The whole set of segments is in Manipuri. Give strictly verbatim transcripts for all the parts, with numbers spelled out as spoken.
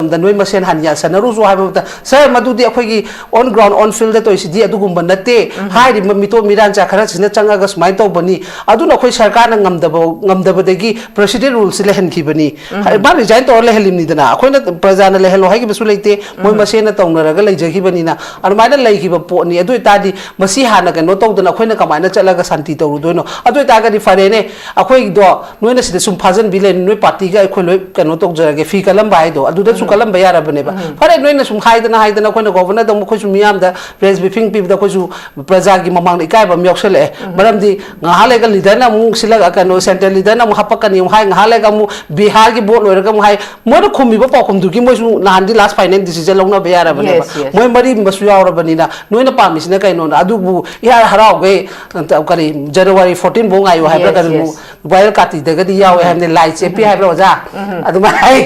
ꯃꯇꯝꯗ ꯅꯣꯏ ꯃꯁꯦꯟ ꯍꯥꯟꯅ ꯌꯥꯁꯟꯅꯔꯨꯁꯨ ꯍꯥꯏꯕ ꯃꯇꯝꯗ, "Sir, ꯃꯗꯨꯗꯤ ꯑꯩꯈꯣꯏꯒꯤ on ground, on field ꯇꯧꯔꯤꯁꯤꯗꯤ ꯑꯗꯨꯒꯨꯝꯕ ꯅꯠꯇꯦ, ꯍꯥꯏꯔꯤꯕ ꯃꯤꯇꯣꯞ ꯃꯤꯔꯥꯟꯆꯥ ꯈꯔꯁꯤꯅ ꯆꯪꯉꯒ ꯁꯨꯃꯥꯏꯅ ꯇꯧꯕꯅꯤ, ꯑꯗꯨꯅ ꯑꯩꯈꯣꯏ ꯁꯔꯀꯥꯔꯅ ꯉꯝꯗꯕ, ꯉꯝꯗꯕꯗꯒꯤ president ruleꯁꯤ ꯂꯩꯍꯟꯈꯤꯕꯅꯤ"꯫ ꯃꯥ resign ꯇꯧꯔ ꯂꯩꯍꯜꯂꯤꯕꯅꯤꯗꯅ, ꯑꯩꯈꯣꯏꯅ ꯄ꯭ꯔꯖꯥꯅ ꯂꯩꯍꯜꯂꯣ ꯍꯥꯏꯈꯤꯕꯁꯨ ꯂꯩꯇꯦ, ꯃꯣꯏ ꯃꯁꯦꯟꯅ ꯇꯧꯅꯔꯒ ꯂꯩꯖꯈꯤꯕꯅꯤꯅ꯫ ꯑꯗꯨꯃꯥꯏꯅ ꯂꯩꯈꯤꯕ ꯄꯣꯠꯅꯤ꯫ ꯑꯗꯨ ꯑꯣꯏꯇꯥꯔꯗꯤ ꯃꯁꯤ ꯍꯥꯟꯅ ꯀꯩꯅꯣ ꯇꯧꯗꯅ ꯑꯩꯈꯣꯏꯅ ꯀꯃꯥꯏꯅ ꯆꯠꯂꯒ ꯁꯥꯟꯇꯤ ꯇꯧꯔꯨꯗꯣꯏꯅꯣ? ꯑꯗꯨ ꯑꯣꯏꯇꯥꯔꯒꯗꯤ ꯐꯔꯦꯅꯦ, ꯑꯩꯈꯣꯏꯗꯣ ꯅꯣꯏꯅ ꯁꯤꯗ ꯁꯨꯝ ꯐꯥꯖꯟꯕꯤ ꯂꯩꯔꯅꯤ, ꯅꯣꯏ ꯄꯥꯔꯇꯤꯒ ꯑꯩꯈꯣꯏ ꯂꯣꯏ ꯀꯩꯅꯣ ꯇꯧꯖꯔꯒꯦ, ꯐꯤ ꯀꯜꯂꯝꯕ ꯍꯥꯏꯗꯣ ꯑꯗꯨꯗꯁꯨ ꯀꯜꯂꯝꯕ ꯌꯥꯔꯕꯅꯦꯕ꯫ ꯐꯔꯦ, ꯅꯣꯏꯅ ꯁꯨꯝ ꯍꯥꯏꯗꯅ ꯍꯥꯏꯗꯅ ꯑꯩꯈꯣꯏꯅ ꯒꯣꯕꯔꯅꯔꯗ ꯑꯃꯨꯛ, ꯑꯩꯈꯣꯏꯁꯨ ꯃꯤꯌꯥꯝꯗ press briefing ꯄꯤꯕꯗ ꯑꯩꯈꯣꯏꯁꯨ ꯄ꯭ꯔꯖꯥꯒꯤ ꯃꯃꯥꯡꯗ ꯏꯀꯥꯏꯕ ꯑꯃ ꯌꯥꯎꯁꯜꯂꯛꯑꯦ꯫ ꯃꯔꯝꯗꯤ ꯉꯥꯏꯍꯥꯛ ꯂꯩꯔꯒ ꯂꯤꯗꯔꯅ ꯑꯃꯨꯛ ꯁꯤꯜꯂꯒ, ꯀꯩꯅꯣ, central ꯂꯤꯗꯔꯅ ꯑꯃꯨꯛ ꯍꯥꯄꯛꯀꯅꯤ ꯑꯃꯨꯛ ꯍꯥꯏ, ꯉꯥꯏꯍꯥꯛ ꯂꯩꯔꯒ ꯑꯃꯨꯛ ꯕꯤꯍꯥꯔꯒꯤ ꯚꯣꯠ ꯂꯣꯏꯔꯒ ꯑꯃꯨꯛ ꯍꯥꯏ꯫ ꯃꯣꯏꯅ ꯈꯨꯝꯃꯤꯕ ꯄꯥꯎꯈꯨꯝꯗꯨꯒꯤ ꯃꯣꯏꯁꯨ ꯅꯍꯥꯟꯗꯤ last final decision ꯂꯧꯅꯕ ꯌꯥꯔꯕꯅꯦꯕ꯫ Yes, yes. ꯃꯣꯏ ꯃꯔꯤ ꯑꯃꯁꯨ ꯌꯥꯎꯔꯕꯅꯤꯅ ꯅꯣꯏꯅ ꯄꯥꯝꯃꯤꯁꯤꯅ ꯀꯩꯅꯣꯅ? ꯑꯗꯨꯕꯨ ꯏꯍꯥꯟ ꯍꯔꯥꯎꯈꯩ, ꯑ, ꯀꯔꯤ, January fourteen ꯐꯥꯎ ꯉꯥꯏꯌꯨ ꯍꯥꯏꯕ꯭ꯔꯥ? Yes, ꯀꯔꯤꯅꯣ? Yes. ꯚꯥꯏꯔꯦꯜ ꯀꯥꯇꯤꯗꯒꯗꯤ ꯌꯥꯎꯋꯦ ꯍꯥꯏꯕꯅꯤ, ꯂꯥꯏ ꯆꯦꯞꯄꯤ ꯍꯥꯏꯕ꯭ꯔꯥ, ꯑꯣꯖꯥ? ꯑꯗꯨꯃꯥꯏꯅ ꯍꯥꯏ꯫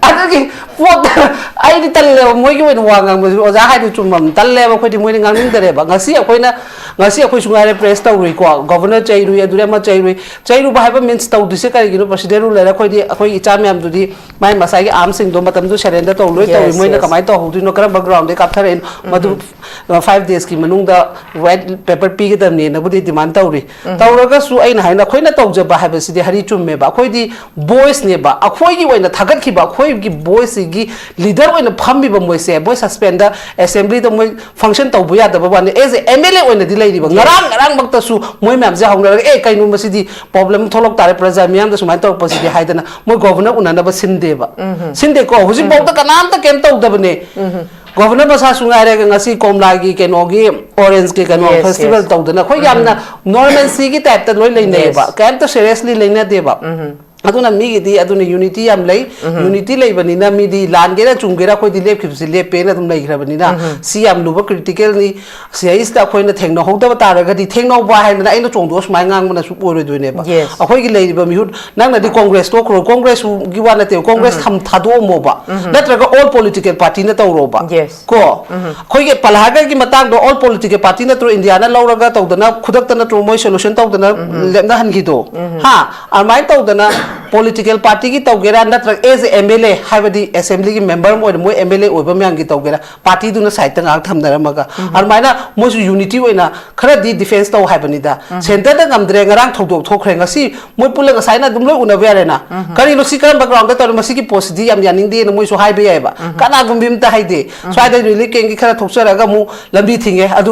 ꯑꯗꯨꯒꯤ ꯄꯣꯠꯇ ꯑꯩꯗꯤ ꯇꯜꯂꯦꯕ, ꯃꯣꯏꯒꯤ ꯑꯣꯏꯅ ꯋꯥ ꯉꯥꯡꯕꯁꯨ꯫ ꯑꯣꯖꯥ ꯍꯥꯏꯗꯨ ꯆꯨꯝꯃꯝ, ꯇꯜꯂꯦꯕ꯫ ꯑꯩꯈꯣꯏꯗꯤ ꯃꯣꯏꯅ ꯉꯥꯡꯅꯤꯡꯗꯔꯦꯕ꯫ ꯉꯁꯤ ꯑꯩꯈꯣꯏꯅ, ꯉꯁꯤ ꯑꯩꯈꯣꯏꯁꯨ ꯉꯥꯏꯔꯦ press ꯇꯧꯔꯨꯏꯀꯣ, ꯒꯣꯕꯔꯅꯔ ꯆꯩꯔꯨꯏ, ꯑꯗꯨꯗ ꯑꯃ ꯆꯩꯔꯨꯏ꯫ ꯆꯩꯔꯨꯕ ꯍꯥꯏꯕ means ꯇꯧꯗ꯭ꯔꯤꯁꯦ ꯀꯔꯤꯒꯤꯅꯣ? President rule ꯂꯩꯔꯦ꯫ ꯑꯩꯈꯣꯏꯗꯤ, ꯑꯩꯈꯣꯏ ꯏꯆꯥ ꯃꯌꯥꯝꯗꯨꯗꯤ ꯃꯥꯏ ꯃꯁꯥꯒꯤ armsꯁꯤꯡꯗꯣ ꯃꯇꯝꯗꯨ surrender ꯇꯧ ꯂꯣꯏ ꯇꯧꯔꯤ꯫ Yes, ꯃꯣꯏꯅ yes. ꯀꯃꯥꯏꯅ ꯇꯧꯍꯧꯗꯣꯏꯅꯣ? ꯀꯔꯝꯕ groundꯗꯒꯤ ꯀꯥꯞꯊꯔꯛꯏꯅꯣ? ꯃꯗꯨ, ꯑ, five daysꯀꯤ ꯃꯅꯨꯡꯗ white paper ꯄꯤꯒꯗꯕꯅꯦꯅꯕꯨꯗꯤ demand ꯇꯧꯔꯤ꯫ ꯇꯧꯔꯒꯁꯨ ꯑꯩꯅ ꯍꯥꯏꯅ ꯑꯩꯈꯣꯏꯅ ꯇꯧꯖꯕ ꯍꯥꯏꯕꯁꯤꯗꯤ ꯍꯔꯤ ꯆꯨꯝꯃꯦꯕ꯫ ꯑꯩꯈꯣꯏꯗꯤ voiceꯅꯦꯕ꯫ ꯑꯩꯈꯣꯏꯒꯤ ꯑꯣꯏꯅ ꯊꯥꯒꯠꯈꯤꯕ, ꯑꯩꯈꯣꯏꯒꯤ voiceꯁꯤꯒꯤ leader ꯑꯣꯏꯅ ꯐꯝꯃꯤꯕ ꯃꯣꯏꯁꯦ, ꯃꯣꯏ suspendꯗ, assemblyꯗ ꯃꯣꯏ function ꯇꯧꯕ ꯌꯥꯗꯕ ꯋꯥꯅꯤ꯫ As a MLA ꯑꯣꯏꯅꯗꯤ ꯂꯩꯔꯤꯕ꯫ Yes. ꯉꯔꯥꯡ, ꯉꯔꯥꯡꯃꯛꯇꯁꯨ ꯃꯣꯏ ꯃꯌꯥꯝꯁꯦ ꯍꯧꯅꯔꯒ, "ꯑꯦ, ꯀꯩꯅꯣ ꯃꯁꯤꯗꯤ problem ꯊꯣꯛꯂꯛ ꯇꯥꯔꯦ, ꯄ꯭ꯔꯖꯥ ꯃꯤꯌꯥꯝꯗ ꯁꯨꯃꯥꯏꯅ ꯇꯧꯔꯛꯄꯁꯤꯗꯤ" ꯍꯥꯏꯗꯅ ꯃꯣꯏ ꯒꯣꯕꯔꯅꯔ ꯎꯅꯅꯕ ꯁꯤꯟꯗꯦꯕ꯫ ꯁꯤꯟꯗꯦꯀꯣ꯫ ꯍꯧꯖꯤꯛꯐꯥꯎꯗ ꯀꯅꯥꯝꯇ ꯀꯩꯝ ꯇꯧꯗꯕꯅꯦ꯫ ꯒꯣꯕꯔꯅꯔ ꯃꯁꯥꯁꯨ ꯉꯥꯏꯔꯦ, ꯉꯁꯤ ꯀꯣꯝꯂꯥꯒꯤ ꯀꯩꯅꯣꯒꯤ, orangeꯀꯤ ꯀꯩꯅꯣ, yes, festival yes. ꯇꯧꯗꯅ ꯑꯩꯈꯣꯏ ꯌꯥꯝꯅ normalcyꯒꯤ typeꯇ ꯂꯣꯏ ꯂꯩꯅꯩꯌꯦꯕ꯫ Yes. ꯀꯩꯝꯇ seriously ꯂꯩꯅꯗꯦꯕ꯫ ꯑꯗꯨꯅ ꯃꯤꯒꯤꯗꯤ ꯑꯗꯨꯅ unity ꯌꯥꯝ ꯂꯩ꯫ Unity ꯂꯩꯕꯅꯤꯅ ꯃꯤꯗꯤ ꯂꯥꯟꯒꯦꯔꯥ ꯆꯨꯝꯒꯦꯔꯥ ꯑꯩꯈꯣꯏꯗꯤ ꯂꯦꯞꯈꯤꯕꯁꯤ ꯂꯦꯞꯄꯦꯅ ꯑꯗꯨꯝ ꯂꯩꯈ꯭ꯔꯕꯅꯤꯅ ꯁꯤ ꯌꯥꯝ ꯂꯨꯕ criticalꯅꯤ꯫ ꯁꯤꯗꯩꯁꯤꯗ ꯑꯩꯈꯣꯏꯅ ꯊꯦꯡꯅꯍꯧꯗꯕ ꯇꯥꯔꯒꯗꯤ, ꯊꯦꯡꯅꯍꯧꯕ ꯍꯥꯏꯗꯅ ꯑꯩꯅ ꯆꯣꯡꯗꯣꯛꯑ ꯁꯨꯃꯥꯏꯅ ꯉꯥꯡꯕꯅꯁꯨ ꯑꯣꯏꯔꯣꯏꯗꯣꯏꯅꯦꯕ꯫ Yes. ꯑꯩꯈꯣꯏꯒꯤ ꯂꯩꯔꯤꯕ ꯃꯤꯍꯨꯠ, ꯅꯪꯅꯗꯤ Congress ꯇꯣꯛꯈ꯭ꯔꯣ, Congressꯒꯤ ꯋꯥ ꯅꯠꯇꯦꯕ, Congress ꯊꯝ-, ꯊꯥꯗꯣꯛꯑꯝꯃꯣꯕ꯫ ꯅꯠꯇ꯭ꯔꯒ all political partyꯅ ꯇꯧꯔꯣꯕ꯫ Yes. ꯀꯣ? ꯑꯩꯈꯣꯏꯒꯤ ꯄꯜꯍꯥꯒꯔꯒꯤ ꯃꯇꯥꯡꯗꯣ all political party ꯅꯠꯇ꯭ꯔꯣ ꯏꯟꯗꯤꯌꯥꯅ ꯂꯧꯔꯒ ꯇꯧꯗꯅ, ꯈꯨꯗꯛꯇ ꯅꯠꯇ꯭ꯔꯣ ꯃꯣꯏ solution ꯇꯧꯗꯅ ꯂꯦꯞꯅꯍꯟꯈꯤꯗꯣ? ꯍꯥ? ꯑꯗꯨꯃꯥꯏꯅ ꯇꯧꯗꯅ ꯄꯣꯂꯤꯇꯤꯀꯦꯜ ꯄꯥꯔꯇꯤꯒꯤ ꯇꯧꯒꯦꯔꯥ, ꯅꯠꯇ꯭ꯔꯒ as a M L A, ꯍꯥꯏꯕꯗꯤ ꯑꯦꯁꯦꯝꯕ꯭ꯂꯤꯒꯤ ꯃꯦꯝꯕꯔ ꯑꯃ ꯑꯣꯏꯅ ꯃꯣꯏ M L A ꯑꯣꯏꯕ ꯃꯌꯥꯝꯒꯤ ꯇꯧꯒꯦꯔꯥ, ꯄꯥꯔꯇꯤꯗꯨꯅ ꯁꯥꯏꯠꯇ ꯉꯥꯏꯍꯥꯛ ꯊꯝꯅꯔꯝꯃꯒ, ꯑꯗꯨꯃꯥꯏꯅ ꯃꯣꯏꯁꯨ ꯌꯨꯅꯤꯇꯤ ꯑꯣꯏꯅ ꯈꯔꯗꯤ ꯗꯤꯐꯦꯟꯁ ꯇꯧ ꯍꯥꯏꯕꯅꯤꯗ꯫ ꯁꯦꯟꯇꯔꯗ ꯉꯝꯗ꯭ꯔꯦ, ꯉꯔꯥꯡ ꯊꯧꯗꯣꯛ ꯊꯣꯛꯈ꯭ꯔꯦ, ꯉꯁꯤ ꯃꯣꯏ ꯄꯨꯜꯂꯒ ꯉꯁꯥꯏꯅ ꯑꯗꯨꯝ ꯂꯣꯏ ꯎꯅꯕ ꯌꯥꯔꯦꯅ꯫ ꯀꯔꯤꯅꯣ ꯁꯤ, ꯀꯔꯝꯕ ꯒ꯭ꯔꯥꯎꯟꯗ ꯇꯧꯔꯤ, ꯃꯁꯤꯒꯤ ꯄꯣꯠꯁꯤꯗꯤ ꯌꯥꯝ ꯌꯥꯅꯤꯡꯗꯦꯅ ꯃꯣꯏꯁꯨ ꯍꯥꯏꯕ ꯌꯥꯏꯑꯕ꯫ ꯀꯅꯥꯒꯨꯝꯕꯤ ꯑꯝꯇ ꯍꯥꯏꯗꯦ꯫ ꯁ꯭ꯋꯥꯏꯗ ꯔꯤꯂꯤꯐ ꯀꯦꯝꯒꯤ ꯈꯔ ꯊꯣꯛꯆꯔꯒ ꯑꯃꯨꯛ ꯂꯝꯕꯤ ꯊꯤꯡꯉꯦ, ꯑꯗꯨ,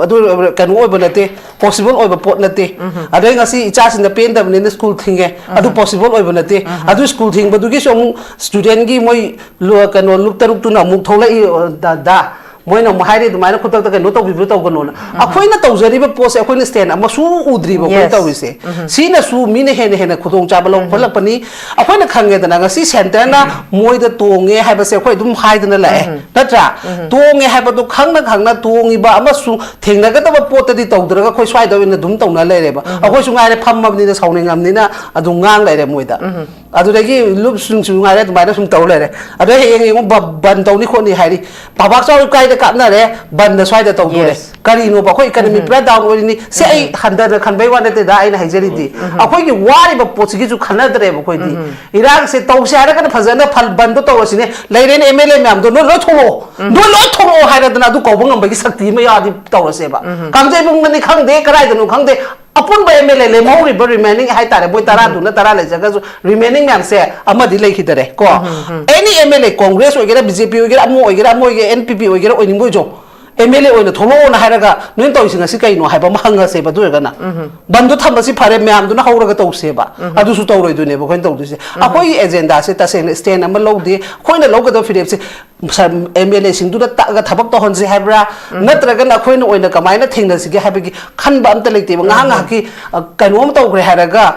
ꯑꯗꯨ ꯀꯩꯅꯣ ꯑꯣꯏꯕ ꯅꯠꯇꯦ, ꯄꯣꯁꯤꯕꯜ ꯑꯣꯏꯕ ꯄꯣꯠ ꯅꯠꯇꯦ꯫ ꯑꯗꯩ ꯉꯁꯤ ꯏꯆꯥꯁꯤꯡꯅ ꯄꯦꯟꯗꯕꯅꯤꯅ ꯁ꯭ꯀꯨꯜ ꯊꯤꯡꯉꯦ, ꯑꯗꯨ ꯄꯣꯁꯤꯕꯜ ꯑꯣꯏꯕ ꯅꯠꯇꯦ꯫ ꯑꯗꯨ ꯁ꯭ꯀꯨꯜ ꯊꯤꯡꯕꯗꯨꯒꯤꯁꯨ ꯑꯃꯨꯛ ꯁ꯭ꯇꯨꯗꯦꯟꯒꯤ ꯃꯣꯏ ꯂꯨ-, ꯀꯩꯅꯣ, ꯂꯨꯞ ꯇꯔꯨꯛꯇꯨꯅ ꯑꯃꯨꯛ ꯊꯣꯛꯂꯛꯏ, ꯑ, ꯗ-, ꯗ-, ꯃꯣꯏꯅ ꯑꯃꯨꯛ ꯍꯥꯏꯔꯦ, "ꯑꯗꯨꯃꯥꯏꯅ ꯈꯨꯗꯛꯇ ꯀꯩꯅꯣ ꯇꯧꯕꯤꯕ ꯇꯧꯒꯅꯣꯅ"꯫ ꯑꯩꯈꯣꯏꯅ ꯇꯧꯖꯔꯤꯕ ꯄꯣꯠꯁꯦ ꯑꯩꯈꯣꯏꯅ ꯁ꯭ꯇꯦꯟ ꯑꯃꯁꯨ ꯎꯗ꯭ꯔꯤꯕ ꯑꯩꯈꯣꯏꯅ Yes. ꯇꯧꯔꯤꯁꯦ꯫ ꯁꯤꯅꯁꯨ ꯃꯤꯅ ꯍꯦꯟꯅ ꯍꯦꯟꯅ ꯈꯨꯗꯣꯡꯆꯥꯕ ꯂꯧꯈꯠꯂꯛꯄꯅꯤ꯫ ꯑꯩꯈꯣꯏꯅ ꯈꯪꯉꯦꯗꯅ, ꯉꯁꯤ ꯁꯦꯟꯇꯔꯅ ꯃꯣꯏꯗ ꯇꯣꯡꯉꯦ ꯍꯥꯏꯕꯁꯦ ꯑꯩꯈꯣꯏ ꯑꯗꯨꯝ ꯍꯥꯏꯗꯅ ꯂꯥꯛꯑꯦ, ꯅꯠꯇ꯭ꯔꯥ? ꯇꯣꯡꯉꯦ ꯍꯥꯏꯕꯗꯣ ꯈꯪꯅ ꯈꯪꯅ ꯇꯣꯡꯉꯤꯕ ꯑꯃꯁꯨ ꯊꯦꯡꯅꯒꯗꯕ ꯄꯣꯠꯇꯗꯤ ꯇꯧꯗ꯭ꯔꯒ ꯑꯩꯈꯣꯏ ꯁ꯭ꯋꯥꯏꯗ ꯑꯣꯏꯅ ꯑꯗꯨꯝ ꯇꯧꯅ ꯂꯩꯔꯦꯕ꯫ ꯑꯩꯈꯣꯏꯁꯨ ꯉꯥꯏꯔꯦ, ꯐꯝꯃꯕꯅꯤꯅ ꯁꯥꯎꯅꯤꯡꯉꯕꯅꯤꯅ ꯑꯗꯨꯝ ꯉꯥꯡ ꯂꯩꯔꯦ ꯃꯣꯏꯗ꯫ ꯑꯗꯨꯗꯒꯤ ꯂꯨꯞꯁꯤꯡꯁꯨ ꯉꯥꯏꯔꯦ, ꯑꯗꯨꯃꯥꯏꯅ ꯁꯨꯝ ꯇꯧ ꯂꯩꯔꯦ꯫ ꯑꯗꯩ ꯍꯌꯦꯡ ꯌꯦꯡꯉꯨ, ꯕ-, ꯕꯟ ꯇꯧꯅꯤ ꯈꯣꯠꯅꯤ ꯍꯥꯏꯔꯤ꯫ ꯄꯥꯕꯥꯛ ꯆꯥꯎ ꯀꯥꯏꯗ ꯀꯥꯞꯅꯔꯦ? ꯕꯟꯗ ꯁ꯭ꯋꯥꯏꯗ ꯇꯧꯗꯣꯔꯦ꯫ Yes. ꯀꯔꯤꯅꯣꯕ? ꯑꯩꯈꯣꯏ ꯏꯀꯅꯃꯤ ꯄꯨꯔꯥ ꯗꯥꯎꯟ ꯑꯣꯏꯔꯤꯅꯤ꯫ ꯁꯤ ꯑꯩ ꯍꯟꯊꯅ ꯈꯟꯕꯩ ꯋꯥ ꯅꯠꯇꯦꯗ, ꯑꯩꯅ ꯍꯥꯏꯖꯔꯤꯗꯤ꯫ ꯑꯩꯈꯣꯏꯒꯤ ꯋꯥꯔꯤꯕ ꯄꯣꯠꯁꯤꯒꯤꯁꯨ ꯈꯟꯅꯗ꯭ꯔꯦꯕ ꯑꯩꯈꯣꯏꯗꯤ꯫ ꯏꯔꯥꯡꯁꯦ ꯇꯧꯁꯦ ꯍꯥꯏꯔꯒꯅ ꯐꯖꯅ ꯐꯜ-, ꯕꯟꯗꯣ ꯇꯧꯔꯁꯤꯅꯦ꯫ ꯂꯩꯔꯦꯅꯦ ꯑꯦꯝ ꯑꯦꯜ ꯑꯦ ꯃꯌꯥꯝꯗꯣ, "ꯅꯣꯏ ꯂꯣꯏ ꯊꯣꯛꯂꯛꯑꯣ, ꯅꯣꯏ ꯂꯣꯏ ꯊꯣꯛꯂꯛꯑꯣ" ꯍꯥꯏꯔꯗꯅ ꯑꯗꯨ ꯀꯧꯕ ꯉꯝꯕꯒꯤ ꯁꯛꯇꯤ ꯑꯃ ꯌꯥꯎꯔꯗꯤ ꯇꯧꯔꯁꯦꯕ꯫ ꯀꯥꯡꯖꯩꯕꯨꯡꯗꯅꯤ ꯈꯪꯗꯦ, ꯀꯗꯥꯏꯗꯅꯣ ꯈꯪꯗꯦ, ꯑꯄꯨꯟꯕ ꯑꯦꯝ ꯑꯦꯜ ꯑꯦ ꯂꯦꯝꯍꯧꯔꯤꯕ ꯔꯤꯃꯦꯅꯤꯡ ꯍꯥꯏꯇꯥꯔꯦ, ꯃꯣꯏ ꯇꯔꯥꯗꯨꯅ ꯇꯔꯥ ꯂꯩꯖꯈ꯭ꯔꯁꯨ, ꯔꯤꯃꯦꯅꯤꯡ ꯃꯌꯥꯝꯁꯦ ꯑꯃꯗꯤ ꯂꯩꯈꯤꯗꯔꯦ ꯀꯣ꯫ ꯑꯦꯅꯤ ꯑꯦꯝ ꯑꯦꯜ ꯑꯦ, ꯀꯣꯡꯒ꯭ꯔꯦꯁ ꯑꯣꯏꯒꯦꯔꯥ, ꯕꯤ ꯖꯦ ꯄꯤ ꯑꯣꯏꯒꯦꯔꯥ, ꯑꯃ ꯑꯣꯏꯒꯦꯔꯥ, ꯑꯃ ꯑꯣꯏꯒꯦꯔꯥ, ꯑꯦꯟ ꯄꯤ ꯄꯤ ꯑꯣꯏꯒꯦꯔꯥ, ꯑꯣꯏꯅꯤꯡꯕ ꯑꯣꯏꯖꯧ, ꯑꯦꯝ ꯑꯦꯜ ꯑꯦ ꯑꯣꯏꯅ ꯊꯣꯛꯂꯛꯑꯣꯅ ꯍꯥꯏꯔꯒ ꯅꯣꯏꯅ ꯇꯧꯔꯤꯁꯤ ꯉꯁꯤ ꯀꯩꯅꯣ ꯍꯥꯏꯕ ꯑꯃ ꯍꯪꯉꯁꯦꯕ꯫ ꯑꯗꯨ ꯑꯣꯏꯔꯒꯅ ꯕꯟꯗꯣ ꯊꯝꯕꯁꯤ ꯐꯔꯦ, ꯃꯌꯥꯝꯗꯨꯅ ꯍꯧꯔꯒ ꯇꯧꯁꯦꯕ꯫ ꯑꯗꯨꯁꯨ ꯇꯧꯔꯣꯏꯗꯣꯏꯅꯦꯕ ꯑꯩꯈꯣꯏꯅ ꯇꯧꯗꯣꯏꯁꯦ꯫ ꯑꯩꯈꯣꯏꯒꯤ ꯑꯦꯖꯦꯟꯗꯥꯁꯦ ꯇꯁꯦꯡꯅ ꯁ꯭ꯇꯦꯟ ꯑꯃ ꯂꯧꯗꯦ꯫ ꯑꯩꯈꯣꯏꯅ ꯂꯧꯒꯗꯕ ꯐꯤꯔꯦꯞꯁꯦ ꯑꯦꯝ ꯑꯦꯜ ꯑꯦꯁꯤꯡꯗꯨꯗ ꯇꯛꯑꯒ ꯊꯕꯛ ꯇꯧꯍꯟꯁꯤ ꯍꯥꯏꯕ꯭ꯔꯥ, ꯅꯠꯇ꯭ꯔꯒꯅ ꯑꯩꯈꯣꯏꯅ ꯑꯣꯏꯅ ꯀꯃꯥꯏꯅ ꯊꯦꯡꯅꯁꯤꯒꯦ ꯍꯥꯏꯕꯒꯤ ꯈꯟꯕ ꯑꯝꯇ ꯂꯩꯇꯦꯕ꯫ ꯉꯥꯏꯍꯥꯛ ꯉꯥꯏꯍꯥꯛꯀꯤ, ꯑ, ꯀꯩꯅꯣ ꯑꯃ ꯇꯧꯈ꯭ꯔꯦ ꯍꯥꯏꯔꯒ,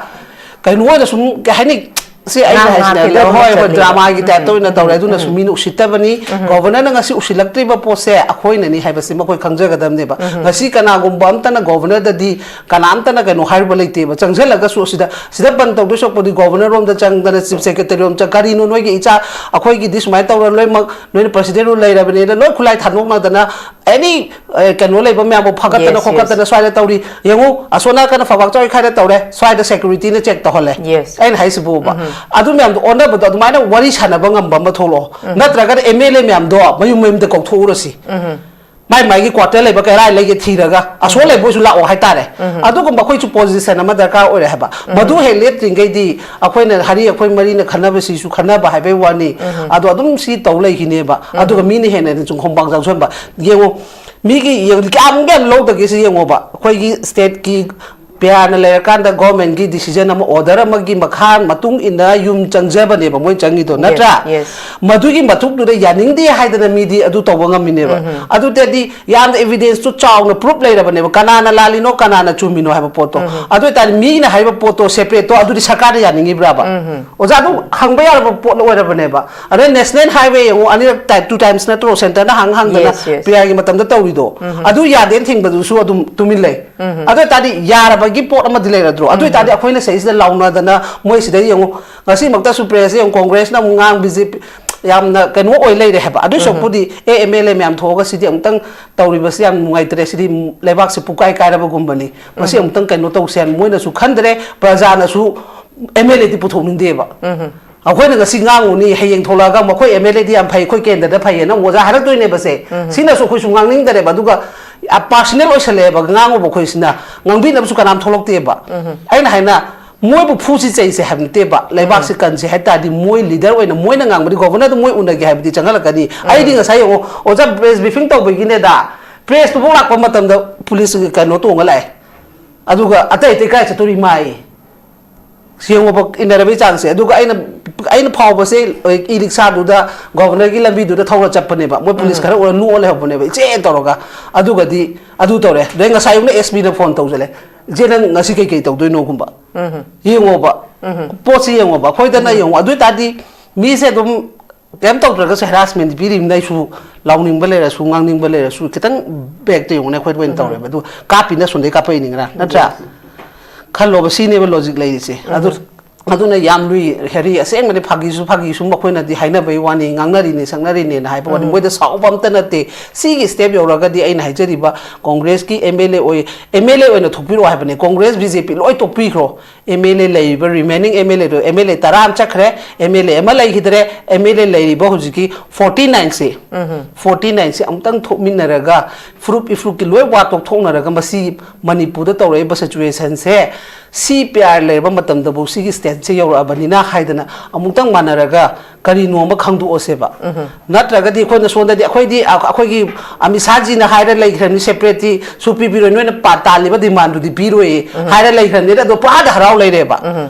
ꯀꯩꯅꯣ ꯑꯣꯏꯅ ꯁꯨꯝ, ꯀꯩ ꯍꯥꯏꯅꯤ, ꯁꯤ ꯑꯩꯅ ꯍꯥꯏꯁꯤꯅ ꯍꯣꯏ ꯍꯣꯏ, ꯗ꯭ꯔꯃꯥꯒꯤ ꯇꯥꯏꯞꯇ ꯑꯣꯏꯅ ꯇꯧꯔꯦ꯫ ꯑꯗꯨꯅꯁꯨ ꯃꯤꯅ ꯎꯁꯤꯠꯇꯕꯅꯤ꯫ ꯒꯣꯚꯔꯅꯔꯅ ꯉꯁꯤ ꯎꯁꯤꯜꯂꯛꯇ꯭ꯔꯤꯕ ꯄꯣꯠꯁꯦ ꯑꯩꯈꯣꯏꯅꯅꯤ ꯍꯥꯏꯕꯁꯤ ꯃꯈꯣꯏ ꯈꯪꯖꯒꯗꯕꯅꯦꯕ꯫ ꯉꯁꯤ ꯀꯅꯥꯒꯨꯝꯕ ꯑꯝꯇꯅ ꯒꯣꯚꯔꯅꯔꯗꯗꯤ ꯀꯅꯥꯝꯇꯅ ꯀꯩꯅꯣ ꯍꯥꯏꯔꯨꯕ ꯂꯩꯇꯦꯕ꯫ ꯆꯪꯁꯤꯜꯂꯒꯁꯨ ꯁꯤꯗ ꯁꯤꯗ ꯕꯟ ꯇꯧꯗꯣꯏ ꯁꯔꯨꯛꯄꯨꯗꯤ ꯒꯣꯚꯔꯅꯔ ꯔꯣꯝꯗ ꯆꯪꯗꯅ, ꯆꯤꯐ ꯁꯦꯀ꯭ꯔꯦꯇꯔꯤ ꯔꯣꯝ ꯆꯪ, "ꯀꯔꯤꯅꯣ ꯅꯣꯏꯒꯤ ꯏꯆꯥ, ꯑꯩꯈꯣꯏꯒꯤꯗꯤ ꯁꯨꯃꯥꯏꯅ ꯇꯧꯔ ꯂꯣꯏꯅꯃꯛ ꯅꯣꯏꯅ ꯄ꯭ꯔꯁꯤꯗꯦꯟ ꯔꯨꯜ ꯂꯩꯔꯕꯅꯤꯅ ꯂꯣꯏ ꯈꯨꯠꯂꯥꯏ ꯊꯥꯗꯣꯛꯅꯗꯅ ꯑꯦꯅꯤ ꯀꯩꯅꯣ ꯂꯩꯕ ꯃꯌꯥꯝꯕꯨ ꯐꯒꯠꯇꯅ ꯈꯣꯠꯀꯠꯇꯅ ꯁ꯭ꯋꯥꯏꯗ ꯇꯧꯔꯤ꯫ ꯌꯦꯡꯉꯨ, ꯑꯁꯣꯝ ꯅꯥꯀꯟꯗ ꯐꯕꯥꯛ ꯆꯥꯎꯏ ꯈꯥꯏꯗ ꯇꯧꯔꯦ, ꯁ꯭ꯋꯥꯏꯗ ꯁꯦꯀ꯭ꯌꯨꯔꯤꯇꯤꯅ ꯆꯦꯛ ꯇꯧꯍꯜꯂꯦ"꯫ ꯑꯩꯅ ꯍꯥꯏꯁꯤꯕꯨꯕ꯫ ꯑꯗꯨ ꯃꯌꯥꯝꯗꯣ ꯑꯣꯟꯅꯕꯗꯣ ꯑꯗꯨꯃꯥꯏꯅ ꯋꯥꯔꯤ ꯁꯥꯟꯅꯕ ꯉꯝꯕ ꯑꯃ ꯊꯣꯛꯂꯛꯑꯣ꯫ ꯅꯠꯇ꯭ꯔꯒꯅ ꯑꯦꯝ ꯑꯦꯜ ꯑꯦ ꯃꯌꯥꯝꯗꯣ ꯃꯌꯨꯝ ꯃꯌꯨꯝꯗ ꯀꯧꯊꯣꯛꯎꯔꯁꯤ꯫ ꯃꯥꯏ ꯃꯥꯏꯒꯤ ꯀ꯭ꯋꯥꯇꯔ ꯂꯩꯕ ꯀꯔꯥꯏ ꯂꯩꯒꯦ ꯊꯤꯔꯒ ꯑꯁꯣꯝ ꯂꯩꯕ ꯑꯣꯏꯁꯨ ꯂꯥꯛꯑꯣ ꯍꯥꯏꯇꯥꯔꯦ꯫ ꯑꯗꯨꯒꯨꯝꯕ ꯑꯩꯈꯣꯏꯁꯨ ꯄꯣꯖꯤꯁꯟ ꯑꯃ ꯗꯔꯀꯥꯔ ꯑꯣꯏꯔꯦ ꯍꯥꯏꯕ꯫ ꯃꯗꯨ ꯍꯦꯛ ꯂꯦꯞꯇ꯭ꯔꯤꯉꯩꯗꯤ ꯑꯩꯈꯣꯏꯅ ꯍꯥꯔꯤ ꯑꯩꯈꯣꯏ ꯃꯔꯤꯅ ꯈꯟꯅꯕꯁꯤꯁꯨ ꯈꯟꯅꯕ ꯍꯥꯏꯕꯩ ꯋꯥꯅꯤ꯫ ꯑꯗꯣ ꯑꯗꯨꯝ ꯁꯤ ꯇꯧ ꯂꯩꯈꯤꯅꯦꯕ꯫ ꯑꯗꯨꯒ ꯃꯤꯅ ꯍꯦꯟꯅ ꯍꯦꯟꯅ ꯁꯨꯝ ꯈꯣꯡꯄꯥꯡ ꯆꯥꯎꯁꯟꯕ꯫ ꯌꯦꯡꯉꯣ, ꯃꯤꯒꯤ ꯌꯦꯡ-, ꯀꯌꯥꯝ ꯀꯌꯥꯝ ꯂꯧꯗꯒꯦ ꯁꯤ ꯌꯦꯡꯉꯣꯕ꯫ ꯑꯩꯈꯣꯏꯒꯤ ꯁ꯭ꯇꯦꯠꯀꯤ ꯄꯤ ꯑꯥꯔꯅ ꯂꯩꯔꯀꯥꯟꯗ ꯒꯣꯔꯃꯦꯟꯒꯤ ꯗꯤꯁꯤꯖꯟ ꯑꯃ, ꯑꯣꯔꯗꯔ ꯑꯃꯒꯤ ꯃꯈꯥ ꯃꯇꯨꯡ ꯏꯟꯅ ꯌꯨꯝ ꯆꯪꯖꯕꯅꯦꯕ ꯃꯣꯏ ꯆꯪꯉꯤꯗꯣ, ꯅꯠꯇ꯭ꯔꯥ? ꯃꯗꯨꯒꯤ ꯃꯇꯨꯡꯗꯨꯗ ꯌꯥꯅꯤꯡꯗꯦ ꯍꯥꯏꯗꯅ ꯃꯤꯗꯤ ꯑꯗꯨ ꯇꯧꯕ ꯉꯝꯃꯤꯅꯦꯕ꯫ ꯑꯗꯨꯗꯗꯤ ꯌꯥꯝꯅ ꯑꯦꯚꯤꯗꯦꯟꯁꯇꯨ ꯆꯥꯎꯅ ꯄ꯭ꯔꯨꯞ ꯂꯩꯔꯕꯅꯦꯕ꯫ ꯀꯅꯥꯅ ꯂꯥꯜꯂꯤꯅꯣ, ꯀꯅꯥꯅ ꯆꯨꯝꯃꯤꯅꯣ ꯍꯥꯏꯕ ꯄꯣꯠꯇꯣ꯫ ꯑꯗꯨ ꯑꯣꯏꯇꯥꯔꯗꯤ ꯃꯤꯅ ꯍꯥꯏꯕ ꯄꯣꯠꯇꯣ ꯁꯦꯄꯔꯦꯠꯇꯣ ꯑꯗꯨꯗꯤ ꯁꯔꯀꯥꯔꯅ ꯌꯥꯅꯤꯡꯉꯤꯕ꯭ꯔꯥꯕ? ꯑꯣꯖꯥ, ꯑꯗꯨꯝ ꯍꯪꯕ ꯌꯥꯔꯕ ꯄꯣꯠ ꯑꯣꯏꯔꯕꯅꯦꯕ꯫ ꯑꯗꯩ ꯅꯦꯁꯅꯦꯜ ꯍꯥꯏꯋꯦ ꯌꯦꯡꯉꯨ, ꯑꯅꯤꯔꯛ ꯇꯥꯏ-, ꯇꯨ ꯇꯥꯏꯝꯁ ꯅꯠꯇ꯭ꯔꯣ ꯁꯦꯟꯇꯔꯅ ꯍꯪ ꯍꯪꯗꯅ ꯄꯤ ꯑꯥꯔꯒꯤ ꯃꯇꯝꯗ ꯇꯧꯔꯤꯗꯣ? ꯑꯗꯨ ꯌꯥꯗꯦꯅ ꯊꯤꯡꯕꯗꯨꯁꯨ ꯑꯗꯨꯝ ꯇꯨꯃꯤꯟ ꯂꯩ꯫ ꯑꯗꯨ ꯑꯣꯏꯇꯥꯔꯗꯤ ꯌꯥꯔꯕꯒꯤ ꯄꯣꯠ ꯑꯃꯗꯤ ꯂꯩꯔꯗ꯭ꯔꯣ? ꯑꯗꯨ ꯑꯣꯏꯇꯥꯔꯗꯤ ꯑꯩꯈꯣꯏꯅ ꯁꯤꯗꯩꯁꯤꯗ ꯂꯥꯎꯅꯗꯅ ꯃꯣꯏ ꯁꯤꯗ ꯌꯦꯡꯉꯨ, ꯉꯁꯤꯃꯛꯇꯁꯨ ꯄ꯭ꯔꯦꯁꯁꯦ ꯌꯦꯡꯉꯨ, ꯀꯣꯡꯒ꯭ꯔꯦꯁꯅ ꯑꯃꯨꯛ ꯉꯥꯡ, ꯕꯤ ꯖꯦ ꯄꯤ ꯌꯥꯝꯅ ꯀꯩꯅꯣ ꯑꯣꯏ ꯂꯩꯔꯦ ꯍꯥꯏꯕ꯫ ꯑꯗꯨꯏ ꯁꯔꯨꯛꯄꯨꯗꯤ ꯑꯦ ꯑꯦꯝ ꯑꯦꯜ ꯑꯦ ꯃꯌꯥꯝ ꯊꯣꯛꯑꯒ ꯁꯤꯗꯤ ꯑꯃꯨꯛꯇꯪ ꯇꯧꯔꯤꯕꯁꯤ ꯌꯥꯝ ꯅꯨꯡꯉꯥꯏꯇ꯭ꯔꯦ, ꯁꯤꯗꯤ ꯂꯩꯕꯥꯛꯁꯤ ꯄꯨꯀꯥꯏ ꯀꯥꯏꯔꯕꯒꯨꯝꯕꯅꯤ, ꯃꯁꯤ ꯑꯃꯨꯛꯇꯪ ꯀꯩꯅꯣ ꯇꯧꯁꯦ ꯍꯥꯏꯅ ꯃꯣꯏꯅꯁꯨ ꯈꯟꯗ꯭ꯔꯦ, ꯄ꯭ꯔꯖꯥꯅꯁꯨ ꯑꯦꯝ ꯑꯦꯜ ꯑꯦꯗꯤ ꯄꯨꯊꯣꯛꯅꯤꯡꯗꯦꯕ꯫ ꯑꯩꯈꯣꯏꯅ ꯉꯁꯤ ꯉꯥꯡꯉꯨꯅꯤ, ꯍꯌꯦꯡ ꯊꯣꯛꯂꯛꯑꯒ ꯃꯈꯣꯏ ꯑꯦꯝ ꯑꯦꯜ ꯑꯦꯗꯤ ꯌꯥꯝ ꯐꯩ, ꯑꯩꯈꯣꯏ ꯀꯦꯟꯗ꯭ꯔꯗ ꯐꯩꯌꯦꯅ ꯑꯃꯨꯛ ꯑꯣꯖꯥ ꯍꯥꯏꯔꯛꯇꯣꯏꯅꯦꯕꯁꯦ꯫ ꯁꯤꯅꯁꯨ ꯑꯩꯈꯣꯏꯁꯨ ꯉꯥꯡꯅꯤꯡꯗꯔꯦꯕ꯫ ꯑꯗꯨꯒ ꯄꯥꯔꯁꯅꯦꯜ ꯑꯣꯏꯁꯜꯂꯛꯑꯦꯕ ꯉꯥꯡꯉꯨꯕ ꯑꯩꯈꯣꯏꯁꯤꯅ, ꯉꯥꯡꯕꯤꯅꯕꯁꯨ ꯀꯅꯥꯝ ꯊꯣꯛꯂꯛꯇꯦꯕ꯫ ꯑꯩꯅ ꯍꯥꯏꯅ ꯃꯣꯏꯕꯨ ꯐꯨꯁꯤ ꯆꯩꯁꯦ ꯍꯥꯏꯕ ꯅꯠꯇꯦꯕ, ꯂꯩꯕꯥꯛꯁꯤ ꯀꯟꯁꯦ ꯍꯥꯏ ꯇꯥꯔꯗꯤ ꯃꯣꯏ ꯂꯤꯗꯔ ꯑꯣꯏꯅ ꯃꯣꯏꯅ ꯉꯥꯡꯕꯗꯤ ꯒꯣꯕꯔꯅꯔꯗꯨ ꯃꯣꯏ ꯎꯅꯒꯦ ꯍꯥꯏꯕꯗꯤ ꯆꯪꯍꯜꯂꯛꯀꯅꯤ꯫ ꯑꯩꯗꯤ ꯉꯁꯥꯏ ꯌꯦꯡꯉꯣ, ꯑꯣꯖꯥ ꯄ꯭ꯔꯦꯁ ꯕ꯭ꯔꯤꯐꯤꯡ ꯇꯧꯕꯒꯤꯅꯦꯗ, ꯄ꯭ꯔꯦꯁꯇꯨꯐꯥꯎ ꯂꯥꯛꯄ ꯃꯇꯝꯗ ꯄꯨꯂꯤꯁ ꯀꯩꯅꯣ ꯇꯣꯡꯉ ꯂꯥꯛꯑꯦ꯫ ꯑꯗꯨꯒ ꯑꯇꯩ ꯑꯇꯩ ꯀꯥꯏ ꯆꯠꯇꯣꯔꯤ ꯃꯥꯏ? ꯁꯤ ꯌꯦꯡꯉꯣꯕ, ꯏꯟꯅꯔꯕꯒꯤ ꯆꯥꯡꯁꯦ꯫ ꯑꯗꯨꯒ ꯑꯩꯅ, ꯑꯩꯅ ꯐꯥꯎꯕꯁꯦ ꯏ ꯔꯤꯛꯁꯥꯗꯨꯗ, ꯒꯣꯕꯔꯅꯔꯒꯤ ꯂꯝꯕꯤꯗꯨꯗ ꯊꯧꯔ ꯆꯠꯄꯅꯦꯕ꯫ ꯃꯣꯏ ꯄꯨꯂꯤꯁ ꯈꯔ ꯎꯔ ꯅꯣꯛꯑ ꯂꯩꯍꯧꯕꯅꯦꯕ, ꯏꯆꯦ ꯇꯧꯔꯒ꯫ ꯑꯗꯨꯒꯗꯤ ꯑꯗꯨ ꯇꯧꯔꯦ꯫ ꯑꯗꯩ ꯉꯁꯥꯏ ꯑꯌꯨꯛꯅ ꯑꯦꯁ ꯄꯤꯗ ꯐꯣꯟ ꯇꯧꯁꯤꯜꯂꯦ, "ꯏꯆꯦ, ꯅꯪ ꯉꯁꯤ ꯀꯩꯀꯩ ꯇꯧꯗꯣꯏꯅꯣꯒꯨꯝꯕ?" ꯌꯦꯡꯉꯣꯕ, ꯄꯣꯠꯁꯤ ꯌꯦꯡꯉꯣꯕ, ꯑꯩꯈꯣꯏꯗꯅ ꯌꯦꯡꯉꯣ, ꯑꯗꯨ ꯑꯣꯏꯇꯥꯔꯗꯤ ꯃꯤꯁꯦ ꯑꯗꯨꯝ ꯀꯩꯝ ꯇꯧꯗ꯭ꯔꯒꯁꯨ ꯍꯦꯔꯥꯁꯃꯦꯟ ꯄꯤꯔꯤꯕꯅꯤꯅ ꯑꯩꯁꯨ ꯂꯥꯎꯅꯤꯡꯕ ꯂꯩꯔꯁꯨ, ꯉꯥꯡꯅꯤꯡꯕ ꯂꯩꯔꯁꯨ, ꯈꯤꯇꯪ ꯕꯦꯛꯇ ꯌꯦꯡꯉꯨꯅꯦ, ꯑꯩꯈꯣꯏꯗ ꯑꯣꯏꯅ ꯇꯧꯔꯦꯕ꯫ ꯑꯗꯨ ꯀꯥꯞꯄꯤꯅ ꯁꯣꯝꯗꯩ ꯀꯥꯞꯄꯛꯏꯅꯤ ꯉꯔꯥꯡ, ꯅꯠꯇ꯭ꯔꯥ? ꯈꯜꯂꯣꯕ, ꯁꯤꯅꯦꯕ ꯂꯣꯖꯤꯛ ꯂꯩꯔꯤꯁꯦ꯫ ꯑꯗꯨ ꯑꯗꯨꯅ ꯌꯥꯝ ꯂꯨꯏ, ꯍꯦꯔꯤ꯫ ꯑꯁꯦꯡꯕꯗꯤ ꯐꯥꯒꯤꯁꯨ ꯐꯥꯒꯤ, ꯁꯨꯝ ꯑꯩꯈꯣꯏꯅꯗꯤ ꯍꯥꯏꯅꯕꯩ ꯋꯥꯅꯤ, ꯉꯥꯡꯅꯔꯤꯅꯤ ꯁꯛꯅꯔꯤꯅꯦꯅ ꯍꯥꯏꯕ ꯋꯥꯅꯤ, ꯃꯣꯏꯗ ꯁꯥꯎꯕ ꯑꯝꯇ ꯅꯠꯇꯦ꯫ ꯁꯤꯒꯤ ꯁ꯭ꯇꯦꯞ ꯌꯧꯔꯒꯗꯤ ꯑꯩꯅ ꯍꯥꯏꯖꯔꯤꯕ ꯀꯣꯡꯒ꯭ꯔꯦꯁꯀꯤ ꯑꯦꯝ ꯑꯦꯜ ꯑꯦ ꯑꯣꯏ, ꯑꯦꯝ ꯑꯦꯜ ꯑꯦ ꯑꯣꯏꯅ ꯊꯣꯛꯄꯤꯔꯛꯑꯣ ꯍꯥꯏꯕꯅꯦ꯫ ꯀꯣꯡꯒ꯭ꯔꯦꯁ, ꯕꯤ ꯖꯦ ꯄꯤ ꯂꯣꯏ ꯇꯣꯛꯄꯤꯈ꯭ꯔꯣ꯫ ꯑꯦꯝ ꯑꯦꯜ ꯑꯦ ꯂꯩꯔꯤꯕ, ꯔꯤꯃꯦꯅꯤꯡ ꯑꯦꯝ ꯑꯦꯜ ꯑꯦꯗꯣ, ꯑꯦꯝ ꯑꯦꯜ ꯑꯦ ꯇꯔꯥ ꯑꯃ ꯆꯠꯈ꯭ꯔꯦ, ꯑꯦꯝ ꯑꯦꯜ ꯑꯦ ꯑꯃ ꯂꯩꯈꯤꯗ꯭ꯔꯦ꯫ ꯑꯦꯝ ꯑꯦꯜ ꯑꯦ ꯂꯩꯔꯤꯕ ꯍꯧꯖꯤꯛꯀꯤ ꯐꯣꯔꯇꯤ ꯅꯥꯏꯟꯁꯦ, ꯐꯣꯔꯇꯤ ꯅꯥꯏꯟꯁꯦ ꯑꯃꯨꯛꯇꯪ ꯊꯣꯛꯃꯤꯟꯅꯔꯒ, ꯐꯨꯔꯨꯞ ꯏꯐꯨꯔꯨꯞꯀꯤ ꯂꯣꯏ ꯋꯥ ꯇꯣꯛꯊꯣꯛꯅꯔꯒ, ꯃꯁꯤ ꯃꯅꯤꯄꯨꯔꯗ ꯇꯧꯔꯛꯏꯕ ꯁꯤꯆꯨꯋꯦꯁꯟꯁꯦ ꯁꯤ ꯄꯤ ꯑꯥꯔ ꯂꯩꯔꯕ ꯃꯇꯝꯗꯐꯥꯎ ꯁꯤꯒꯤ ꯁ꯭ꯇꯦꯠꯁꯦ ꯌꯧꯔꯛꯑꯕꯅꯤꯅ ꯍꯥꯏꯗꯅ ꯑꯃꯨꯛꯇꯪ ꯃꯥꯟꯅꯔꯒ ꯀꯔꯤꯅꯣ ꯑꯃ ꯈꯪꯗꯣꯛꯑꯁꯦꯕ꯫ ꯅꯠꯇ꯭ꯔꯒꯗꯤ ꯑꯩꯈꯣꯏꯅ ꯁꯣꯝꯗꯗꯤ, ꯑꯩꯈꯣꯏꯗꯤ, ꯑ-, ꯑꯩꯈꯣꯏꯒꯤ ꯑꯃꯤꯠ ꯁꯥꯍꯖꯤꯅ ꯍꯥꯏꯔ ꯂꯩꯈ꯭ꯔꯕꯅꯤ, ꯁꯦꯄꯔꯦꯠꯇꯤ ꯁꯨ ꯄꯤ ꯄꯤꯔꯣꯏ, ꯅꯣꯏꯅ ꯄꯥ-, ꯇꯥꯜꯂꯤꯕ ꯗꯤꯃꯥꯟꯗꯨꯗꯤ ꯄꯤꯔꯣꯏ ꯍꯥꯏꯔ ꯂꯩꯈ꯭ꯔꯕꯅꯤꯅ, ꯑꯗꯣ ꯄꯨꯡꯍꯥꯗ ꯍꯔꯥꯎ ꯂꯩꯔꯦꯕ꯫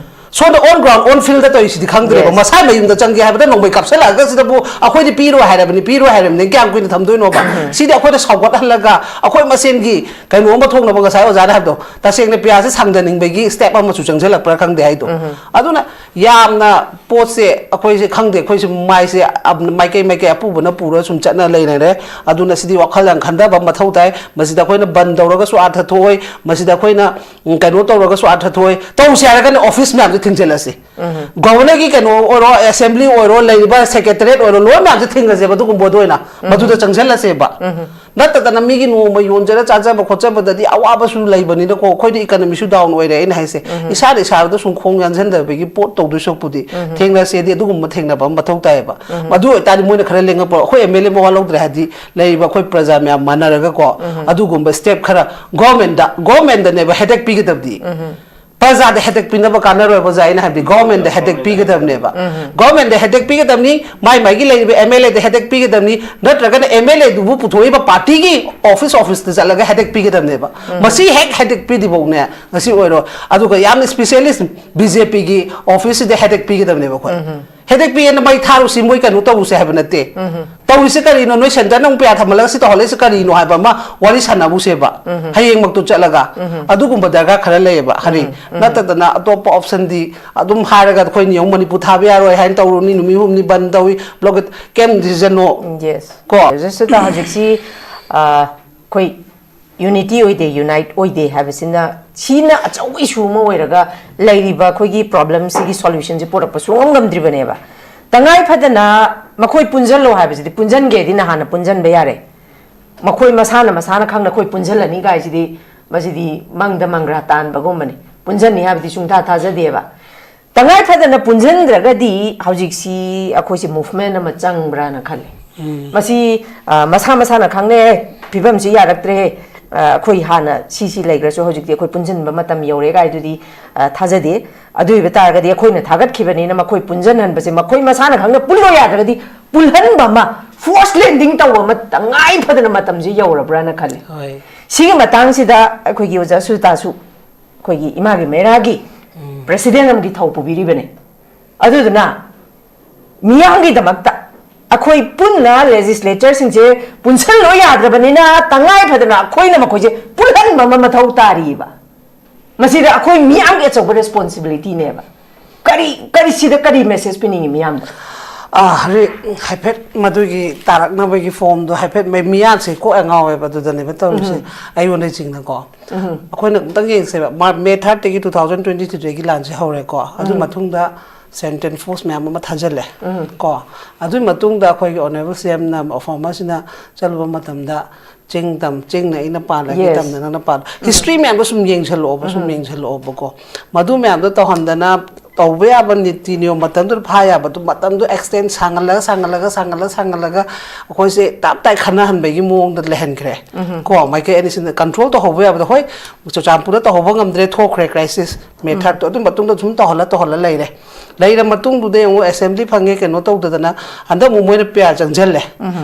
ꯁꯣꯝꯗ ꯑꯣꯟ ꯒ꯭ꯔꯥꯎꯟ, ꯑꯣꯟ ꯐꯤꯜꯗ ꯇꯧꯔꯤꯁꯤꯗꯤ ꯈꯪꯗ꯭ꯔꯦꯕ꯫ ꯃꯁꯥꯏ ꯃꯌꯨꯝꯗ ꯆꯪꯒꯦ ꯍꯥꯏꯕꯗ ꯅꯣꯡꯃꯩ ꯀꯥꯞꯁꯤꯜꯂꯛꯑꯒ ꯁꯤꯗꯕꯨ ꯑꯩꯈꯣꯏꯗꯤ ꯄꯤꯔꯣꯏ ꯍꯥꯏꯔꯕꯅꯤ, ꯄꯤꯔꯣꯏ ꯍꯥꯏꯔꯕꯅꯤ, ꯀꯌꯥꯝ ꯀꯨꯏꯅ ꯊꯝꯗꯣꯏꯅꯣꯕ? ꯁꯤꯗꯤ ꯑꯩꯈꯣꯏꯗ ꯁꯥꯎꯒꯠꯍꯜꯂꯒ ꯑꯩꯈꯣꯏ ꯃꯁꯦꯟꯒꯤ ꯀꯩꯅꯣ ꯑꯃ ꯊꯣꯛꯅꯕ, ꯉꯁꯥꯏ ꯑꯣꯖꯥꯅ ꯍꯥꯏꯕꯗꯣ, ꯇꯁꯦꯡꯅ ꯄꯤꯌꯥꯁꯦ ꯁꯥꯡꯗꯅꯤꯡꯕꯒꯤ ꯁ꯭ꯇꯦꯞ ꯑꯃꯁꯨ ꯆꯪꯁꯤꯜꯂꯛꯄ꯭ꯔꯥ ꯈꯪꯗꯦ ꯍꯥꯏꯗꯣ꯫ ꯑꯗꯨꯅ ꯌꯥꯝꯅ ꯄꯣꯠꯁꯦ ꯑꯩꯈꯣꯏꯁꯦ ꯈꯪꯗꯦ, ꯑꯩꯈꯣꯏꯁꯦ ꯃꯥꯏꯁꯦ ꯑ-, ꯃꯥꯏꯀꯩ ꯃꯥꯏꯀꯩ ꯑꯄꯨꯕꯅ ꯄꯨꯔ ꯁꯨꯝ ꯆꯠꯅ ꯂꯩꯅꯔꯦ꯫ ꯑꯗꯨꯅ ꯁꯤꯗꯤ ꯋꯥꯈꯜ ꯌꯥꯝ ꯈꯟꯊꯕ ꯑꯃ ꯃꯊꯧ ꯇꯥꯏ꯫ ꯃꯁꯤꯗ ꯑꯩꯈꯣꯏꯅ ꯕꯟ ꯇꯧꯔꯒꯁꯨ ꯑꯥꯔꯊ ꯊꯣꯛꯑꯣꯏ, ꯃꯁꯤꯗ ꯑꯩꯈꯣꯏꯅ, ꯎꯝ, ꯀꯩꯅꯣ ꯇꯧꯔꯒꯁꯨ ꯑꯥꯔꯊ ꯊꯣꯛꯑꯣꯏ꯫ ꯇꯧꯁꯦ ꯍꯥꯏꯔꯒꯅ ꯑꯣꯐꯤꯁ ꯃꯌꯥꯝꯁꯦ ꯊꯤꯡꯖꯤꯜꯂꯁꯤ꯫ ꯒꯣꯕꯔꯅꯔꯒꯤ ꯀꯩꯅꯣ ꯑꯣꯏꯔꯣ, ꯑꯦꯁꯦꯝꯕ꯭ꯂꯤ ꯑꯣꯏꯔꯣ, ꯂꯩꯔꯤꯕ ꯁꯦꯀ꯭ꯔꯦꯇꯔꯤꯌꯦꯠ ꯑꯣꯏꯔꯣ, ꯂꯣꯏ ꯃꯌꯥꯝꯁꯦ ꯊꯤꯡꯉꯁꯦꯕ, ꯑꯗꯨꯒꯨꯝꯕꯗ ꯑꯣꯏꯅ ꯃꯗꯨꯗ ꯆꯪꯁꯤꯜꯂꯁꯦꯕ꯫ ꯅꯠꯇꯗꯅ ꯃꯤꯒꯤ ꯅꯣꯡꯃ ꯌꯣꯟꯖꯔ ꯆꯥꯖꯕ ꯈꯣꯠꯆꯕꯗꯗꯤ ꯑꯋꯥꯕꯁꯨ ꯂꯩꯕꯅꯤꯅꯀꯣ, ꯑꯩꯈꯣꯏꯗꯤ ꯏꯀꯅꯃꯤꯁꯨ ꯗꯥꯎꯟ ꯑꯣꯏꯔꯦ꯫ ꯑꯩꯅ ꯍꯥꯏꯁꯦ, ꯏꯁꯥꯅ ꯏꯁꯥꯗ ꯁꯨꯝ ꯈꯣꯡ ꯌꯥꯟꯁꯤꯟꯗꯕꯒꯤ ꯄꯣꯠ ꯇꯧꯗꯣꯏ ꯁꯔꯨꯛꯄꯨꯗꯤ, ꯊꯦꯡꯅꯁꯦꯗꯤ ꯑꯗꯨꯒꯨꯝꯕ ꯊꯦꯡꯅꯕ ꯑꯃ ꯃꯊꯧ ꯇꯥꯏꯌꯦꯕ꯫ ꯑꯗꯨ ꯑꯣꯏꯇꯥꯔꯗꯤ ꯃꯣꯏꯅ ꯈꯔ ꯂꯦꯡꯉꯛꯄ, ꯑꯩꯈꯣꯏ ꯑꯦꯝ ꯑꯦꯜ ꯑꯦ ꯃꯋꯥ ꯂꯧꯗ꯭ꯔꯦ ꯍꯥꯏꯗꯤ, ꯂꯩꯔꯤꯕ ꯑꯩꯈꯣꯏ ꯄ꯭ꯔꯖꯥ ꯃꯌꯥꯝ ꯃꯥꯟꯅꯔꯒꯀꯣ, ꯑꯗꯨꯒꯨꯝꯕ ꯁ꯭ꯇꯦꯞ ꯈꯔ ꯒꯣꯔꯃꯦꯟꯗ, ꯒꯣꯔꯃꯦꯟꯗꯅꯦꯕ ꯍꯦꯗꯦꯛ ꯄꯤꯒꯗꯕꯗꯤ꯫ ꯄ꯭ꯔꯖꯥꯗ ꯍꯦꯗꯦꯛ ꯄꯤꯅꯕ ꯀꯥꯟꯅꯔꯣꯏꯕ ꯑꯣꯖꯥ, ꯑꯩꯅ ꯍꯥꯏꯕꯗꯤ ꯒꯣꯔꯃꯦꯟꯗ ꯍꯦꯗꯦꯛ ꯄꯤꯒꯗꯕꯅꯦꯕ꯫ ꯒꯣꯔꯃꯦꯟꯗ ꯍꯦꯗꯦꯛ ꯄꯤꯒꯗꯕꯅꯤ, ꯃꯥꯏ ꯃꯥꯏꯒꯤ ꯂꯩꯔꯤꯕ ꯑꯦꯝ ꯑꯦꯜ ꯑꯦꯗ ꯍꯦꯗꯦꯛ ꯄꯤꯒꯗꯕꯅꯤ, ꯅꯠꯇ꯭ꯔꯒꯅ ꯑꯦꯝ ꯑꯦꯜ ꯑꯦꯗꯨꯕꯨ ꯄꯨꯊꯣꯛꯏꯕ ꯄꯥꯔꯇꯤꯒꯤ ꯑꯣꯐꯤꯁ, ꯑꯣꯐꯤꯁꯇ ꯆꯠꯂꯒ ꯍꯦꯗꯦꯛ ꯄꯤꯒꯗꯕꯅꯦꯕ꯫ ꯃꯁꯤ ꯍꯦꯛ ꯍꯦꯗꯦꯛ ꯄꯤꯗ꯭ꯔꯤꯐꯥꯎꯅꯦ ꯉꯁꯤ ꯑꯣꯏꯔꯣ꯫ ꯑꯗꯨꯒ ꯌꯥꯝꯅ ꯁ꯭ꯄꯤꯁꯦꯂꯤꯁ ꯕꯤ ꯖꯦ ꯄꯤꯒꯤ ꯑꯣꯐꯤꯁꯁꯤꯗ ꯍꯦꯗꯦꯛ ꯄꯤꯒꯗꯕꯅꯦꯕ ꯑꯩꯈꯣꯏ꯫ ꯍꯦꯗꯦꯛ ꯄꯤꯌꯦꯅ ꯃꯩ ꯊꯥꯔꯨꯁꯤ, ꯃꯣꯏ ꯀꯩꯅꯣ ꯇꯧꯔꯨꯁꯦ ꯍꯥꯏꯕ ꯅꯠꯇꯦ꯫ ꯇꯧꯔꯤꯁꯦ ꯀꯔꯤꯅꯣ? ꯅꯣꯏ ꯁꯦꯟꯇꯔꯅ ꯑꯃꯨꯛ ꯄꯩꯁꯥ ꯊꯝꯍꯜꯂꯒ ꯁꯤ ꯇꯧꯍꯜꯂꯛꯏꯁꯦ ꯀꯔꯤꯅꯣ ꯍꯥꯏꯕ ꯑꯃ ꯋꯥꯔꯤ ꯁꯥꯟꯅꯕꯨꯁꯦꯕ꯫ ꯍꯌꯦꯡꯃꯛꯇꯨ ꯆꯠꯂꯒ ꯑꯗꯨꯒꯨꯝꯕ ꯗꯔꯀꯥꯔ ꯈꯔ ꯂꯩꯌꯦꯕ꯫ ꯍꯔꯤ, ꯅꯠꯇꯗꯅ ꯑꯇꯣꯞꯄ ꯑꯣꯞꯁꯟꯗꯤ ꯑꯗꯨꯝ ꯍꯥꯏꯔꯒ ꯑꯩꯈꯣꯏ ꯅꯤꯌꯣꯝ ꯃꯅꯤꯄꯨꯔ ꯊꯥꯕ ꯌꯥꯔꯣꯏ ꯍꯥꯏꯅ ꯇꯧꯔꯨꯅꯤ, ꯅꯨꯃꯤꯠ ꯍꯨꯝꯅꯤ ꯕꯟ ꯇꯧꯏ, ꯕ꯭ꯂꯣꯀꯦꯠ, ꯀꯩꯝ decision ꯅꯣ꯫ ꯌꯦꯁ꯫ ꯀꯣ? ꯖꯁꯇ ꯍꯧꯖꯤꯛꯁꯤ ꯑ, ꯑꯩꯈꯣꯏ ꯌꯨꯅꯤꯇꯤ ꯑꯣꯏꯗꯦ, ꯌꯨꯅꯥꯏꯠ ꯑꯣꯏꯗꯦ ꯍꯥꯏꯕꯁꯤꯅ, ꯁꯤꯅ ꯑꯆꯧꯕ ꯏꯁꯨ ꯑꯃ ꯑꯣꯏꯔꯒ ꯂꯩꯔꯤꯕ ꯑꯩꯈꯣꯏꯒꯤ ꯄ꯭ꯔꯣꯕ꯭ꯂꯦꯝꯁꯤꯒꯤ ꯁꯣꯂꯨꯁꯟꯁꯤ ꯄꯨꯔꯛꯄ ꯁꯨꯡꯉꯝ ꯉꯝꯗ꯭ꯔꯤꯕꯅꯦꯕ꯫ ꯇꯉꯥꯏ ꯐꯗꯅ ꯃꯈꯣꯏ ꯄꯨꯟꯁꯤꯜꯂꯣ ꯍꯥꯏꯕꯁꯤꯗꯤ ꯄꯨꯟꯁꯤꯟꯒꯦꯗꯤ ꯅꯍꯥꯟꯅ ꯄꯨꯟꯁꯤꯟꯕ ꯌꯥꯔꯦ꯫ ꯃꯈꯣꯏ ꯃꯁꯥꯅ ꯃꯁꯥꯅ ꯈꯪꯅ ꯑꯩꯈꯣꯏ ꯄꯨꯟꯁꯤꯜꯂꯅꯤ ꯀꯥꯏꯁꯤꯗꯤ, ꯃꯁꯤꯗꯤ ꯃꯪꯗ ꯃꯪꯒ꯭ꯔꯥ ꯇꯥꯟꯕꯒꯨꯝꯕꯅꯤ꯫ ꯄꯨꯟꯁꯤꯟꯅꯤ ꯍꯥꯏꯕꯗꯤ ꯁꯨꯡꯊꯥ ꯊꯥꯖꯗꯦꯕ꯫ ꯇꯉꯥꯏ ꯐꯗꯅ ꯄꯨꯟꯁꯤꯟꯗ꯭ꯔꯒꯗꯤ ꯍꯧꯖꯤꯛꯁꯤ ꯑꯩꯈꯣꯏꯁꯦ movement ꯑꯃ ꯆꯪꯕ꯭ꯔꯥꯅ ꯈꯜꯂꯤ꯫ ꯃꯁꯤ, ꯑ, ꯃꯁꯥ ꯃꯁꯥꯅ ꯈꯪꯅ, "ꯑꯦ, ꯐꯤꯕꯝꯁꯤ ꯌꯥꯔꯛꯇ꯭ꯔꯦ, ꯑ, ꯑꯩꯈꯣꯏ ꯍꯥꯟꯅ ꯁꯤ ꯁꯤ ꯂꯩꯈ꯭ꯔꯁꯨ ꯍꯧꯖꯤꯛꯇꯤ ꯑꯩꯈꯣꯏ ꯄꯨꯟꯁꯤꯟꯕ ꯃꯇꯝ ꯌꯧꯔꯦ" ꯀꯥꯏꯗꯨꯗꯤ, ꯑ, ꯊꯥꯖꯗꯦ꯫ ꯑꯗꯨ ꯑꯣꯏꯕ ꯇꯥꯔꯒꯗꯤ ꯑꯩꯈꯣꯏꯅ ꯊꯥꯒꯠꯈꯤꯕꯅꯤꯅ ꯃꯈꯣꯏ ꯄꯨꯟꯁꯤꯟꯍꯟꯕꯁꯦ, ꯃꯈꯣꯏ ꯃꯁꯥꯅ ꯈꯪꯅ ꯄꯨꯜꯂꯣ ꯌꯥꯗ꯭ꯔꯒꯗꯤ ꯄꯨꯜꯍꯟꯕ ꯑꯃ, force landing ꯇꯧꯕ ꯑꯃ ꯇꯉꯥꯏ ꯐꯗꯅ ꯃꯇꯝꯁꯤ ꯌꯧꯔꯕ꯭ꯔꯥꯅ ꯈꯜꯂꯤ꯫ ꯍꯣꯏ꯫ ꯁꯤꯒꯤ ꯃꯇꯥꯡꯁꯤꯗ ꯑꯩꯈꯣꯏꯒꯤ ꯑꯣꯖꯥ ꯁꯨꯖꯇꯥꯁꯨ ꯑꯩꯈꯣꯏꯒꯤ ꯏꯃꯥꯒꯤ ꯃꯩꯔꯥꯒꯤ president ꯑꯃꯒꯤ ꯊꯧ ꯄꯨꯕꯤꯔꯤꯕꯅꯦ꯫ ꯑꯗꯨꯗꯨꯅ ꯃꯤꯌꯥꯝꯒꯤꯗꯃꯛꯇ ꯑꯩꯈꯣꯏ ꯄꯨꯟꯅ ꯂꯦꯖꯤꯁꯂꯦꯆꯔꯁꯤꯡꯁꯦ ꯄꯨꯟꯁꯜꯂꯣ ꯌꯥꯗ꯭ꯔꯕꯅꯤꯅ, ꯇꯉꯥꯏ ꯐꯗꯅ ꯑꯩꯈꯣꯏꯅ ꯃꯈꯣꯏꯁꯦ ꯄꯨꯜꯍꯟꯕ ꯑꯃ ꯃꯊꯧ ꯇꯥꯔꯤꯕ꯫ ꯃꯁꯤꯗ ꯑꯩꯈꯣꯏ ꯃꯤꯌꯥꯝꯒꯤ ꯑꯆꯧꯕ ꯔꯦꯁꯄꯣꯟꯁꯤꯕꯤꯂꯤꯇꯤꯅꯦꯕ꯫ ꯀꯔꯤ, ꯀꯔꯤ ꯁꯤꯗ ꯀꯔꯤ ꯃꯦꯁꯦꯖ ꯄꯤꯅꯤꯡꯉꯤ ꯃꯤꯌꯥꯝꯗ? ꯑꯥ, ꯍꯧꯖꯤꯛ ꯍꯥꯏꯐꯦꯠ ꯃꯗꯨꯒꯤ ꯇꯥꯔꯛꯅꯕꯒꯤ ꯐꯣꯝꯗꯣ ꯍꯥꯏꯐꯦꯠ ꯃꯩ-, ꯃꯤꯌꯥꯟꯁꯦ ꯀꯣꯛ ꯉꯥꯎꯋꯦꯕ꯫ ꯑꯗꯨꯗꯅꯦꯕ ꯇꯧꯔꯤꯁꯦ꯫ ꯑꯩꯉꯣꯟꯗ ꯆꯤꯡꯅꯀꯣ꯫ ꯑꯩꯈꯣꯏꯅ ꯑꯃꯨꯛꯇꯪ ꯌꯦꯡꯁꯦꯕ꯫ ꯃꯥꯔ-, ꯃꯦ ꯊꯥꯔꯠꯇꯒꯤ ꯇꯨ ꯊꯥꯎꯖꯟ ꯇ꯭ꯋꯦꯟꯇꯤ ꯊ꯭ꯔꯤꯗꯒꯤ ꯂꯥꯟꯁꯦ ꯍꯧꯔꯦꯀꯣ꯫ ꯑꯗꯨ ꯃꯇꯨꯡꯗ ꯁꯦꯟꯇ꯭ꯔꯦꯜ ꯐꯣꯔꯁ ꯃꯌꯥꯝ ꯑꯃ ꯊꯥꯖꯤꯜꯂꯦ꯫ ꯀꯣ? ꯑꯗꯨꯒꯤ ꯃꯇꯨꯡꯗ ꯑꯩꯈꯣꯏꯒꯤ ꯑꯣꯅꯔꯦꯕꯜ ꯁꯤ ꯑꯦꯝꯅ ꯐꯣꯔꯃꯔꯁꯤꯅ ꯆꯠꯂꯨꯕ ꯃꯇꯝꯗ ꯆꯤꯡ ꯇꯝ, ꯆꯤꯡꯅ ꯑꯩꯅ ꯄꯥꯜꯂꯒꯦ, Yes. ꯇꯝꯅ ꯅꯪꯅ ꯄꯥꯜꯂꯣ꯫ ꯍꯤꯁꯇ꯭ꯔꯤ ꯃꯌꯥꯝꯗꯣ ꯁꯨꯝ ꯌꯦꯡꯁꯜꯂꯛꯑꯣꯕ, ꯁꯨꯝ ꯌꯦꯡꯁꯜꯂꯛꯑꯣꯕꯀꯣ꯫ ꯃꯗꯨ ꯃꯌꯥꯝꯗꯣ ꯇꯧꯍꯟꯗꯅ ꯇꯧꯕ ꯌꯥꯕ ꯅꯤꯇꯤ ꯅꯤꯌꯣꯝ ꯃꯇꯝꯗꯨꯗ ꯐꯥ ꯌꯥꯕꯗꯣ ꯃꯇꯝꯗꯣ ꯑꯦꯛꯁꯇꯦꯟ ꯁꯥꯡꯍꯜꯂꯒ, ꯁꯥꯡꯍꯜꯂꯒ, ꯁꯥꯡꯍꯜꯂꯒ, ꯁꯥꯡꯍꯜꯂꯒ ꯑꯩꯈꯣꯏꯁꯦ ꯇꯞ ꯇꯥꯏ ꯈꯠꯅꯍꯟꯕꯒꯤ ꯃꯑꯣꯡꯗ ꯂꯩꯍꯟꯈ꯭ꯔꯦ꯫ ꯀꯣ? ꯃꯥꯏꯀꯩ ꯑꯅꯤꯁꯤꯅ ꯀꯟꯇ꯭ꯔꯣꯜ ꯇꯧꯍꯧꯕ ꯌꯥꯕꯗꯣ꯫ ꯍꯣꯏ, ꯆꯨꯔꯆꯥꯟꯄꯨꯔꯗ ꯇꯧꯍꯧꯕ ꯉꯝꯗ꯭ꯔꯦ, ꯊꯣꯛꯈ꯭ꯔꯦ ꯀ꯭ꯔꯥꯏꯁꯤꯁ, ꯃꯦ ꯊꯥꯔꯠꯇꯣ꯫ ꯑꯗꯨ ꯃꯇꯨꯡꯗ ꯁꯨꯝ ꯇꯧꯍꯜꯂ, ꯇꯧꯍꯜꯂ ꯂꯩꯔꯦ꯫ ꯂꯩꯔ ꯃꯇꯨꯡꯗꯨꯗ ꯌꯦꯡꯉꯨ, ꯑꯦꯁꯦꯝꯕ꯭ꯂꯤ ꯐꯪꯉꯦ, ꯀꯩꯅꯣ ꯇꯧꯗꯗꯅ ꯍꯟꯗꯛ ꯑꯃꯨꯛ ꯃꯣꯏꯅ ꯄꯤ ꯑꯥꯔ ꯆꯪꯁꯤꯜꯂꯦ꯫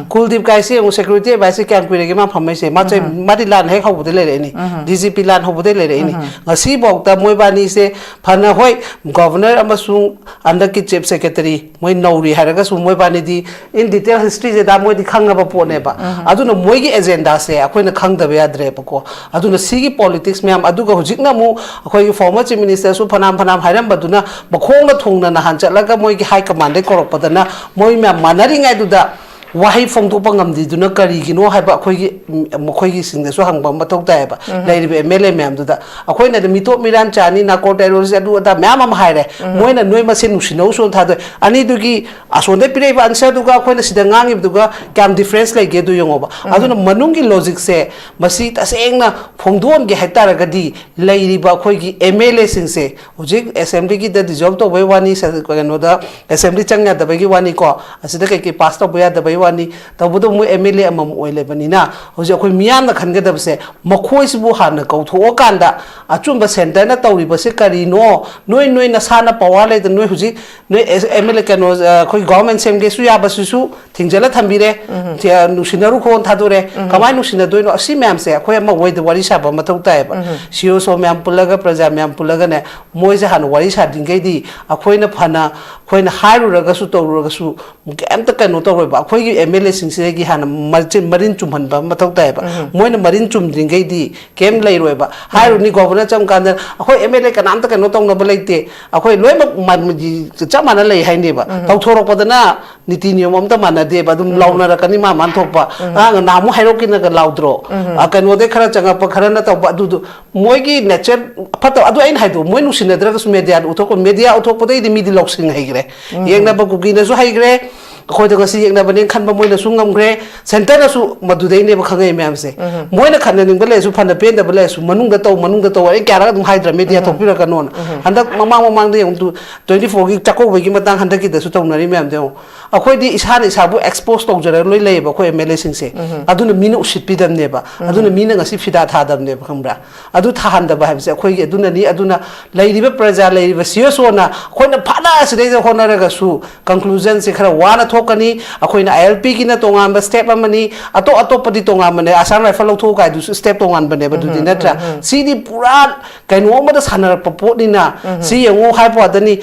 ꯀꯨꯜꯗꯤꯞ ꯀꯥꯏꯁꯦ ꯌꯦꯡꯉꯨ, ꯁꯦꯀ꯭ꯌꯨꯔꯤꯇꯤ ꯑꯦꯗꯚꯥꯏꯁꯁꯦ ꯀꯌꯥꯝ ꯀꯨꯏꯔꯒꯦ ꯃꯥ ꯐꯝꯃꯩꯁꯦ? ꯃꯥ ꯆꯍꯤ, ꯃꯥꯗꯤ ꯂꯥꯟ ꯍꯦꯛ ꯍꯧꯕꯗꯩ ꯂꯩꯔꯛꯏꯅꯤ꯫ ꯗꯤ ꯖꯤ ꯄꯤ ꯂꯥꯟ ꯍꯧꯕꯗꯩ ꯂꯩꯔꯛꯏꯅꯤ꯫ ꯉꯁꯤꯐꯥꯎꯗ ꯃꯣꯏꯕꯥꯅꯤꯁꯦ ꯐꯅ, ꯍꯣꯏ, ꯒꯣꯚꯔꯅꯔ ꯑꯃꯁꯨꯡ ꯍꯟꯗꯛꯀꯤ ꯆꯤꯐ ꯁꯦꯀ꯭ꯔꯦꯇꯔꯤ ꯃꯣꯏ ꯅꯧꯔꯤ ꯍꯥꯏꯔꯒꯁꯨ, ꯃꯣꯏꯕꯥꯅꯤꯗꯤ in detail historyꯁꯦ ꯗꯥ ꯃꯣꯏꯗꯤ ꯈꯪꯉꯕ ꯄꯣꯠꯅꯦꯕ꯫ ꯑꯗꯨꯅ ꯃꯣꯏꯒꯤ ꯑꯦꯖꯦꯟꯗꯥꯁꯦ ꯑꯩꯈꯣꯏꯅ ꯈꯪꯗꯕ ꯌꯥꯗ꯭ꯔꯦꯕꯀꯣ꯫ ꯑꯗꯨꯅ ꯁꯤꯒꯤ ꯄꯣꯂꯤꯇꯤꯛꯁ ꯃꯌꯥꯝ, ꯑꯗꯨꯒ ꯍꯧꯖꯤꯛꯅ ꯑꯃꯨꯛ ꯑꯩꯈꯣꯏꯒꯤ ꯐꯣꯔꯃꯔ ꯆꯤꯐ ꯃꯤꯅꯤꯁꯇꯔꯁꯨ ꯐꯅꯌꯥꯝ ꯐꯅꯌꯥꯝ ꯍꯥꯏꯔꯝꯕꯗꯨꯅ ꯃꯈꯣꯡꯅ ꯊꯣꯡꯅ ꯅꯍꯥꯟ ꯆꯠꯂꯒ ꯃꯣꯏꯒꯤ ꯍꯥꯏ ꯀꯃꯥꯟꯗꯩ ꯀꯧꯔꯛꯄꯗꯅ ꯃꯣꯏ ꯃꯌꯥꯝ ꯃꯥꯟꯅꯔꯤꯉꯩꯗꯨꯗ ꯋꯥꯍꯩ ꯐꯣꯡꯗꯣꯛꯄ ꯉꯝꯗ꯭ꯔꯤꯗꯨꯅ ꯀꯔꯤꯒꯤꯅꯣ ꯍꯥꯏꯕ ꯑꯩꯈꯣꯏꯒꯤ, ꯎꯝ, ꯃꯈꯣꯏꯒꯤꯁꯤꯡꯗꯁꯨ ꯍꯪꯕ ꯑꯃ ꯃꯊꯧ ꯇꯥꯏꯌꯦꯕ꯫ ꯂꯩꯔꯤꯕ ꯑꯦꯝ ꯑꯦꯜ ꯑꯦ ꯃꯌꯥꯝꯗꯨꯗ ꯑꯩꯈꯣꯏꯅ ꯑꯗꯨꯝ ꯃꯤꯇꯣꯞ ꯃꯤꯔꯥꯟ ꯆꯥꯅꯤ, ꯅꯥꯔꯀꯣ ꯇꯦꯔꯣꯔꯤꯁ, ꯑꯗꯨ ꯑꯗꯥ ꯃꯌꯥꯝ ꯑꯃ ꯍꯥꯏꯔꯦ꯫ ꯃꯣꯏꯅ ꯅꯣꯏ ꯃꯁꯦꯟ ꯅꯨꯡꯁꯤꯅꯧ ꯁꯣꯟ ꯊꯥꯗꯣꯛꯑꯦ꯫ ꯑꯅꯤꯗꯨꯒꯤ ꯑꯁꯣꯝꯗꯩ ꯄꯤꯔꯛꯏꯕ ꯑꯟꯁꯔꯗꯨꯒ ꯑꯩꯈꯣꯏꯅ ꯁꯤꯗ ꯉꯥꯡꯉꯤꯕꯗꯨꯒ ꯀꯌꯥꯝ ꯗꯤꯐ꯭ꯔꯦꯟꯁ ꯂꯩꯒꯦ ꯑꯗꯨ ꯌꯦꯡꯉꯣꯕ꯫ ꯑꯗꯨꯅ ꯃꯅꯨꯡꯒꯤ ꯂꯣꯖꯤꯛꯁꯦ ꯃꯁꯤ ꯇꯁꯦꯡꯅ ꯐꯣꯡꯗꯣꯛꯍꯟꯒꯦ ꯍꯥꯏꯇꯥꯔꯒꯗꯤ ꯂꯩꯔꯤꯕ ꯑꯩꯈꯣꯏꯒꯤ ꯑꯦꯝ ꯑꯦꯜ ꯑꯦꯁꯤꯡꯁꯦ ꯍꯧꯖꯤꯛ ꯑꯦꯁꯦꯝꯕ꯭ꯂꯤꯒꯤꯗ ꯗꯤꯖꯣꯜꯕ ꯇꯧꯕꯩ ꯋꯥꯅꯤ, ꯁ-, ꯀꯩꯅꯣꯗ ꯑꯦꯁꯦꯝꯕ꯭ꯂꯤ ꯆꯪ ꯌꯥꯗꯕꯒꯤ ꯋꯥꯅꯤꯀꯣ, ꯑꯁꯤꯗ ꯀꯩꯀꯩ ꯄꯥꯁ ꯇꯧꯕ ꯌꯥꯗꯕꯩ ꯋꯥꯅꯤ, ꯇꯧꯕꯗꯕꯨ ꯃꯣꯏ ꯑꯦꯝ ꯑꯦꯜ ꯑꯦ ꯑꯃꯃꯝ ꯑꯣꯏ ꯂꯩꯕꯅꯤꯅ ꯍꯧꯖꯤꯛ ꯑꯩꯈꯣꯏ ꯃꯤꯌꯥꯝꯅ ꯈꯟꯒꯗꯕꯁꯦ ꯃꯈꯣꯏꯁꯤꯕꯨ ꯍꯥꯟꯅ ꯀꯧꯊꯣꯛꯑꯀꯥꯟꯗ ꯑꯆꯨꯝꯕ ꯁꯦꯟꯇꯔꯅ ꯇꯧꯔꯤꯕꯁꯦ ꯀꯔꯤꯅꯣ, ꯅꯣꯏ, ꯅꯣꯏ ꯅꯁꯥꯅ ꯄꯋꯥꯔ ꯂꯩꯗꯅ ꯅꯣꯏ ꯍꯧꯖꯤꯛ ꯅꯣꯏ ꯑꯦꯝ ꯑꯦꯜ ꯑꯦ ꯀꯩꯅꯣ, ꯑ, ꯑꯩꯈꯣꯏ ꯒꯣꯚꯔꯟꯃꯦꯟꯠ ꯁꯦꯝꯒꯦꯁꯨ ꯌꯥꯕꯁꯤꯁꯨ ꯊꯤꯡꯖꯤꯜꯂ ꯊꯝꯕꯤꯔꯦ꯫ ꯊꯤ-, ꯑ, ꯅꯨꯡꯁꯤꯅꯔꯨ ꯈꯣꯡ ꯊꯥꯗꯣꯔꯦ꯫ ꯀꯃꯥꯏꯅ ꯅꯨꯡꯁꯤꯅꯗꯣꯏꯅꯣ? ꯑꯁꯤ ꯃꯌꯥꯝꯁꯦ ꯑꯩꯈꯣꯏ ꯑꯃ ꯑꯣꯏꯗ ꯋꯥꯔꯤ ꯁꯥꯕ ꯃꯊꯧ ꯇꯥꯏꯌꯦꯕ꯫ ꯁꯤ ꯑꯣ ꯁꯣ ꯃꯌꯥꯝ ꯄꯨꯜꯂꯒ, ꯄ꯭ꯔꯖꯥ ꯃꯌꯥꯝ ꯄꯨꯜꯂꯒꯅꯦ, ꯃꯣꯏꯁꯦ ꯍꯥꯟꯅ ꯋꯥꯔꯤ ꯁꯥꯗ꯭ꯔꯤꯉꯩꯗꯤ ꯑꯩꯈꯣꯏꯅ ꯐꯅ, ꯑꯩꯈꯣꯏꯅ ꯍꯥꯏꯔꯨꯔꯒꯁꯨ ꯇꯧꯔꯨꯔꯒꯁꯨ ꯀꯩꯝꯇ ꯀꯩꯅꯣ ꯇꯧꯔꯣꯏꯕ꯫ ꯑꯩꯈꯣꯏꯒꯤ ꯑꯦꯝ ꯑꯦꯜ ꯑꯦꯁꯤꯡꯁꯤꯗꯒꯤ ꯍꯥꯟꯅ ꯃꯆꯤꯟ-, ꯃꯔꯤꯟ ꯆꯨꯝꯍꯟꯕ ꯑꯃ ꯃꯊꯧ ꯇꯥꯏꯌꯦꯕ꯫ ꯃꯣꯏꯅ ꯃꯔꯤꯟ ꯆꯨꯝꯗ꯭ꯔꯤꯉꯩꯗꯤ ꯀꯩꯝ ꯂꯩꯔꯣꯏꯕ꯫ ꯍꯥꯏꯔꯨꯅꯤ, ꯒꯣꯚꯔꯅꯔ ꯆꯪꯉꯀꯥꯟꯗ ꯑꯩꯈꯣꯏ ꯑꯦꯝ ꯑꯦꯜ ꯑꯦ ꯀꯅꯥꯝꯇ ꯀꯩꯅꯣ ꯇꯧꯅꯕ ꯂꯩꯇꯦ, ꯑꯩꯈꯣꯏ ꯂꯣꯏꯅꯃꯛ ꯃ-, ꯆꯞ ꯃꯥꯟꯅ ꯂꯩ ꯍꯥꯏꯅꯦꯕ꯫ ꯇꯧꯊꯣꯔꯛꯄꯗꯅ ꯅꯤꯇꯤ ꯅꯤꯌꯣꯝ ꯑꯝꯇ ꯃꯥꯟꯅꯗꯦꯕ, ꯑꯗꯨꯝ ꯂꯥꯎꯅꯔꯛꯀꯅꯤ ꯃꯥ ꯃꯥꯟ ꯊꯣꯛꯄ꯫ ꯑꯉꯥꯡ ꯅꯍꯥꯟꯃꯨꯛ ꯍꯥꯏꯔꯣꯛꯀꯤꯅꯒ ꯂꯥꯎꯗ꯭ꯔꯣ? ꯑ, ꯀꯩꯅꯣꯗꯩ ꯈꯔ ꯆꯪꯉꯛꯄ ꯈꯔꯅ ꯇꯧꯕ, ꯑꯗꯨꯗꯣ ꯃꯣꯏꯒꯤ ꯅꯦꯆꯔ ꯐꯠꯇꯕ꯫ ꯑꯗꯨ ꯑꯩꯅ ꯍꯥꯏꯗꯣ, ꯃꯣꯏ ꯅꯨꯡꯁꯤꯅꯗ꯭ꯔꯒꯁꯨ ꯃꯦꯗꯤꯌꯥꯗ ꯎꯠꯊꯣꯛꯄ, ꯃꯦꯗꯤꯌꯥ ꯎꯠꯊꯣꯛꯄꯗꯩꯗꯤ ꯃꯤꯗꯤ ꯂꯧꯁꯤꯡ ꯍꯩꯈ꯭ꯔꯦ꯫ ꯌꯦꯡꯅꯕ ꯀꯨꯀꯤꯅꯁꯨ ꯍꯩꯈ꯭ꯔꯦ, ꯑꯩꯈꯣꯏꯗ ꯉꯁꯤ ꯌꯦꯛꯅꯕꯅꯦꯅ ꯈꯟꯕ ꯃꯣꯏꯅꯁꯨ ꯉꯝꯈ꯭ꯔꯦ, ꯁꯦꯟꯇꯔꯅꯁꯨ ꯃꯗꯨꯗꯩꯅꯦꯕ ꯈꯪꯉꯛꯏ ꯃꯌꯥꯝꯁꯦ꯫ ꯃꯣꯏꯅ ꯈꯟꯅꯅꯤꯡꯕ ꯂꯩꯔꯁꯨ, ꯐꯅ ꯄꯦꯟꯗꯕ ꯂꯩꯔꯁꯨ, ꯃꯅꯨꯡꯗ ꯇꯧ, ꯃꯅꯨꯡꯗ ꯇꯧ, ꯑꯩ ꯀꯌꯥꯔꯛ ꯑꯗꯨꯝ ꯍꯥꯏꯗ꯭ꯔꯥ, ꯃꯦꯗꯤꯌꯥ ꯊꯣꯛꯄꯤꯔꯛꯀꯅꯣꯅ꯫ ꯍꯟꯗꯛ ꯃꯃꯥꯡ ꯃꯃꯥꯡꯗ ꯌꯦꯡꯉꯨ, ꯇ꯭ꯋꯦꯟꯇꯤ ꯐꯣꯔꯒꯤ ꯆꯥꯛꯀꯧꯕꯒꯤ ꯃꯇꯥꯡ ꯍꯟꯗꯛꯀꯤꯗꯁꯨ ꯇꯧꯅꯔꯤ ꯃꯌꯥꯝꯗꯣ ꯌꯦꯡꯉꯨ꯫ ꯑꯩꯈꯣꯏꯗꯤ ꯏꯁꯥꯅ ꯏꯁꯥꯕꯨ ꯑꯦꯛꯁꯄꯣꯖ ꯇꯧꯖꯔꯒ ꯂꯣꯏ ꯂꯩꯌꯦꯕ ꯑꯩꯈꯣꯏ ꯑꯦꯝ ꯑꯦꯜ ꯑꯦꯁꯤꯡꯁꯦ꯫ ꯑꯗꯨꯅ ꯃꯤꯅ ꯎꯁꯤꯠꯄꯤꯗꯕꯅꯦꯕ꯫ ꯑꯗꯨꯅ ꯃꯤꯅ ꯉꯁꯤ ꯐꯤꯗꯥ ꯊꯥꯗꯕꯅꯦꯕ, ꯈꯪꯕ꯭ꯔꯥ? ꯑꯗꯨ ꯊꯥꯍꯟꯗꯕ ꯍꯥꯏꯕꯁꯦ ꯑꯩꯈꯣꯏꯒꯤ ꯑꯗꯨꯅꯅꯤ꯫ ꯑꯗꯨꯅ ꯂꯩꯔꯤꯕ ꯄ꯭ꯔꯖꯥ, ꯂꯩꯔꯤꯕ ꯁꯤ ꯑꯦꯁ ꯑꯣꯅ ꯑꯩꯈꯣꯏꯅ ꯐꯅ ꯁꯤꯗꯩꯗ ꯍꯣꯠꯅꯔꯒꯁꯨ, ꯀꯟꯀ꯭ꯂꯨꯖꯟꯁꯦ ꯈꯔ ꯋꯥꯅ ꯊꯣꯛꯀꯅꯤ꯫ ꯑꯩꯈꯣꯏꯅ ꯑꯥꯏ ꯑꯦꯜ ꯄꯤꯒꯤꯅ ꯇꯣꯉꯥꯟꯕ ꯁ꯭ꯇꯦꯞ ꯑꯃꯅꯤ, ꯑꯇꯣꯞ ꯑꯇꯣꯞꯄꯗꯤ ꯇꯣꯉꯥꯟꯕꯅꯦ꯫ ꯑꯁꯥꯝ ꯔꯥꯏꯐꯜ ꯂꯧꯊꯣꯛꯎ ꯀꯥꯏꯗꯨꯁꯨ ꯁ꯭ꯇꯦꯞ ꯇꯣꯉꯥꯟꯕꯅꯦꯕ, ꯑꯗꯨꯗꯤ ꯅꯠꯇ꯭ꯔꯥ? ꯁꯤꯗꯤ ꯄꯨꯔꯥ ꯀꯩꯅꯣ ꯑꯃꯗ ꯁꯥꯟꯅꯔꯛꯄ ꯄꯣꯠꯅꯤꯅ꯫ ꯁꯤ ꯌꯦꯡꯉꯨ ꯍꯥꯏꯕ ꯋꯥꯗꯅꯤ꯫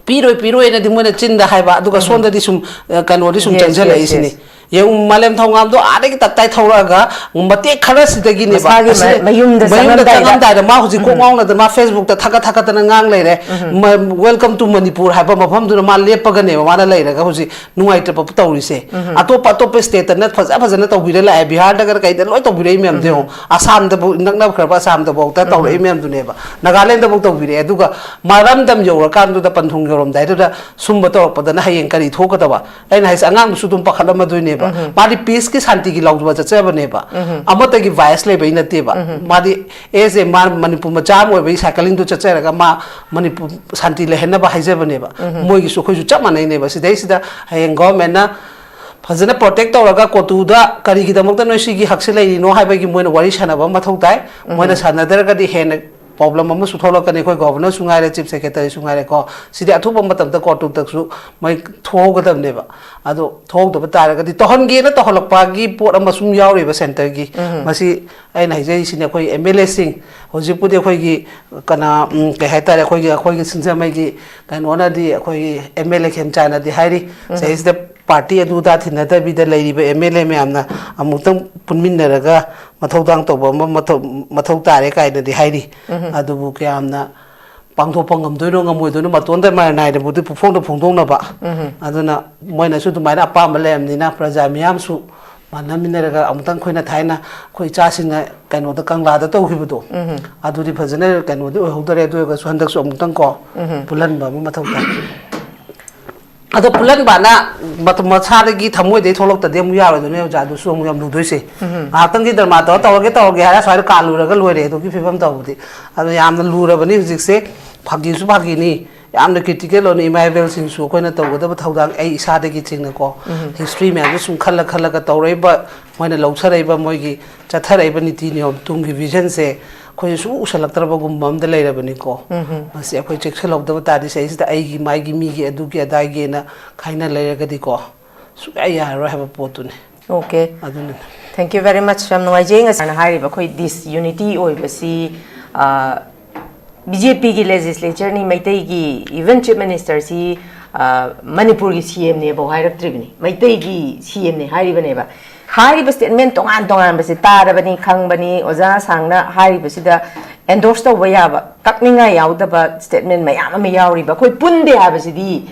ꯄꯤꯔꯣꯏ, ꯄꯤꯔꯣꯏꯅꯗꯤ ꯃꯣꯏꯅ ꯆꯤꯟꯗ ꯍꯥꯏꯕ, ꯑꯗꯨꯒ ꯁꯣꯝꯗꯗꯤ ꯁꯨꯝ, ꯑ, ꯀꯩꯅꯣꯗꯤ ꯁꯨꯝ ꯆꯪꯁꯤꯜꯂꯛꯏꯁꯤꯅꯤ꯫ ꯌꯦꯡꯉꯨ, ꯃꯥꯂꯦꯝ ꯊꯧꯉꯥꯝꯗꯣ ꯑꯥꯗꯒꯤ ꯇꯞꯇꯥꯏ ꯊꯧꯔꯛꯑꯒ ꯃꯇꯦꯛ ꯈꯔꯁꯤꯗꯒꯤꯅꯦꯕ꯫ ꯃꯁꯥꯒꯤ ꯑꯁꯤ ꯃ-, ꯃꯌꯨꯝꯗ ꯃꯌꯨꯝꯗ ꯆꯪꯉꯝꯗꯥꯏꯗ꯫ ꯆꯪꯉꯝꯗꯥꯏꯗ ꯃꯥ ꯍꯧꯖꯤꯛ ꯀꯣꯛ ꯉꯥꯎꯅꯗꯅ ꯃꯥ ꯐꯦꯁꯕꯨꯛꯇ ꯊꯥꯒꯠ ꯊꯥꯒꯠꯇꯅ ꯉꯥꯡ ꯂꯩꯔꯦ꯫ ꯃ-, "Welcome to Manipur" ꯍꯥꯏꯕ ꯃꯐꯝꯗꯨꯗ ꯃꯥ ꯂꯦꯞꯄꯒꯅꯦꯕ ꯃꯥꯅ ꯂꯩꯔꯒ ꯍꯧꯖꯤꯛ ꯅꯨꯡꯉꯥꯏꯇꯕ ꯇꯧꯔꯤꯁꯦ꯫ ꯑꯇꯣꯞꯄ, ꯑꯇꯣꯞꯄ ꯁ꯭ꯇꯦꯠꯇꯅ ꯐꯖ ꯐꯖꯅ ꯇꯧꯕꯤꯔ ꯂꯥꯛꯑꯦ, ꯕꯤꯍꯥꯔꯗꯒ ꯀꯩꯗ ꯂꯣꯏ ꯇꯧꯕꯤꯔꯛꯏ ꯃꯌꯥꯝꯗꯣ ꯌꯦꯡꯉꯣ꯫ ꯑꯁꯥꯝꯗꯕꯨ, ꯅꯛꯅꯈ꯭ꯔꯕ ꯑꯁꯥꯝꯗꯐꯥꯎꯗ ꯇꯧꯔꯛꯏ ꯃꯌꯥꯝꯗꯨꯅꯦꯕ, ꯅꯥꯒꯥꯂꯦꯟꯗꯐꯥꯎ ꯇꯧꯕꯤꯔꯛꯑꯦ꯫ ꯑꯗꯨꯒ ꯃꯔꯝꯗꯝ ꯌꯧꯔꯀꯥꯟꯗꯨꯗ, ꯄꯟꯊꯨꯡ ꯌꯧꯔꯝꯗꯥꯏꯗꯨꯗ ꯁꯨꯝꯕ ꯇꯧꯔꯛꯄꯗꯅ ꯍꯌꯦꯡ ꯀꯔꯤ ꯊꯣꯛꯀꯗꯕ? ꯑꯩꯅ ꯍꯥꯏꯁꯦ, ꯑꯉꯥꯡꯗꯨꯁꯨ ꯑꯗꯨꯝ ꯄꯥꯈꯠꯂꯝꯃꯗꯣꯏꯅꯦꯕ꯫ ꯃꯥꯗꯤ ꯄꯤꯁꯀꯤ, ꯁꯥꯟꯇꯤꯒꯤ ꯂꯥꯎꯖꯕ ꯆꯠꯆꯕꯅꯦꯕ꯫ ꯑꯃꯠꯇꯒꯤ ꯚꯥꯏꯁ ꯂꯩꯕꯩ ꯅꯠꯇꯦꯕ꯫ ꯃꯥꯗꯤ ꯑꯦꯁ ꯑꯦ ꯃꯥ ꯃꯅꯤꯄꯨꯔ ꯃꯆꯥ ꯑꯃ ꯑꯣꯏꯕꯒꯤ ꯁꯥꯏꯀꯂꯤꯡꯗꯨ ꯆꯠꯆꯔꯒ ꯃꯥ ꯃꯅꯤꯄꯨꯔ ꯁꯥꯟꯇꯤ ꯂꯩꯍꯟꯅꯕ ꯍꯥꯏꯖꯕꯅꯦꯕ꯫ ꯃꯣꯏꯒꯤꯁꯨ ꯑꯩꯈꯣꯏꯁꯨ ꯆꯞ ꯃꯥꯟꯅꯩꯅꯦꯕ꯫ ꯁꯤꯗꯩꯁꯤꯗ ꯍꯌꯦꯡ ꯒꯣꯚꯔꯟꯃꯦꯟꯠꯅ ꯐꯖꯅ ꯄ꯭ꯔꯣꯇꯦꯛ ꯇꯧꯔꯒ ꯀꯣꯇꯨꯗ ꯀꯔꯤꯒꯤꯗꯃꯛꯇ ꯅꯣꯏ ꯁꯤꯒꯤ ꯍꯛꯁꯦ ꯂꯩꯔꯤꯅꯣ ꯍꯥꯏꯕꯒꯤ ꯃꯣꯏꯅ ꯋꯥꯔꯤ ꯁꯥꯟꯅꯕ ꯑꯃ ꯃꯊꯧ ꯇꯥꯏ꯫ ꯃꯣꯏꯅ ꯁꯥꯟꯅꯗ꯭ꯔꯒꯗꯤ ꯍꯦꯟꯅ ꯄ꯭ꯔꯣꯕ꯭ꯂꯦꯝ ꯑꯃꯁꯨ ꯊꯣꯛꯂꯛꯀꯅꯤ꯫ ꯑꯩꯈꯣꯏ ꯒꯣꯚꯔꯅꯔꯁꯨ ꯉꯥꯏꯔꯦ, ꯆꯤꯐ ꯁꯦꯀ꯭ꯔꯦꯇꯔꯤꯁꯨ ꯉꯥꯏꯔꯦꯀꯣ, ꯁꯤꯗꯤ ꯑꯊꯨꯕ ꯃꯇꯝꯗ ꯀꯣꯇꯨꯗꯁꯨ ꯃꯣꯏ ꯊꯣꯛꯍꯧꯒꯗꯕꯅꯦꯕ꯫ ꯑꯗꯣ ꯊꯣꯛꯍꯧꯗꯕ ꯇꯥꯔꯒꯗꯤ, ꯇꯧꯍꯟꯒꯦꯅ ꯇꯧꯍꯜꯂꯛꯄꯒꯤ ꯄꯣꯠ ꯑꯃ ꯁꯨꯝ ꯌꯥꯎꯔꯤꯕ ꯁꯦꯟꯇꯔꯒꯤ꯫ ꯃꯁꯤ ꯑꯩꯅ ꯍꯥꯏꯖꯔꯤꯁꯤꯅꯦ, ꯑꯩꯈꯣꯏ ꯑꯦꯝ ꯑꯦꯜ ꯑꯦꯁꯤꯡ ꯍꯧꯖꯤꯛꯄꯨꯗꯤ ꯑꯩꯈꯣꯏꯒꯤ ꯀꯅꯥ, ꯎꯝ, ꯀꯩ ꯍꯥꯏꯇꯥꯔꯦ, ꯑꯩꯈꯣꯏꯒꯤ, ꯑꯩꯈꯣꯏꯒꯤ ꯁꯤꯡꯖꯃꯩꯒꯤ ꯀꯩꯅꯣꯅꯗꯤ, ꯑꯩꯈꯣꯏꯒꯤ ꯑꯦꯝ ꯑꯦꯜ ꯑꯦ ꯈꯦꯝꯆꯥꯟꯅꯗꯤ ꯍꯥꯏꯔꯤ, ꯁꯤꯗꯩꯁꯤꯗ ꯄꯥꯔꯇꯤ ꯑꯗꯨ ꯑꯗꯥ ꯊꯤꯅꯗꯕꯤꯗ ꯂꯩꯔꯤꯕ ꯑꯦꯝ ꯑꯦꯜ ꯑꯦ ꯃꯌꯥꯝꯅ ꯑꯃꯨꯛꯇꯪ ꯄꯨꯟꯃꯤꯟꯅꯔꯒ ꯃꯊꯧꯗꯥꯡ ꯇꯧꯕ ꯑꯃ ꯃꯊꯧ, ꯃꯊꯧ ꯇꯥꯔꯦ ꯀꯥꯏꯅꯗꯤ ꯍꯥꯏꯔꯤ꯫ ꯑꯗꯨꯕꯨ ꯀꯌꯥꯝꯅ ꯄꯥꯡꯊꯣꯛꯄ ꯉꯝꯗꯣꯏꯅꯣ ꯉꯝꯃꯣꯏꯗꯣꯏꯅꯣ, ꯃꯇꯣꯟꯗ ꯃꯔ ꯅꯥꯏꯗꯕꯨꯗꯤ ꯄꯨꯐꯣꯡꯗ ꯐꯣꯡꯗꯣꯛꯅꯕ꯫ ꯑꯗꯨꯅ ꯃꯣꯏꯅꯁꯨ ꯑꯗꯨꯃꯥꯏꯅ ꯑꯄꯥꯝꯕ ꯂꯩꯔꯕꯅꯤꯅ, ꯄ꯭ꯔꯖꯥ ꯃꯤꯌꯥꯝꯁꯨ ꯃꯥꯟꯅꯃꯤꯟꯅꯔꯒ ꯑꯃꯨꯛꯇꯪ ꯑꯩꯈꯣꯏꯅ ꯊꯥꯏꯅ ꯑꯩꯈꯣꯏ ꯏꯆꯥꯁꯤꯡꯅ ꯀꯩꯅꯣꯗ, ꯀꯪꯂꯥꯗ ꯇꯧꯈꯤꯕꯗꯣ, ꯑꯗꯨꯗꯤ ꯐꯖꯅ ꯀꯩꯅꯣꯗꯤ ꯑꯣꯏꯍꯧꯗꯔꯦ꯫ ꯑꯗꯨ ꯑꯣꯏꯔꯒꯁꯨ ꯍꯟꯗꯛꯁꯨ ꯑꯃꯨꯛꯇꯪ ꯀꯣ ꯄꯨꯜꯍꯟꯕ ꯑꯃ ꯃꯊꯧ ꯇꯥꯏ꯫ ꯑꯗꯣ ꯄꯨꯂꯟꯕꯅ ꯃꯇꯝ ꯃꯁꯥꯗꯒꯤ ꯊꯃꯣꯏꯗꯒꯤ ꯊꯣꯛꯂꯛꯇꯗꯤ ꯑꯃꯨꯛ ꯌꯥꯔꯣꯏꯗꯣꯏꯅꯦ ꯑꯣꯖꯥ, ꯑꯗꯨꯁꯨ ꯑꯃꯨꯛ ꯌꯥꯝ ꯂꯨꯗꯣꯏꯁꯦ꯫ ꯉꯥꯏꯍꯥꯛꯇꯪꯒꯤ ꯗ꯭ꯔꯃꯥ ꯇꯧꯔ ꯇꯧꯔꯒꯦ ꯇꯧꯔꯒꯦ ꯍꯥꯏꯔ ꯁ꯭ꯋꯥꯏꯗ ꯀꯥꯜꯂꯨꯔꯒ ꯂꯣꯏꯔꯦ ꯑꯗꯨꯒꯤ ꯐꯤꯕꯝ ꯇꯧꯕꯗꯤ꯫ ꯑꯗꯣ ꯌꯥꯝꯅ ꯂꯨꯔꯕꯅꯤ ꯍꯧꯖꯤꯛꯁꯦ꯫ ꯐꯥꯒꯤꯁꯨ ꯐꯥꯒꯤꯅꯤ, ꯌꯥꯝꯅ ꯀ꯭ꯔꯤꯇꯤꯀꯦꯜ ꯑꯣꯏꯅ ꯏꯃꯥ ꯏꯕꯦꯜꯁꯤꯡꯁꯨ ꯑꯩꯈꯣꯏꯅ ꯇꯧꯒꯗꯕ ꯊꯧꯗꯥꯡ, ꯑꯩ ꯏꯁꯥꯗꯒꯤ ꯆꯤꯡꯅꯀꯣ, ꯍꯤꯁꯇ꯭ꯔꯤ ꯃꯌꯥꯝꯁꯦ ꯁꯨꯝ ꯈꯜꯂ ꯈꯜꯂꯒ ꯇꯧꯔꯛꯏꯕ, ꯃꯣꯏꯅ ꯂꯧꯊꯔꯛꯏꯕ, ꯃꯣꯏꯒꯤ ꯆꯠꯊꯔꯛꯏꯕ ꯅꯤꯇꯤ ꯅꯤꯌꯣꯝ, ꯇꯨꯡꯒꯤ ꯚꯤꯖꯟꯁꯦ ꯑꯩꯈꯣꯏꯁꯨ ꯁꯨꯝ ꯎꯁꯜꯂꯛꯇ꯭ꯔꯕꯒꯨꯝꯕ ꯑꯃꯗ ꯂꯩꯔꯕꯅꯤꯀꯣ꯫ ꯃꯁꯤ ꯑꯩꯈꯣꯏ ꯆꯦꯛꯁꯤꯜꯍꯧꯗꯕ ꯇꯥꯔꯗꯤ ꯁꯤꯗꯩꯁꯤꯗ ꯑꯩꯒꯤ ꯃꯥꯏꯒꯤ ꯃꯤꯒꯤ ꯑꯗꯨꯒꯤ ꯑꯗꯥꯒꯤꯅ ꯈꯥꯏꯅ ꯂꯩꯔꯒꯗꯤꯀꯣ, ꯁꯨꯡꯌꯥ ꯌꯥꯔꯔꯣꯏ ꯍꯥꯏꯕ ꯄꯣꯠꯇꯨꯅꯤ꯫ ꯑꯣꯀꯦ꯫ ꯑꯗꯨꯅ Thank you very much, ꯌꯥꯝ ꯅꯨꯡꯉꯥꯏꯖꯩ꯫ ꯉꯁꯥꯏꯅ ꯍꯥꯏꯔꯤꯕ ꯑꯩꯈꯣꯏ ꯗꯤꯁ ꯌꯨꯅꯤꯇꯤ ꯑꯣꯏꯕꯁꯤ ꯕꯤ ꯖꯦ ꯄꯤꯒꯤ ꯂꯦꯖꯤꯁꯂꯦꯆꯔꯅꯤ, ꯃꯩꯇꯩꯒꯤ ꯏꯚꯟ ꯆꯤꯐ ꯃꯤꯅꯤꯁꯇꯔꯁꯤ ꯃꯅꯤꯄꯨꯔꯒꯤ ꯁꯤ ꯑꯦꯝꯅꯦꯐꯥꯎ ꯍꯥꯏꯔꯛꯇ꯭ꯔꯤꯕꯅꯤ, ꯃꯩꯇꯩꯒꯤ ꯁꯤ ꯑꯦꯝꯅꯦ ꯍꯥꯏꯔꯤꯕꯅꯦꯕ꯫ ꯍꯥꯏꯔꯤꯕ ꯁ꯭ꯇꯦꯠꯃꯦꯟ ꯇꯣꯉꯥꯟ ꯇꯣꯉꯥꯟꯕꯁꯦ ꯇꯥꯔꯕꯅꯤ, ꯈꯪꯕꯅꯤ꯫ ꯑꯣꯖꯥ ꯁꯥꯡꯅ ꯍꯥꯏꯔꯤꯕꯁꯤꯗ ꯑꯦꯟꯗꯣꯔꯁ ꯇꯧꯕ ꯌꯥꯕ, ꯀꯛꯅꯤꯡꯉꯥꯏ ꯌꯥꯎꯗꯕ ꯁ꯭ꯇꯦꯠꯃꯦꯟ ꯃꯌꯥꯝ ꯑꯃ ꯌꯥꯎꯔꯤꯕ꯫ ꯑꯩꯈꯣꯏ ꯄꯨꯟꯗꯦ ꯍꯥꯏꯕꯁꯤꯗꯤ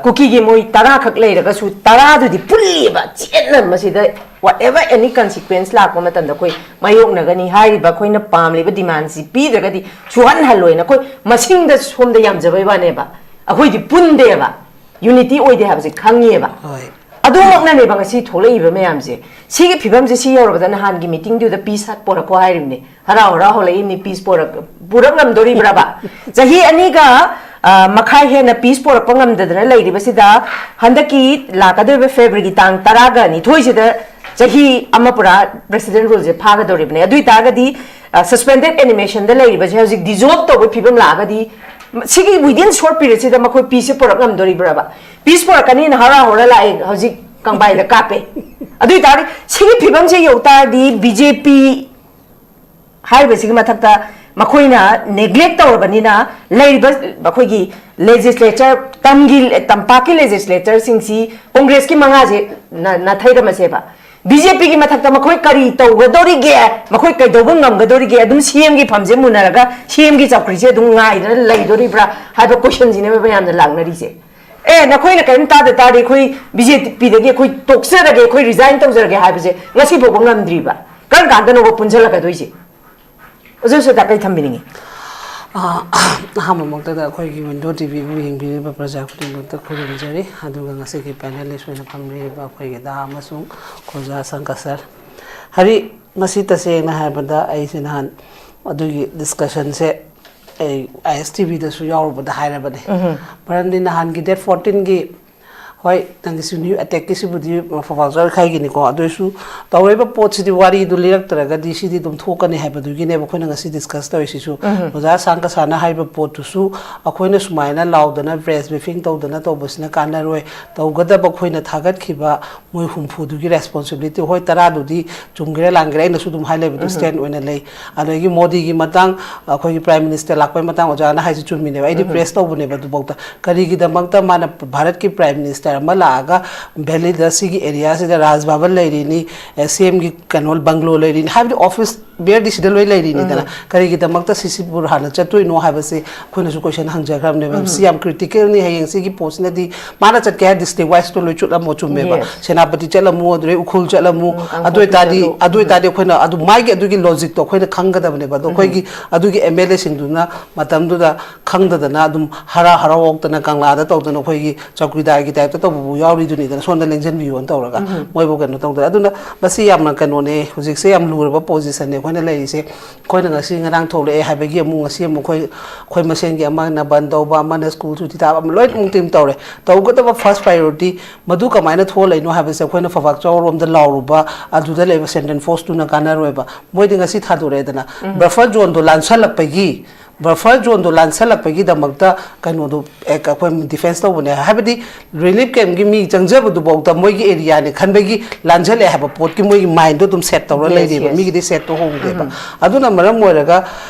ꯀꯨꯀꯤꯒꯤ ꯃꯣꯏ ꯇꯔꯥꯈꯛ ꯂꯩꯔꯒꯁꯨ ꯇꯔꯥꯗꯨꯗꯤ ꯄꯨꯜꯂꯤꯕ꯫ ꯆꯦꯠꯅ ꯃꯁꯤꯗ whatever any consequence ꯂꯥꯛꯄ ꯃꯇꯝꯗ ꯑꯩꯈꯣꯏ ꯃꯥꯌꯣꯛꯅꯒꯅꯤ꯫ ꯍꯥꯏꯔꯤꯕ ꯑꯩꯈꯣꯏꯅ ꯄꯥꯝꯂꯤꯕ ꯗꯤꯃꯥꯟꯁꯤ ꯄꯤꯗ꯭ꯔꯒꯗꯤ ꯁꯨꯍꯟꯍꯜꯂꯣꯏꯅ ꯑꯩꯈꯣꯏ ꯃꯁꯤꯡꯗ ꯁꯣꯝꯗ ꯌꯥꯝꯖꯕꯩ ꯋꯥꯅꯦꯕ꯫ ꯑꯩꯈꯣꯏꯗꯤ ꯄꯨꯟꯗꯦꯕ, ꯌꯨꯅꯤꯇꯤ ꯑꯣꯏꯗꯦ ꯍꯥꯏꯕꯁꯦ ꯈꯪꯉꯤꯑꯕ꯫ ꯍꯣꯏ꯫ ꯑꯗꯨꯃꯛꯅꯅꯦꯕ ꯉꯁꯤ ꯊꯣꯛꯂꯛꯏꯕ ꯃꯌꯥꯝꯁꯦ꯫ ꯁꯤꯒꯤ ꯐꯤꯕꯝꯁꯦ ꯁꯤ ꯌꯧꯔꯕꯗ ꯅꯍꯥꯟꯒꯤ ꯃꯤꯇꯤꯡꯗꯨꯗ ꯄꯤꯁ ꯄꯣꯔꯛꯀꯣ ꯍꯥꯏꯔꯤꯕꯅꯦ꯫ ꯍꯔꯥꯎ ꯍꯔꯥꯎ ꯍꯧꯔꯛꯏꯅꯤ, ꯄꯤꯁ ꯄꯣꯔꯛ ꯄꯨꯔꯛ ꯉꯝꯗꯣꯔꯤꯕ꯭ꯔꯕ? ꯆꯍꯤ ꯑꯅꯤꯒ ꯃꯈꯥꯏ ꯍꯦꯟꯅ ꯄꯤꯁ ꯄꯣꯔꯛꯄ ꯉꯝꯗꯗꯅ ꯂꯩꯔꯤꯕꯁꯤꯗ ꯍꯟꯗꯛꯀꯤ ꯂꯥꯛꯀꯗꯧꯔꯤꯕ ꯐꯦꯕ꯭ꯔꯨꯋꯥꯔꯤꯒꯤ ꯇꯥꯡ ꯇꯔꯥꯒ ꯅꯤꯊꯣꯏꯁꯤꯗ ꯆꯍꯤ ꯑꯃ ꯄꯨꯔꯥ ꯄ꯭ꯔꯦꯁꯤꯗꯦꯟ ꯔꯨꯜꯁꯦ ꯐꯥꯒꯗꯧꯔꯤꯕꯅꯦ꯫ ꯑꯗꯨ ꯑꯣꯏꯇꯥꯔꯒꯗꯤ ꯁꯁꯄꯦꯟꯗꯦꯠ ꯑꯦꯅꯤꯃꯦꯁꯟꯗ ꯂꯩꯔꯤꯕꯁꯦ ꯍꯧꯖꯤꯛ ꯗꯤꯖꯣꯜꯕ ꯇꯧꯕꯒꯤ ꯐꯤꯕꯝ ꯂꯥꯛꯑꯒꯗꯤ ꯁꯤꯒꯤ ꯋꯤꯗꯤꯟ ꯁꯣꯔꯠ ꯄꯤꯔꯤꯌꯗꯁꯤꯗ ꯃꯈꯣꯏ ꯄꯤꯁꯁꯦ ꯄꯨꯔꯛ ꯉꯝꯗꯣꯔꯤꯕ꯭ꯔꯕ? ꯄꯤꯁ ꯄꯨꯔꯛꯀꯅꯤꯅ ꯍꯔꯥꯎ ꯍꯔꯥꯎ ꯂꯥꯛꯑꯦ, ꯍꯧꯖꯤꯛ ꯀꯪꯕꯥꯏꯗ ꯀꯥꯞꯄꯦ꯫ ꯑꯗꯨ ꯑꯣꯏꯇꯥꯔꯗꯤ ꯁꯤꯒꯤ ꯐꯤꯕꯝꯁꯦ ꯌꯧ ꯇꯥꯔꯗꯤ ꯕꯤ ꯖꯦ ꯄꯤ ꯍꯥꯏꯔꯤꯕꯁꯤꯒꯤ ꯃꯊꯛꯇ ꯃꯈꯣꯏꯅ ꯅꯦꯒ꯭ꯂꯦꯛ ꯇꯧꯔꯕꯅꯤꯅ ꯂꯩꯔꯤꯕ ꯑꯩꯈꯣꯏꯒꯤ ꯂꯦꯖꯤꯁꯂꯦꯆꯔ, ꯇꯝꯒꯤ ꯇꯝꯄꯥꯛꯀꯤ ꯂꯦꯖꯤꯁꯂꯦꯆꯔꯁꯤꯡꯁꯤ ꯀꯣꯡꯒ꯭ꯔꯦꯁꯀꯤ ꯃꯉꯥꯁꯦ ꯅꯥꯊꯩꯔꯝꯃꯁꯦꯕ꯫ ꯕꯤ ꯖꯦ ꯄꯤꯒꯤ ꯃꯊꯛꯇ ꯃꯈꯣꯏ ꯀꯔꯤ ꯇꯧꯒꯗꯧꯔꯤꯒꯦ, ꯃꯈꯣꯏ ꯀꯩꯗꯧꯕ ꯉꯝꯒꯗꯧꯔꯤꯒꯦ? ꯑꯗꯨꯝ ꯁꯤ ꯑꯦꯝꯒꯤ ꯐꯝꯁꯦ ꯃꯨꯟꯅꯔꯒ ꯁꯤ ꯑꯦꯝꯒꯤ ꯆꯧꯀ꯭ꯔꯤꯁꯦ ꯑꯗꯨꯝ ꯉꯥꯏꯗꯅ ꯂꯩꯗꯣꯔꯤꯕ꯭ꯔꯥ ꯍꯥꯏꯕ ꯀꯣꯏꯁꯟꯁꯤꯅꯦꯕ ꯃꯌꯥꯝꯅ ꯂꯥꯛꯅꯔꯤꯁꯦ꯫ ꯑꯦ, ꯅꯈꯣꯏꯅ ꯀꯔꯤꯝ ꯇꯥꯗ ꯇꯥꯔꯗꯤ ꯑꯩꯈꯣꯏ ꯕꯤ ꯖꯦ ꯄꯤꯗꯒꯤ ꯑꯩꯈꯣꯏ ꯇꯣꯛꯆꯔꯒꯦ, ꯑꯩꯈꯣꯏ ꯔꯤꯖꯥꯏꯟ ꯇꯧꯖꯔꯒꯦ ꯍꯥꯏꯕꯁꯦ ꯉꯁꯤ ꯐꯥꯎꯕ ꯉꯝꯗ꯭ꯔꯤꯕ꯫ ꯀꯔꯝ ꯀꯥꯟꯗꯅꯣꯕ ꯄꯨꯟꯁꯤꯜꯂꯛꯀꯗꯣꯏꯁꯦ? ꯑꯣꯖꯥ ꯁꯣꯏꯗ ꯀꯩ ꯊꯝꯕꯤꯅꯤꯡꯉꯤ? ꯑ, ꯑꯍꯥꯟꯕꯃꯛꯇꯗ ꯑꯩꯈꯣꯏꯒꯤ ꯋꯤꯟꯗꯣ ꯇꯤꯚꯤꯕꯨ ꯌꯦꯡꯕꯤꯔꯤꯕ ꯄ꯭ꯔꯖꯥ ꯈꯨꯗꯤꯡꯃꯛꯇ ꯈꯨꯔꯨꯝꯖꯔꯤ꯫ ꯑꯗꯨꯒ ꯉꯁꯤꯒꯤ ꯄꯦꯅꯦꯂꯤꯁ ꯑꯣꯏꯅ ꯐꯝꯕꯤꯔꯤꯕ ꯑꯩꯈꯣꯏꯒꯤ ꯗꯥ ꯑꯃꯁꯨꯡ ꯈꯣꯖꯥ ꯁꯪꯀ ꯁꯔ꯫ ꯍꯥꯏꯗꯤ, ꯉꯁꯤ ꯇꯁꯦꯡꯅ ꯍꯥꯏꯔꯕꯗ ꯑꯩꯁꯦ ꯅꯍꯥꯟ ꯑꯗꯨꯒꯤ ꯗꯤꯁꯀꯁꯟꯁꯦ ꯑꯩ ꯑꯥꯏ ꯑꯦꯁ ꯇꯤ ꯚꯤꯗꯁꯨ ꯌꯥꯎꯔꯨꯕꯗ ꯍꯥꯏꯔꯕꯅꯦ꯫ ꯃꯔꯝꯗꯤ ꯅꯍꯥꯟꯒꯤ ꯗꯦꯠ ꯐꯣꯔꯇꯤꯟꯒꯤ, ꯍꯣꯏ, ꯅꯪꯒꯤꯁꯨ ꯅ꯭ꯌꯨ ꯑꯦꯇꯦꯛꯀꯤꯁꯤꯕꯨꯗꯤ ꯐꯣꯐꯥꯜ ꯆꯣꯏꯈꯥꯏꯒꯤꯅꯤꯀꯣ, ꯑꯗꯨ ꯑꯣꯏꯔꯁꯨ ꯇꯧꯔꯛꯏꯕ ꯄꯣꯠꯁꯤꯗꯤ ꯋꯥꯔꯤꯗꯨ ꯂꯤꯔꯛꯇ꯭ꯔꯒꯗꯤ ꯁꯤꯗꯤ ꯑꯗꯨꯝ ꯊꯣꯛꯀꯅꯤ ꯍꯥꯏꯕꯗꯨꯒꯤꯅꯦꯕ ꯑꯩꯈꯣꯏꯅ ꯉꯁꯤ ꯗꯤꯁꯀꯁ ꯇꯧꯔꯤꯁꯤꯁꯨ꯫ ꯑꯣꯖꯥ ꯁꯥꯡꯀꯁꯥꯅ ꯍꯥꯏꯕ ꯄꯣꯠꯇꯨꯁꯨ ꯑꯩꯈꯣꯏꯅ ꯁꯨꯃꯥꯏꯅ ꯂꯥꯎꯗꯅ ꯄ꯭ꯔꯦꯁ ꯕ꯭ꯔꯤꯐꯤꯡ ꯇꯧꯗꯅ ꯇꯧꯕꯁꯤꯅ ꯀꯥꯟꯅꯔꯣꯏ꯫ ꯇꯧꯒꯗꯕ ꯑꯩꯈꯣꯏꯅ ꯊꯥꯒꯠꯈꯤꯕ ꯃꯣꯏ ꯍꯨꯝꯐꯨꯗꯨꯒꯤ ꯔꯦꯁꯄꯣꯟꯁꯤꯕꯤꯂꯤꯇꯤ, ꯍꯣꯏ, ꯇꯔꯥꯗꯨꯗꯤ ꯆꯨꯝꯒꯦꯔꯥ ꯂꯥꯟꯒꯦꯔꯥ ꯑꯩꯅꯁꯨ ꯑꯗꯨꯝ ꯍꯥꯏ ꯂꯩꯕꯗꯣ ꯁ꯭ꯇꯦꯟ ꯑꯣꯏꯅ ꯂꯩ꯫ ꯑꯗꯒꯤ ꯃꯣꯗꯤꯒꯤ ꯃꯇꯥꯡ, ꯑꯩꯈꯣꯏꯒꯤ ꯄ꯭ꯔꯥꯏꯝ ꯃꯤꯅꯤꯁꯇꯔ ꯂꯥꯛꯄꯩ ꯃꯇꯥꯡ ꯑꯣꯖꯥꯅ ꯍꯥꯏꯁꯦ ꯆꯨꯝꯃꯤꯅꯦꯕ, ꯑꯩꯗꯤ ꯄ꯭ꯔꯦꯁ ꯇꯧꯕꯅꯦꯕ ꯑꯗꯨꯐꯥꯎꯗ꯫ ꯀꯔꯤꯒꯤꯗꯃꯛꯇ ꯃꯥꯅ ꯚꯥꯔꯠꯀꯤ ꯄ꯭ꯔꯥꯏꯝ ꯃꯤꯅꯤꯁꯇꯔ ꯑꯃ ꯂꯥꯛꯑꯒ ꯚꯦꯂꯤꯗ ꯁꯤꯒꯤ ꯑꯦꯔꯤꯌꯥꯁꯤꯗ ꯔꯥꯖ ꯚꯕꯟ ꯂꯩꯔꯤꯅꯤ, ꯁꯤ ꯑꯦꯝꯒꯤ ꯀꯩꯅꯣ ꯕꯪꯒ꯭ꯂꯣ ꯂꯩꯔꯤꯅꯤ, ꯍꯥꯏꯕꯗꯤ ꯑꯣꯐꯤꯁ ꯕꯤꯌꯔꯗꯤ ꯁꯤꯗ ꯂꯣꯏ ꯂꯩꯔꯤꯅꯤꯗꯅ, ꯀꯔꯤꯒꯤꯗꯃꯛꯇ ꯁꯤꯁꯤꯕꯨ ꯍꯥꯟꯅ ꯆꯠꯇꯣꯏꯅꯣ ꯍꯥꯏꯕꯁꯦ ꯑꯩꯈꯣꯏꯅꯁꯨ ꯀꯣꯏꯁꯟ ꯍꯪꯖꯈ꯭ꯔꯕꯅꯦꯕ꯫ ꯁꯤ ꯌꯥꯝ ꯀ꯭ꯔꯤꯇꯤꯀꯦꯜꯅꯤ꯫ ꯍꯌꯦꯡ ꯁꯤꯒꯤ ꯄꯣꯠꯁꯤꯅꯗꯤ ꯃꯥꯅ ꯆꯠꯀꯦ ꯍꯥꯏ ꯗꯤꯁꯇ꯭ꯔꯤꯛ ꯋꯥꯏꯁꯇꯣ ꯂꯣꯏ ꯆꯠꯂꯝꯃꯣ, ꯆꯨꯝꯃꯦꯕ꯫ ꯁꯦꯅꯥꯄꯇꯤ ꯆꯠꯂꯝꯃꯨ, ꯑꯗꯨꯗꯩ ꯎꯈ꯭ꯔꯨꯜ ꯆꯠꯂꯝꯃꯨ, ꯑꯗꯨ ꯑꯣꯏꯇꯥꯔꯗꯤ, ꯑꯗꯨ ꯑꯣꯏꯇꯥꯔꯗꯤ ꯑꯩꯈꯣꯏꯅ ꯑꯗꯨ ꯃꯥꯒꯤ ꯑꯗꯨꯒꯤ ꯂꯣꯖꯤꯛꯇꯣ ꯑꯩꯈꯣꯏꯅ ꯈꯪꯒꯗꯕꯅꯦꯕ꯫ ꯑꯗꯣ ꯑꯩꯈꯣꯏꯒꯤ ꯑꯗꯨꯒꯤ ꯑꯦꯝ ꯑꯦꯜ ꯑꯦꯁꯤꯡꯗꯨꯅ ꯃꯇꯝꯗꯨꯗ ꯈꯪꯗꯗꯅ ꯑꯗꯨꯝ ꯍꯔꯥ ꯍꯔꯥꯎ ꯑꯣꯛꯇꯅ ꯀꯪꯂꯥꯗ ꯇꯧꯗꯅ ꯑꯩꯈꯣꯏꯒꯤ ꯆꯧꯀꯤꯗꯥꯔꯒꯤ ꯇꯥꯏꯞꯇ ꯇꯧꯕꯕꯨ ꯌꯥꯎꯔꯤꯗꯨꯅꯤꯗꯅ, ꯁꯣꯝꯗ ꯂꯦꯡꯁꯤꯟꯕꯤꯌꯣꯅ ꯇꯧꯔꯒ ꯃꯣꯏꯕꯨ ꯀꯩꯅꯣ ꯇꯧꯗꯅ꯫ ꯑꯗꯨꯅ ꯃꯁꯤ ꯌꯥꯝꯅ ꯀꯩꯅꯣꯅꯦ, ꯍꯧꯖꯤꯛꯁꯦ ꯌꯥꯝ ꯂꯨꯔꯕ ꯄꯣꯖꯤꯁꯟꯅꯦ ꯑꯩꯈꯣꯏꯅ ꯂꯩꯔꯤꯁꯦ꯫ ꯑꯩꯈꯣꯏꯅ ꯉꯁꯤ ꯉꯔꯥꯡ ꯊꯣꯛꯂꯛꯑꯦ ꯍꯥꯏꯕꯒꯤ ꯑꯃꯨꯛ ꯉꯁꯤ ꯑꯃꯨꯛ ꯑꯩꯈꯣꯏ, ꯑꯩꯈꯣꯏ ꯃꯁꯦꯟꯒꯤ ꯑꯃꯅ ꯕꯟ ꯇꯧꯕ, ꯑꯃꯅ ꯁ꯭ꯀꯨꯜ ꯁꯨꯇꯤ ꯊꯥꯕ, ꯑꯃ ꯂꯣꯏꯅꯃꯛ ꯇꯤꯝ ꯇꯧꯔꯦ꯫ ꯇꯧꯒꯗꯕ ꯐꯥꯔꯁ ꯄ꯭ꯔꯥꯏꯌꯣꯔꯤꯇꯤ ꯃꯗꯨ ꯀꯃꯥꯏꯅ ꯊꯣꯛꯍꯜꯂꯛꯏꯅꯣ ꯍꯥꯏꯕꯁꯦ ꯑꯩꯈꯣꯏꯅ ꯐꯧꯕꯥꯛ ꯆꯥꯎꯔꯣꯝꯗ ꯂꯥꯎꯔꯨꯕ, ꯑꯗꯨꯗ ꯂꯩꯕ ꯁꯦꯟꯇ꯭ꯔꯦꯜ ꯐꯣꯔꯁꯇꯨꯅ ꯀꯥꯟꯅꯔꯣꯏꯕ꯫ ꯃꯣꯏꯗꯤ ꯉꯁꯤ ꯊꯥꯗꯣꯔꯛꯑꯦꯗꯅ, ꯕꯐꯔ ꯖꯣꯟꯗꯣ ꯂꯥꯟꯁꯜꯂꯛꯄꯒꯤ, ꯕꯐꯔ ꯖꯣꯟꯗꯣ ꯂꯥꯟꯁꯜꯂꯛꯄꯒꯤꯗꯃꯛꯇ ꯀꯩꯅꯣꯗꯣ, ꯑꯦ, ꯑꯩꯈꯣꯏ ꯗꯤꯐꯦꯟꯁ ꯇꯧꯕꯅꯦ ꯍꯥꯏꯕꯗꯤ ꯔꯤꯂꯤꯐ ꯀꯦꯝꯞꯀꯤ ꯃꯤ ꯆꯪꯖꯕꯗꯨꯐꯥꯎꯗ ꯃꯣꯏꯒꯤ ꯑꯦꯔꯤꯌꯥꯅꯤ ꯈꯟꯕꯒꯤ ꯂꯥꯟꯁꯜꯂꯛꯑꯦ ꯍꯥꯏꯕ ꯄꯣꯠꯀꯤ ꯃꯣꯏꯒꯤ ꯃꯥꯏꯟꯗꯣ ꯑꯗꯨꯝ ꯁꯦꯠ ꯇꯧꯔ ꯂꯩꯔꯤꯕ, ꯃꯤꯒꯤꯗꯤ ꯁꯦꯠꯇꯣ ꯍꯣꯡꯗꯦꯕ꯫ ꯑꯗꯨꯅ ꯃꯔꯝ ꯑꯣꯏꯔꯒ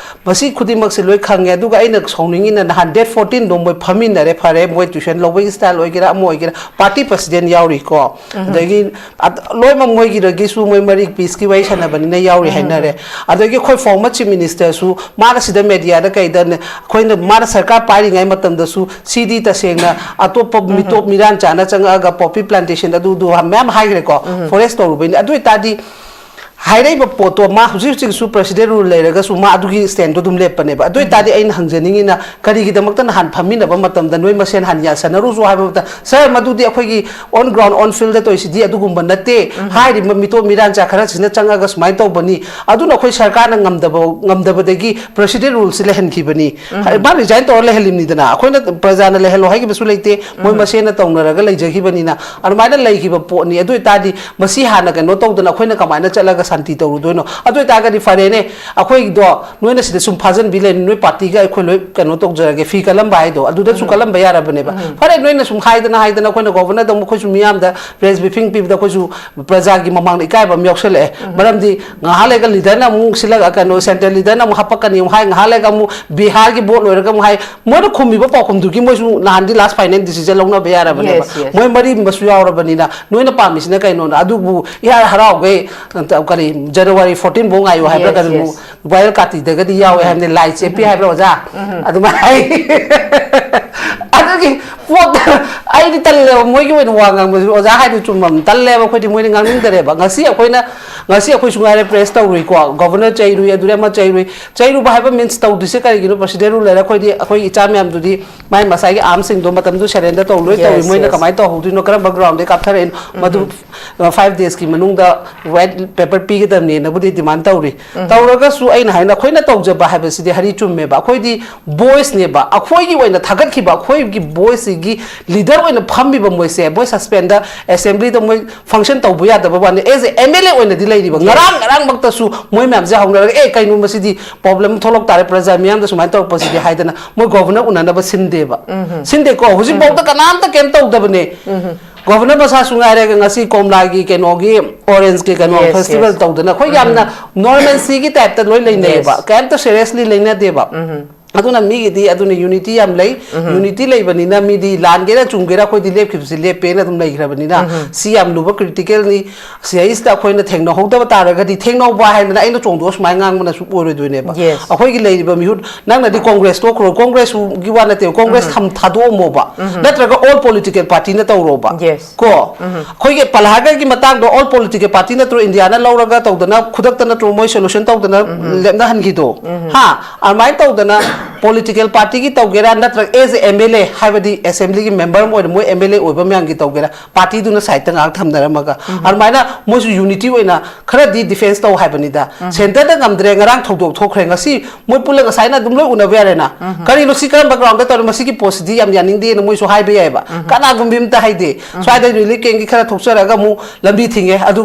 ꯃꯁꯤ ꯈꯨꯗꯤꯡꯃꯛꯁꯦ ꯂꯣꯏ ꯈꯪꯉꯦ꯫ ꯑꯗꯨꯒ ꯑꯩꯅ ꯁꯥꯎꯅꯤꯡꯉꯤꯅ ꯅꯍꯥꯟ ꯗꯦꯠ ꯐꯣꯔꯇꯤꯟꯗꯣ ꯃꯣꯏ ꯐꯝꯃꯤꯟꯅꯔꯦ, ꯐꯔꯦ, ꯃꯣꯏ ꯇ꯭ꯋꯤꯁꯟ ꯂꯧꯕꯒꯤ ꯁ꯭ꯇꯥꯏꯜ ꯑꯣꯏꯒꯦꯔꯥ ꯑꯃ ꯑꯣꯏꯒꯦꯔꯥ, ꯄꯥꯔꯇꯤ ꯄ꯭ꯔꯁꯤꯗꯦꯟ ꯌꯥꯎꯔꯤꯀꯣ, ꯑꯗꯒꯤ ꯑꯠ-, ꯂꯣꯏꯅꯃꯛ ꯃꯣꯏꯒꯤꯗꯒꯤꯁꯨ ꯃꯣꯏ ꯃꯔꯤ ꯄꯤꯁꯀꯤ ꯋꯥꯔꯤ ꯁꯥꯟꯅꯕꯅꯤꯅ ꯌꯥꯎꯔꯤ ꯍꯥꯏꯅꯔꯦ꯫ ꯑꯗꯒꯤ ꯑꯩꯈꯣꯏ ꯐꯣꯔꯃꯔ ꯆꯤꯐ ꯃꯤꯅꯤꯁꯇꯔꯁꯨ ꯃꯥꯅ ꯁꯤꯗ ꯃꯦꯗꯤꯌꯥꯗ ꯀꯩꯗ ꯑꯩꯈꯣꯏꯅ, ꯃꯥꯅ ꯁꯔꯀꯥꯔ ꯄꯥꯏꯔꯤꯉꯩ ꯃꯇꯝꯗꯁꯨ ꯁꯤꯗꯤ ꯇꯁꯦꯡꯅ ꯑꯇꯣꯞꯄ ꯃꯤꯇꯣꯞ ꯃꯤꯔꯥꯟ ꯆꯥꯅ ꯆꯪꯉꯛꯑꯒ ꯄꯣꯄꯤ ꯄ꯭ꯂꯥꯟꯇꯦꯁꯟ ꯑꯗꯨꯗꯨ ꯃꯌꯥꯝ ꯍꯥꯏꯈ꯭ꯔꯦꯀꯣ, ꯐꯣꯔꯦꯁ ꯇꯧꯔꯨꯕꯩꯅꯤ꯫ ꯑꯗꯨ ꯑꯣꯏꯇꯥꯔꯗꯤ ꯍꯥꯏꯔꯛꯏꯕ ꯄꯣꯠꯇꯣ ꯃꯥ ꯍꯧꯖꯤꯛ ꯍꯧꯖꯤꯛꯁꯨ president rule ꯂꯩꯔꯒꯁꯨ ꯃꯥ ꯑꯗꯨꯒꯤ standꯗꯣ ꯑꯗꯨꯝ ꯂꯦꯞꯄꯅꯦꯕ꯫ ꯑꯗꯨ ꯑꯣꯏꯇꯥꯔꯗꯤ ꯑꯩꯅ ꯍꯪꯖꯅꯤꯡꯉꯤꯅ, ꯀꯔꯤꯒꯤꯗꯃꯛꯇ ꯅꯍꯥꯟ ꯐꯝꯃꯤꯟꯅꯕ ꯃꯇꯝꯗ ꯅꯣꯏ ꯃꯁꯦꯟ ꯍꯥꯟꯅ ꯌꯥꯁꯟꯅꯔꯨꯁꯨ ꯍꯥꯏꯕ ꯃꯇꯝꯗ, "Sir, ꯃꯗꯨꯗꯤ ꯑꯩꯈꯣꯏꯒꯤ on ground, on fieldꯗ ꯇꯧꯔꯤꯁꯤꯗꯤ ꯑꯗꯨꯒꯨꯝꯕ ꯅꯠꯇꯦ, ꯍꯥꯏꯔꯤꯕ ꯃꯤꯇꯣꯞ ꯃꯤꯔꯥꯟꯆꯥ ꯈꯔꯁꯤꯅ ꯆꯪꯉꯒ ꯁꯨꯃꯥꯏꯅ ꯇꯧꯕꯅꯤ, ꯑꯗꯨꯅ ꯑꯩꯈꯣꯏ ꯁꯔꯀꯥꯔꯅ ꯉꯝꯗꯕ, ꯉꯝꯗꯕꯗꯒꯤ president ruleꯁꯤ ꯂꯩꯍꯟꯈꯤꯕꯅꯤ"꯫ ꯃꯥ resign ꯇꯧꯔ ꯂꯩꯍꯜꯂꯤꯕꯅꯤꯗꯅ, ꯑꯩꯈꯣꯏꯅ ꯄ꯭ꯔꯖꯥꯅ ꯂꯩꯍꯜꯂꯣ ꯍꯥꯏꯈꯤꯕꯁꯨ ꯂꯩꯇꯦ, ꯃꯣꯏ ꯃꯁꯦꯟꯅ ꯇꯧꯅꯔꯒ ꯂꯩꯖꯈꯤꯕꯅꯤꯅ꯫ ꯑꯗꯨꯃꯥꯏꯅ ꯂꯩꯈꯤꯕ ꯄꯣꯠꯅꯤ꯫ ꯑꯗꯨ ꯑꯣꯏꯇꯥꯔꯗꯤ ꯃꯁꯤ ꯍꯥꯟꯅ ꯀꯩꯅꯣ ꯇꯧꯗꯅ ꯑꯩꯈꯣꯏꯅ ꯀꯃꯥꯏꯅ ꯆꯠꯂꯒ ꯁꯥꯟꯇꯤ ꯇꯧꯔꯨꯗꯣꯏꯅꯣ? ꯑꯗꯨ ꯑꯣꯏꯇꯥꯔꯒꯗꯤ ꯐꯔꯦꯅꯦ, ꯑꯩꯈꯣꯏꯗꯣ ꯅꯣꯏꯅ ꯁꯤꯗ ꯁꯨꯝ ꯐꯥꯖꯟꯕꯤ ꯂꯩꯔꯅꯤ, ꯅꯣꯏ partyꯒ ꯑꯩꯈꯣꯏ ꯂꯣꯏ ꯀꯩꯅꯣ ꯇꯧꯖꯔꯒꯦ, ꯐꯤ ꯀꯜꯂꯝꯕ ꯍꯥꯏꯗꯣ ꯑꯗꯨꯗꯁꯨ ꯀꯜꯂꯝꯕ ꯌꯥꯔꯕꯅꯦꯕ꯫ ꯐꯔꯦ, ꯅꯣꯏꯅ ꯁꯨꯝ ꯍꯥꯏꯗꯅ ꯍꯥꯏꯗꯅ ꯑꯩꯈꯣꯏꯅ governorꯗ ꯑꯃꯨꯛ ꯑꯩꯈꯣꯏꯁꯨ ꯃꯤꯌꯥꯝꯗ press briefing ꯄꯤꯕꯗ ꯑꯩꯈꯣꯏꯁꯨ ꯄ꯭ꯔꯖꯥꯒꯤ ꯃꯃꯥꯡꯗ ꯏꯀꯥꯏꯕ ꯑꯃ ꯌꯥꯎꯁꯜꯂꯛꯑꯦ꯫ ꯃꯔꯝꯗꯤ ꯉꯥꯏꯍꯥꯛ ꯂꯩꯔꯒ leaderꯅ ꯑꯃꯨꯛ ꯁꯤꯜꯂꯒ, ꯀꯩꯅꯣ, central leaderꯅ ꯑꯃꯨꯛ ꯍꯥꯄꯛꯀꯅꯤ ꯑꯃꯨꯛ ꯍꯥꯏ, ꯉꯥꯏꯍꯥꯛ ꯂꯩꯔꯒ ꯑꯃꯨꯛ ꯕꯤꯍꯥꯔꯒꯤ vote ꯂꯣꯏꯔꯒ ꯑꯃꯨꯛ ꯍꯥꯏ, ꯃꯣꯏꯅ ꯈꯨꯝꯃꯤꯕ ꯄꯥꯎꯈꯨꯝꯗꯨꯒꯤ ꯃꯣꯏꯁꯨ ꯅꯍꯥꯟꯗꯤ last final decision ꯂꯧꯅꯕ ꯌꯥꯔꯕꯅꯦꯕ꯫ Yes, yes. ꯃꯣꯏ ꯃꯔꯤ ꯑꯃꯁꯨ ꯌꯥꯎꯔꯕꯅꯤꯅ ꯅꯣꯏꯅ ꯄꯥꯝꯃꯤꯁꯤꯅ ꯀꯩꯅꯣꯅ ꯑꯗꯨꯕꯨ ꯏꯍꯥꯟ ꯍꯔꯥꯎꯈꯩ, ꯑ, ꯀꯔꯤ, January fourteen ꯐꯥꯎ ꯉꯥꯏꯌꯨ ꯍꯥꯏꯕ꯭ꯔꯥ? Yes, ꯀꯔꯤꯅꯣ? Yes. Royal ꯀꯥꯇꯤꯗꯒꯗꯤ ꯌꯥꯎꯋꯦ ꯍꯥꯏꯕꯅꯤ, ꯂꯥꯏ ꯆꯦꯞꯄꯤ ꯍꯥꯏꯕ꯭ꯔꯥ ꯑꯣꯖꯥ? ꯑꯗꯨꯃꯥꯏꯅ ꯍꯥꯏ꯫ ꯑꯗꯨꯒꯤ ꯄꯣꯠꯇ ꯑꯩꯗꯤ ꯇꯜꯂꯦꯕ, ꯃꯣꯏꯒꯤ ꯑꯣꯏꯅ ꯋꯥ ꯉꯥꯡꯕꯁꯨ ꯑꯣꯖꯥ ꯍꯥꯏꯗꯨ ꯆꯨꯝꯃꯝ ꯇꯜꯂꯦꯕ꯫ ꯑꯩꯈꯣꯏꯗꯤ ꯃꯣꯏꯗꯤ ꯉꯥꯡꯅꯤꯡꯗꯔꯦꯕ꯫ ꯉꯁꯤ ꯑꯩꯈꯣꯏꯅ, ꯉꯁꯤ ꯑꯩꯈꯣꯏꯁꯨ ꯉꯥꯏꯔꯦ press ꯇꯧꯔꯨꯏꯀꯣ, governor ꯆꯩꯔꯨꯏ, ꯑꯗꯨꯗꯤ ꯑꯃ ꯆꯩꯔꯨꯏ꯫ ꯆꯩꯔꯨꯕ ꯍꯥꯏꯕ means ꯇꯧꯗ꯭ꯔꯤꯁꯦ ꯀꯔꯤꯒꯤꯅꯣ? President rule ꯂꯩꯔꯦ꯫ ꯑꯩꯈꯣꯏꯗꯤ, ꯑꯩꯈꯣꯏ ꯏꯆꯥ ꯃꯌꯥꯝꯗꯨꯗꯤ ꯃꯥꯏ ꯃꯁꯥꯒꯤ armsꯁꯤꯡꯗꯣ ꯃꯇꯝꯗꯨ surrender ꯇꯧꯔꯨ ꯂꯣꯏ ꯇꯧꯔꯤ꯫ Yes, ꯃꯣꯏꯅ yes. ꯀꯃꯥꯏꯅ ꯇꯧꯍꯧꯗꯣꯏꯅꯣ? ꯀꯔꯝꯕ groundꯗꯒꯤ ꯀꯥꯞꯊꯔꯛꯏꯅꯣ? ꯃꯗꯨ, ꯑ, five daysꯀꯤ ꯃꯅꯨꯡꯗ white paper ꯄꯤꯒꯗꯕꯅꯦꯅꯕꯨꯗꯤ demand ꯇꯧꯔꯤ꯫ ꯇꯧꯔꯒꯁꯨ ꯑꯩꯅ ꯍꯥꯏꯅ ꯑꯩꯈꯣꯏꯅ ꯇꯧꯖꯕ ꯍꯥꯏꯕꯁꯤꯗꯤ ꯍꯔꯤ ꯆꯨꯝꯃꯦꯕ꯫ ꯑꯩꯈꯣꯏꯗꯤ voiceꯅꯦꯕ꯫ ꯑꯩꯈꯣꯏꯒꯤ ꯑꯣꯏꯅ ꯊꯥꯒꯠꯈꯤꯕ, ꯑꯩꯈꯣꯏꯒꯤ voiceꯁꯤꯒꯤ leader ꯑꯣꯏꯅ ꯐꯝꯃꯤꯕ ꯃꯣꯏꯁꯦ, ꯃꯣꯏ suspendꯗ assemblyꯗ ꯃꯣꯏ function ꯇꯧꯕ ꯌꯥꯗꯕ ꯋꯥꯅꯤ꯫ As a MLA ꯑꯣꯏꯅꯗꯤ ꯂꯩꯔꯤꯕ꯫ Yes. ꯉꯔꯥꯡ, ꯉꯔꯥꯡꯃꯛꯇꯁꯨ ꯃꯣꯏ ꯃꯌꯥꯝꯁꯦ ꯍꯧꯅꯔꯒ, "ꯑꯦ, ꯀꯩꯅꯣ ꯃꯁꯤꯗꯤ problem ꯊꯣꯛꯂꯛ ꯇꯥꯔꯦ, ꯄ꯭ꯔꯖꯥ ꯃꯤꯌꯥꯝꯗ ꯁꯨꯃꯥꯏꯅ ꯇꯧꯔꯛꯄꯁꯤꯗꯤ" ꯍꯥꯏꯗꯅ ꯃꯣꯏ governor ꯎꯅꯅꯕ ꯁꯤꯟꯗꯦꯕ꯫ ꯁꯤꯟꯗꯦꯀꯣ꯫ ꯍꯧꯖꯤꯛꯐꯥꯎꯗ ꯀꯅꯥꯝꯇ ꯀꯩꯝ ꯇꯧꯗꯕꯅꯦ꯫ Governor ꯃꯁꯥꯁꯨ ꯉꯥꯏꯔꯦ, ꯉꯁꯤ ꯀꯣꯝꯂꯥꯒꯤ ꯀꯩꯅꯣꯒꯤ, orangeꯀꯤ ꯀꯩꯅꯣ, yes, festival, yes, ꯇꯧꯗꯅ ꯑꯩꯈꯣꯏ ꯌꯥꯝꯅ normalcyꯒꯤ typeꯇ ꯂꯣꯏ ꯂꯩꯅꯩꯌꯦꯕ꯫ Yes. ꯀꯩꯝꯇ seriously ꯂꯩꯅꯗꯦꯕ꯫ ꯑꯗꯨꯅ ꯃꯤꯒꯤꯗꯤ ꯑꯗꯨꯅ unity ꯌꯥꯝ ꯂꯩ꯫ Unity ꯂꯩꯕꯅꯤꯅ ꯃꯤꯗꯤ ꯂꯥꯟꯒꯦꯔꯥ ꯆꯨꯝꯒꯦꯔꯥ ꯑꯩꯈꯣꯏꯗꯤ ꯂꯦꯞꯈꯤꯕꯁꯤ ꯂꯦꯞꯄꯦꯅ ꯑꯗꯨꯝ ꯂꯩꯈ꯭ꯔꯕꯅꯤꯅ, ꯁꯤ ꯌꯥꯝ ꯂꯨꯕ critical ꯅꯤ꯫ ꯁꯤꯗꯩꯁꯤꯗ ꯑꯩꯈꯣꯏꯅ ꯊꯦꯡꯅꯍꯧꯗꯕ ꯇꯥꯔꯒꯗꯤ, ꯊꯦꯡꯅꯍꯧꯕ ꯍꯥꯏꯗꯅ ꯑꯩꯅ ꯆꯣꯡꯊꯣꯛꯑ ꯁꯨꯃꯥꯏꯅ ꯉꯥꯡꯕꯅꯁꯨ ꯑꯣꯏꯔꯣꯏꯗꯣꯏꯅꯦꯕ꯫ Yes. ꯑꯩꯈꯣꯏꯒꯤ ꯂꯩꯔꯤꯕ ꯃꯤꯍꯨꯠ, ꯅꯪꯅꯗꯤ Congress ꯇꯣꯛꯈ꯭ꯔꯣ, Congress ꯒꯤ ꯋꯥ ꯅꯠꯇꯦ, Congress ꯊꯝ ꯊꯥꯗꯣꯛꯑꯝꯃꯣꯕ, ꯅꯠꯇ꯭ꯔꯒ all political party ꯅ ꯇꯧꯔꯣꯕ꯫ Yes. ꯀꯣ ꯑꯩꯈꯣꯏꯒꯤ ꯄꯜꯍꯥꯒꯔꯒꯤ ꯃꯇꯥꯡꯗꯣ all political party ꯅꯠꯇ꯭ꯔꯣ ꯏꯟꯗꯤꯌꯥꯅ ꯂꯧꯔꯒ ꯇꯧꯗꯅ ꯈꯨꯗꯛꯇ ꯅꯠꯇ꯭ꯔꯣ ꯃꯣꯏ solution ꯇꯧꯗꯅ ꯂꯦꯞꯅꯍꯟꯈꯤꯗꯣ? ꯍꯥ? ꯑꯗꯨꯃꯥꯏꯅ ꯇꯧꯗꯅ political party ꯒꯤ ꯇꯧꯒꯦꯔꯥ, ꯅꯠꯇ꯭ꯔꯒ as a M L A, ꯍꯥꯏꯕꯗꯤ assembly ꯒꯤ member ꯑꯃ ꯑꯣꯏꯅ ꯃꯣꯏ M L A ꯑꯣꯏꯕ ꯃꯌꯥꯝꯒꯤ ꯇꯧꯒꯦꯔꯥ, party ꯗꯨꯅ side ꯇ ꯉꯥꯏꯍꯥꯛ ꯊꯝꯅꯔꯝꯃꯒ, ꯑꯗꯨꯃꯥꯏꯅ ꯃꯣꯏꯁꯨ unity ꯑꯣꯏꯅ ꯈꯔꯗꯤ defence ꯇꯧ ꯍꯥꯏꯕꯅꯤꯗ꯫ Centre ꯗ ꯉꯝꯗ꯭ꯔꯦ, ꯉꯔꯥꯡ ꯊꯧꯗꯣꯛ ꯊꯣꯛꯈ꯭ꯔꯦ, ꯉꯁꯤ ꯃꯣꯏ ꯄꯨꯜꯂꯒ ꯁꯥꯏꯅ ꯑꯗꯨꯝ ꯂꯣꯏ ꯎꯅꯕ ꯌꯥꯔꯦꯅ꯫ ꯀꯔꯤꯅꯣ ꯁꯤ ꯀꯔꯝꯕ ground ꯗ ꯇꯧꯔꯤ? ꯃꯁꯤꯒꯤ ꯄꯣꯠꯁꯤꯗꯤ ꯌꯥꯝ ꯌꯥꯅꯤꯡꯗꯦꯅ ꯃꯣꯏꯁꯨ ꯍꯥꯏꯕ ꯌꯥꯏꯕ꯫ ꯀꯅꯥꯒꯨꯝꯕꯤ ꯑꯝꯇ ꯍꯥꯏꯗꯦ꯫ ꯁ꯭ꯋꯥꯏꯗ relief camp ꯀꯤ ꯈꯔ ꯊꯣꯛꯆꯔꯒ ꯑꯃꯨꯛ ꯂꯝꯕꯤ ꯊꯤꯡꯉꯦ꯫ ꯑꯗꯨ,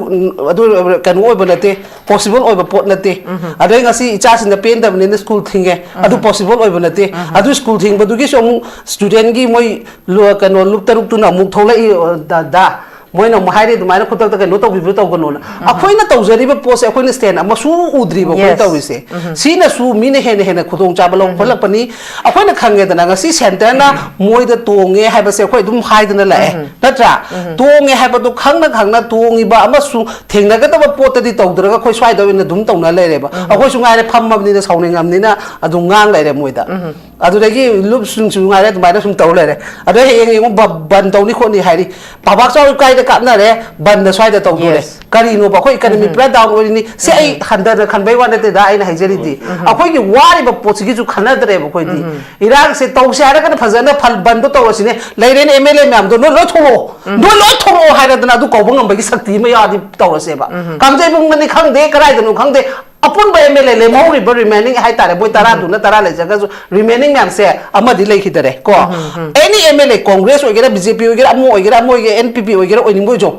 ꯑꯗꯨ ꯀꯩꯅꯣ ꯑꯣꯏꯕ ꯅꯠꯇꯦ, possible ꯑꯣꯏꯕ ꯄꯣꯠ ꯅꯠꯇꯦ꯫ ꯑꯗꯩ ꯉꯁꯤ ꯏꯆꯥꯁꯤꯡꯅ ꯄꯦꯟꯗꯕꯅꯤꯅ school ꯊꯤꯡꯉꯦ꯫ ꯑꯗꯨ possible ꯑꯣꯏꯕ ꯅꯠꯇꯦ꯫ ꯑꯗꯨ school ꯊꯤꯡꯕꯗꯨꯒꯤꯁꯨ ꯑꯃꯨꯛ student ꯒꯤ ꯃꯣꯏ ꯂꯨ-, ꯀꯩꯅꯣ ꯂꯨꯞ ꯇꯔꯨꯛꯇꯨꯅ ꯑꯃꯨꯛ ꯊꯣꯛꯂꯛꯏ, ꯑ, ꯗ, ꯗ꯫ ꯃꯣꯏꯅ ꯑꯃꯨꯛ ꯍꯥꯏꯔꯦ ꯑꯗꯨꯃꯥꯏꯅ ꯈꯨꯗꯛꯇ ꯀꯩꯅꯣ ꯇꯧꯕꯤꯕ ꯇꯧꯒꯅꯣꯅ꯫ ꯑꯩꯈꯣꯏꯅ ꯇꯧꯖꯔꯤꯕ ꯄꯣꯠꯁꯦ ꯑꯩꯈꯣꯏꯅ stand ꯑꯃꯁꯨ ꯎꯗ꯭ꯔꯤꯕ ꯑꯩꯈꯣꯏꯅ Yes. ꯇꯧꯔꯤꯁꯦ꯫ ꯁꯤꯅꯁꯨ ꯃꯤꯅ ꯍꯦꯟꯅ ꯍꯦꯟꯅ ꯈꯨꯗꯣꯡꯆꯥꯕ ꯂꯧ ꯈꯣꯠꯂꯛꯄꯅꯤ꯫ ꯑꯩꯈꯣꯏꯅ ꯈꯪꯉꯦꯗꯅ ꯉꯁꯤ centre ꯅ ꯃꯣꯏꯗ ꯇꯣꯡꯉꯦ ꯍꯥꯏꯕꯁꯦ ꯑꯩꯈꯣꯏ ꯑꯗꯨꯝ ꯍꯥꯏꯗꯅ ꯂꯥꯛꯑꯦ꯫ ꯅꯠꯇ꯭ꯔꯥ? ꯇꯣꯡꯉꯦ ꯍꯥꯏꯕꯗꯣ ꯈꯪꯅ ꯈꯪꯅ ꯇꯣꯡꯉꯤꯕ ꯑꯃꯁꯨ ꯊꯦꯡꯅꯒꯗꯕ ꯄꯣꯠꯇꯗꯤ ꯇꯧꯗ꯭ꯔꯒ ꯑꯩꯈꯣꯏ ꯁ꯭ꯋꯥꯏꯗ ꯑꯣꯏꯅ ꯑꯗꯨꯝ ꯇꯧꯅ ꯂꯩꯔꯦꯕ꯫ ꯑꯩꯈꯣꯏꯁꯨ ꯉꯥꯏꯔꯦ ꯐꯝꯃꯕꯅꯤꯅ ꯁꯥꯎꯅꯤꯡꯉꯕꯅꯤꯅ ꯑꯗꯨꯝ ꯉꯥꯡ ꯂꯩꯔꯦ ꯃꯣꯏꯗ꯫ ꯑꯗꯨꯗꯒꯤ ꯂꯨꯞꯁꯤꯡꯁꯨ ꯉꯥꯏꯔꯦ ꯑꯗꯨꯃꯥꯏꯅ ꯁꯨꯝ ꯇꯧ ꯂꯩꯔꯦ꯫ ꯑꯗꯩ ꯍꯌꯦꯡ ꯌꯦꯡꯉꯨ ꯕ-, ꯕꯟ ꯇꯧꯅꯤ ꯈꯣꯠꯅꯤ ꯍꯥꯏꯔꯤ꯫ ꯄꯥꯕꯥꯛ ꯆꯥꯎ ꯀꯥꯏꯗ ꯀꯥꯞꯅꯔꯦ? ꯕꯟꯗ ꯁ꯭ꯋꯥꯏꯗ ꯇꯧꯗꯣꯔꯦ꯫ Yes. ꯀꯔꯤꯅꯣꯕ? ꯑꯩꯈꯣꯏ economy ꯄꯨꯔꯥ down ꯑꯣꯏꯔꯤꯅꯤ꯫ ꯁꯤ ꯑꯩ ꯍꯟꯊꯅ ꯈꯟꯕꯩ ꯋꯥ ꯅꯠꯇꯦꯗ ꯑꯩꯅ ꯍꯥꯏꯖꯔꯤꯗꯤ꯫ ꯑꯩꯈꯣꯏꯒꯤ ꯋꯥꯔꯤꯕ ꯄꯣꯠꯁꯤꯒꯤꯁꯨ ꯈꯟꯅꯗ꯭ꯔꯦꯕ ꯑꯩꯈꯣꯏꯗꯤ꯫ ꯏꯔꯥꯡꯁꯦ ꯇꯧꯁꯦ ꯍꯥꯏꯔꯒꯅ ꯐꯖꯅ ꯐꯜ-, ꯕꯟꯗꯣ ꯇꯧꯔꯁꯤꯅꯦ꯫ ꯂꯩꯔꯦꯅꯦ M L A ꯃꯌꯥꯝꯗꯣ ꯅꯣꯏ ꯂꯣꯏ ꯊꯣꯛꯂꯛꯑꯣ꯫ ꯅꯣꯏ ꯂꯣꯏ ꯊꯣꯛꯂꯛꯑꯣ ꯍꯥꯏꯔꯗꯅ ꯑꯗꯨ ꯀꯧꯕ ꯉꯝꯕꯒꯤ ꯁꯛꯇꯤ ꯑꯃ ꯌꯥꯎꯔꯗꯤ ꯇꯧꯔꯁꯦꯕ꯫ ꯀꯥꯡꯖꯩꯕꯨꯡꯗꯅꯤ ꯈꯪꯗꯦ, ꯀꯗꯥꯏꯗꯅꯣ ꯈꯪꯗꯦ, ꯑꯄꯨꯟꯕ M L A ꯂꯦꯝꯍꯧꯔꯤꯕ remaining ꯍꯥꯏꯇꯥꯔꯦ, ꯃꯣꯏ ꯇꯔꯥꯗꯨꯅ ꯇꯔꯥ ꯂꯩꯖꯈ꯭ꯔꯁꯨ remaining ꯃꯌꯥꯝꯁꯦ ꯑꯃꯗꯤ ꯂꯩꯈꯤꯗꯔꯦ ꯀꯣ꯫ Any M L A, Congress ꯑꯣꯏꯒꯦꯔꯥ, B J P ꯑꯣꯏꯒꯦꯔꯥ, ꯑꯃ ꯑꯣꯏꯒꯦꯔꯥ, ꯑꯃ ꯑꯣꯏꯒꯦꯔꯥ, N P P ꯑꯣꯏꯒꯦꯔꯥ, ꯑꯣꯏꯅꯤꯡꯕ ꯑꯣꯏꯖꯧ,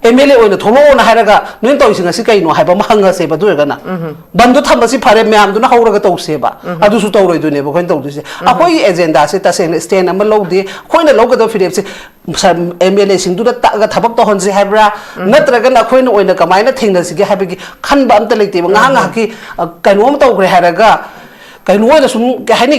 M L A ꯑꯣꯏꯅ ꯊꯣꯛꯂꯛꯑꯣꯅ ꯍꯥꯏꯔꯒ ꯅꯣꯏꯅ ꯇꯧꯔꯤꯁꯤ ꯉꯁꯤ ꯀꯩꯅꯣ ꯍꯥꯏꯕ ꯑꯃ ꯍꯪꯉꯁꯦꯕ꯫ ꯑꯗꯨ ꯑꯣꯏꯔꯒꯅ ꯕꯟꯗꯣ ꯊꯝꯕꯁꯤ ꯐꯔꯦ, ꯃꯌꯥꯝꯗꯨꯅ ꯍꯧꯔꯒ ꯇꯧꯁꯦꯕ꯫ ꯑꯗꯨꯁꯨ ꯇꯧꯔꯣꯏꯗꯣꯏꯅꯦꯕ ꯑꯩꯈꯣꯏꯅ ꯇꯧꯗꯣꯏꯁꯦ꯫ ꯑꯩꯈꯣꯏꯒꯤ agenda ꯁꯦ ꯇꯁꯦꯡꯅ stand ꯑꯃ ꯂꯧꯗꯦ꯫ ꯑꯩꯈꯣꯏꯅ ꯂꯧꯒꯗꯕ ꯐꯤꯔꯦꯞꯁꯦ ꯁ-, M L A ꯁꯤꯡꯗꯨꯗ ꯇꯛꯑꯒ ꯊꯕꯛ ꯇꯧꯍꯟꯁꯦ ꯍꯥꯏꯕ꯭ꯔꯥ? ꯅꯠꯇ꯭ꯔꯒꯅ ꯑꯩꯈꯣꯏꯅ ꯑꯣꯏꯅ ꯀꯃꯥꯏꯅ ꯊꯦꯡꯅꯁꯤꯒꯦ ꯍꯥꯏꯕꯒꯤ ꯈꯟꯕ ꯑꯝꯇ ꯂꯩꯇꯦꯕ꯫ ꯉꯥꯏꯍꯥꯛ ꯉꯥꯏꯍꯥꯛꯀꯤ, ꯑ, ꯀꯩꯅꯣꯝ ꯇꯧꯈ꯭ꯔꯦ ꯍꯥꯏꯔꯒ ꯀꯩꯅꯣ ꯑꯣꯏꯅ ꯁꯨꯝ ꯀꯩ ꯍꯥꯏꯅꯤ,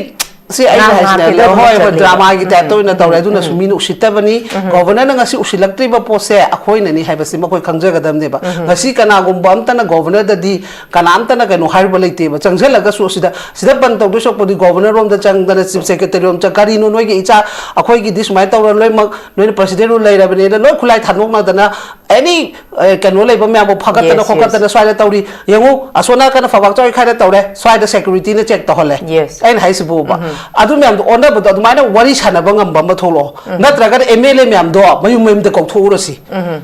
ꯁꯤ ꯑꯩꯅ ꯉꯥꯡ ꯍꯥꯏꯁꯤꯅꯦ, ꯉꯥꯡ ꯍꯣꯏ, ꯍꯣꯏ, ꯆꯠꯂꯤꯕ꯫ ꯗ꯭ꯔꯃꯥꯒꯤ type ꯇ ꯑꯣꯏꯅ ꯇꯧꯔꯦ꯫ ꯎꯝ, ꯑꯗꯨꯅꯁꯨ ꯎꯝ꯫ ꯃꯤꯅ ꯎꯁꯤꯠꯇꯕꯅꯤ꯫ ꯎꯝ꯫ Governor ꯅ ꯉꯁꯤ ꯎꯁꯤꯜꯂꯛꯇ꯭ꯔꯤꯕ ꯄꯣꯠꯁꯦ ꯑꯩꯈꯣꯏꯅꯅꯤ ꯍꯥꯏꯕꯁꯤ ꯃꯈꯣꯏ ꯈꯪꯖꯒꯗꯕꯅꯦꯕ꯫ ꯎꯝ꯫ ꯉꯁꯤ ꯀꯅꯥꯒꯨꯝꯕ ꯑꯝꯇꯅ Governor ꯗꯗꯤ ꯀꯅꯥꯝꯇꯅ ꯀꯩꯅꯣ ꯍꯥꯏꯔꯨꯕ ꯂꯩꯇꯦꯕ꯫ ꯆꯪꯁꯤꯜꯂꯒꯁꯨ ꯁꯤꯗ, ꯁꯤꯗ ꯕꯟ ꯇꯧꯗꯣꯏ ꯁꯔꯨꯛꯄꯨꯗꯤ Governor ꯔꯣꯝꯗ ꯆꯪꯗꯅ, Chief Secretary ꯔꯣꯝ ꯆꯪ-, "ꯀꯔꯤꯅꯣ ꯅꯣꯏꯒꯤ ꯏꯆꯥ, ꯑꯩꯈꯣꯏꯒꯤꯗꯤ ꯁꯨꯃꯥꯏꯅ ꯇꯧꯔ ꯂꯣꯏꯅꯃꯛ ꯅꯣꯏꯅ President rule ꯂꯩꯔꯕꯅꯦꯅ ꯂꯣꯏ ꯈꯨꯠꯂꯥꯏ ꯊꯥꯗꯣꯛꯅꯗꯅ any, ꯑꯦ, ꯀꯩꯅꯣ ꯂꯩꯕ ꯃꯌꯥꯝꯕꯨ ꯐꯒꯠꯇꯅ Yes, yes꯫ ꯈꯣꯠꯀꯠꯇꯅ ꯁ꯭ꯋꯥꯏꯗ ꯇꯧꯔꯤ꯫ ꯌꯦꯡꯉꯨ, ꯑꯁꯣꯝ ꯅꯥꯀꯟꯗ ꯐꯕꯥꯛ ꯆꯥꯎꯏ ꯈꯥꯏꯗ ꯇꯧꯔꯦ, ꯁ꯭ꯋꯥꯏꯗ security ꯅ check ꯇꯧꯍꯜꯂꯦ"꯫ Yes꯫ ꯑꯩꯅ ꯍꯥꯏꯁꯤꯕꯨꯕ꯫ ꯎꯝ꯫ ꯑꯗꯨ ꯃꯌꯥꯝꯗꯣ ꯑꯣꯟꯅꯕꯗꯣ ꯑꯗꯨꯃꯥꯏꯅ ꯋꯥꯔꯤ ꯁꯥꯟꯅꯕ ꯉꯝꯕ ꯑꯃ ꯊꯣꯛꯂꯛꯑꯣ꯫ ꯎꯝ꯫ ꯅꯠꯇ꯭ꯔꯒꯅ M L A ꯃꯌꯥꯝꯗꯣ ꯃꯌꯨꯝ ꯃꯌꯨꯝꯗ ꯀꯧꯊꯣꯛꯎꯔꯁꯤ꯫ ꯎꯝ꯫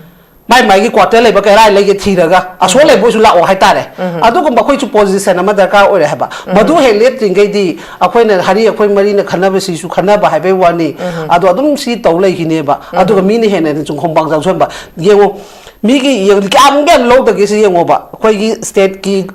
ꯃꯥꯏ ꯃꯥꯏꯒꯤ quarter ꯂꯩꯕ ꯀꯔꯥꯏ ꯂꯩꯒꯦ ꯊꯤꯔꯒ ꯑꯁꯣꯝ ꯎꯝ꯫ ꯂꯩꯕ ꯑꯣꯏꯁꯨ ꯂꯥꯛꯑꯣ ꯍꯥꯏꯇꯥꯔꯦ꯫ ꯎꯝ꯫ ꯑꯗꯨꯒꯨꯝꯕ ꯑꯩꯈꯣꯏꯁꯨ position ꯑꯃ ꯗꯔꯀꯥꯔ ꯑꯣꯏꯔꯦ ꯍꯥꯏꯕ꯫ ꯎꯝ꯫ ꯃꯗꯨ ꯍꯦꯛ ꯂꯦꯞꯇ꯭ꯔꯤꯉꯩꯗꯤ ꯑꯩꯈꯣꯏꯅ ꯍꯥꯏꯔꯤ, ꯑꯩꯈꯣꯏ ꯃꯔꯤꯅ ꯈꯟꯅꯕꯁꯤꯁꯨ ꯈꯟꯅꯕ ꯍꯥꯏꯕꯩ ꯋꯥꯅꯤ꯫ ꯎꯝ꯫ ꯑꯗꯣ ꯑꯗꯨꯝ ꯁꯤ ꯇꯧ ꯂꯩꯈꯤꯅꯦꯕ꯫ ꯎꯝ꯫ ꯑꯗꯨꯒ ꯃꯤꯅ ꯍꯦꯟꯅ ꯍꯦꯟꯅ ꯁꯨꯝ ꯈꯣꯡꯕꯥꯡ ꯆꯥꯎꯁꯟꯕ꯫ ꯌꯦꯡꯉꯣ, ꯃꯤꯒꯤ ꯌꯦꯡ-, ꯀꯌꯥꯝ ꯀꯌꯥꯝ ꯂꯧꯗꯒꯦ ꯁꯤ ꯌꯦꯡꯉꯣꯕ꯫ ꯑꯩꯈꯣꯏꯒꯤ state ꯀꯤ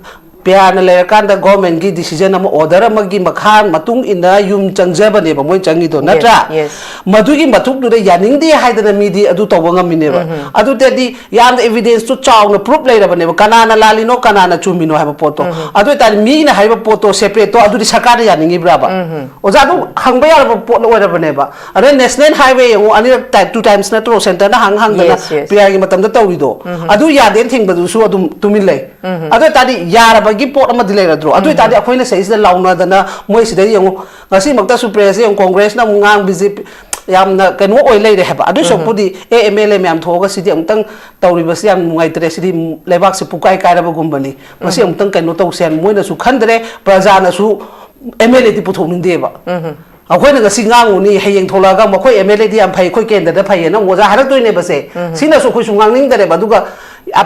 P I R ꯅ ꯂꯩꯔꯀꯥꯟꯗ government ꯀꯤ decision ꯑꯃ, order ꯑꯃꯒꯤ ꯃꯈꯥ ꯃꯇꯨꯡ ꯏꯟꯅ ꯌꯨꯝ ꯆꯪꯖꯕꯅꯦꯕ ꯃꯣꯏ ꯆꯪꯉꯤꯗꯣ, Yes, ꯅꯠꯇ꯭ꯔꯥ? Yes꯫ ꯃꯗꯨꯒꯤ ꯃꯇꯨꯡꯗꯨꯗ ꯌꯥꯅꯤꯡꯗꯦ ꯍꯥꯏꯗꯅ ꯃꯤꯗꯤ ꯑꯗꯨ ꯇꯧꯕ ꯉꯝꯃꯤꯅꯦꯕ꯫ ꯎꯝ꯫ ꯑꯗꯨꯗꯗꯤ ꯌꯥꯝꯅ evidence ꯇꯨ ꯆꯥꯎꯅ proof ꯂꯩꯔꯕꯅꯦꯕ, ꯀꯅꯥꯅ ꯂꯥꯜꯂꯤꯅꯣ, ꯀꯅꯥꯅ ꯆꯨꯝꯃꯤꯅꯣ ꯍꯥꯏꯕ ꯄꯣꯠꯇꯣ꯫ ꯎꯝ꯫ ꯑꯗꯨ ꯑꯣꯏꯇꯥꯔꯗꯤ ꯃꯤꯅ ꯍꯥꯏꯕ ꯄꯣꯠꯇꯣ separate ꯇꯣ ꯑꯗꯨꯗꯤ ꯁꯔꯀꯥꯔꯅ ꯌꯥꯅꯤꯡꯉꯤꯕ꯭ꯔꯥꯕ? ꯎꯝ꯫ ꯑꯣꯖꯥ, ꯑꯗꯨ ꯍꯪꯕ ꯌꯥꯔꯕ ꯄꯣꯠ ꯑꯣꯏꯔꯕꯅꯦꯕ꯫ ꯑꯗꯩ National Highway ꯌꯦꯡꯉꯨ, ꯑꯅꯤꯔꯛ time, two times ꯅꯠꯇ꯭ꯔꯣ centre ꯅ ꯍꯪ ꯍꯪꯗꯅ Yes, yes꯫ P I R ꯒꯤ ꯃꯇꯝꯗ ꯇꯧꯔꯤꯗꯣ? ꯎꯝ꯫ ꯑꯗꯨ ꯌꯥꯗꯦꯅ ꯊꯤꯡꯕꯗꯨꯁꯨ ꯑꯗꯨꯝ ꯇꯨꯃꯤꯟ ꯂꯩ꯫ ꯎꯝ꯫ ꯑꯗꯨ ꯑꯣꯏꯇꯥꯔꯗꯤ ꯌꯥꯔꯕꯒꯤ ꯄꯣꯠ ꯑꯃꯗꯤ ꯂꯩꯔꯗ꯭ꯔꯣ? ꯑꯗꯨ ꯑꯣꯏꯇꯥꯔꯗꯤ ꯎꯝ꯫ ꯑꯩꯈꯣꯏꯅ ꯁꯤꯗꯩꯁꯤꯗ ꯂꯥꯎꯅꯗꯅ ꯃꯣꯏ ꯁꯤꯗ ꯌꯦꯡꯉꯨ, ꯉꯁꯤꯃꯛꯇꯁꯨ press ꯌꯦꯡꯉꯨ, Congress ꯅ ꯑꯃꯨꯛ ꯉꯥꯡ, B J P ꯌꯥꯝꯅ ꯀꯩꯅꯣ ꯑꯣꯏ ꯂꯩꯔꯦ ꯍꯥꯏꯕ꯫ ꯑꯗꯨꯏ ꯎꯝ꯫ ꯁꯔꯨꯛꯄꯨꯗꯤ, "ꯑꯦ, M L A ꯃꯌꯥꯝ ꯊꯣꯛꯑꯒ ꯁꯤꯗꯤ ꯑꯃꯨꯛꯇꯪ ꯇꯧꯔꯤꯕꯁꯤ ꯌꯥꯝ ꯅꯨꯡꯉꯥꯏꯇ꯭ꯔꯦ, ꯁꯤꯗꯤ ꯂꯩꯕꯥꯛꯁꯤ ꯄꯨꯀꯥꯏ ꯀꯥꯏꯔꯕꯒꯨꯝꯕꯅꯤ, ꯃꯁꯤ ꯎꯝ꯫ ꯑꯃꯨꯛꯇꯪ ꯀꯩꯅꯣ ꯇꯧꯁꯦ" ꯍꯥꯏꯅ ꯃꯣꯏꯅꯁꯨ ꯈꯟꯗ꯭ꯔꯦ, ꯄ꯭ꯔꯖꯥꯅꯁꯨ M L A ꯗꯤ ꯄꯨꯊꯣꯛꯅꯤꯡꯗꯦꯕ꯫ ꯎꯝ꯫ ꯑꯩꯈꯣꯏꯅ ꯉꯁꯤ ꯉꯥꯡꯉꯨꯅꯤ, ꯍꯌꯦꯡ ꯊꯣꯛꯂꯛꯑꯒ ꯃꯈꯣꯏ M L A ꯗꯤ ꯌꯥꯝ ꯐꯩ, ꯑꯩꯈꯣꯏ ꯀꯦꯟꯗ꯭ꯔꯗ ꯐꯩꯌꯦꯅ ꯑꯃꯨꯛ ꯑꯣꯖꯥ ꯍꯥꯏꯔꯛꯇꯣꯏꯅꯦꯕꯁꯦ꯫ ꯎꯝ꯫ ꯁꯤꯅꯁꯨ ꯑꯩꯈꯣꯏꯁꯨ ꯉꯥꯡꯅꯤꯡꯗꯔꯦꯕ꯫ ꯑꯗꯨꯒ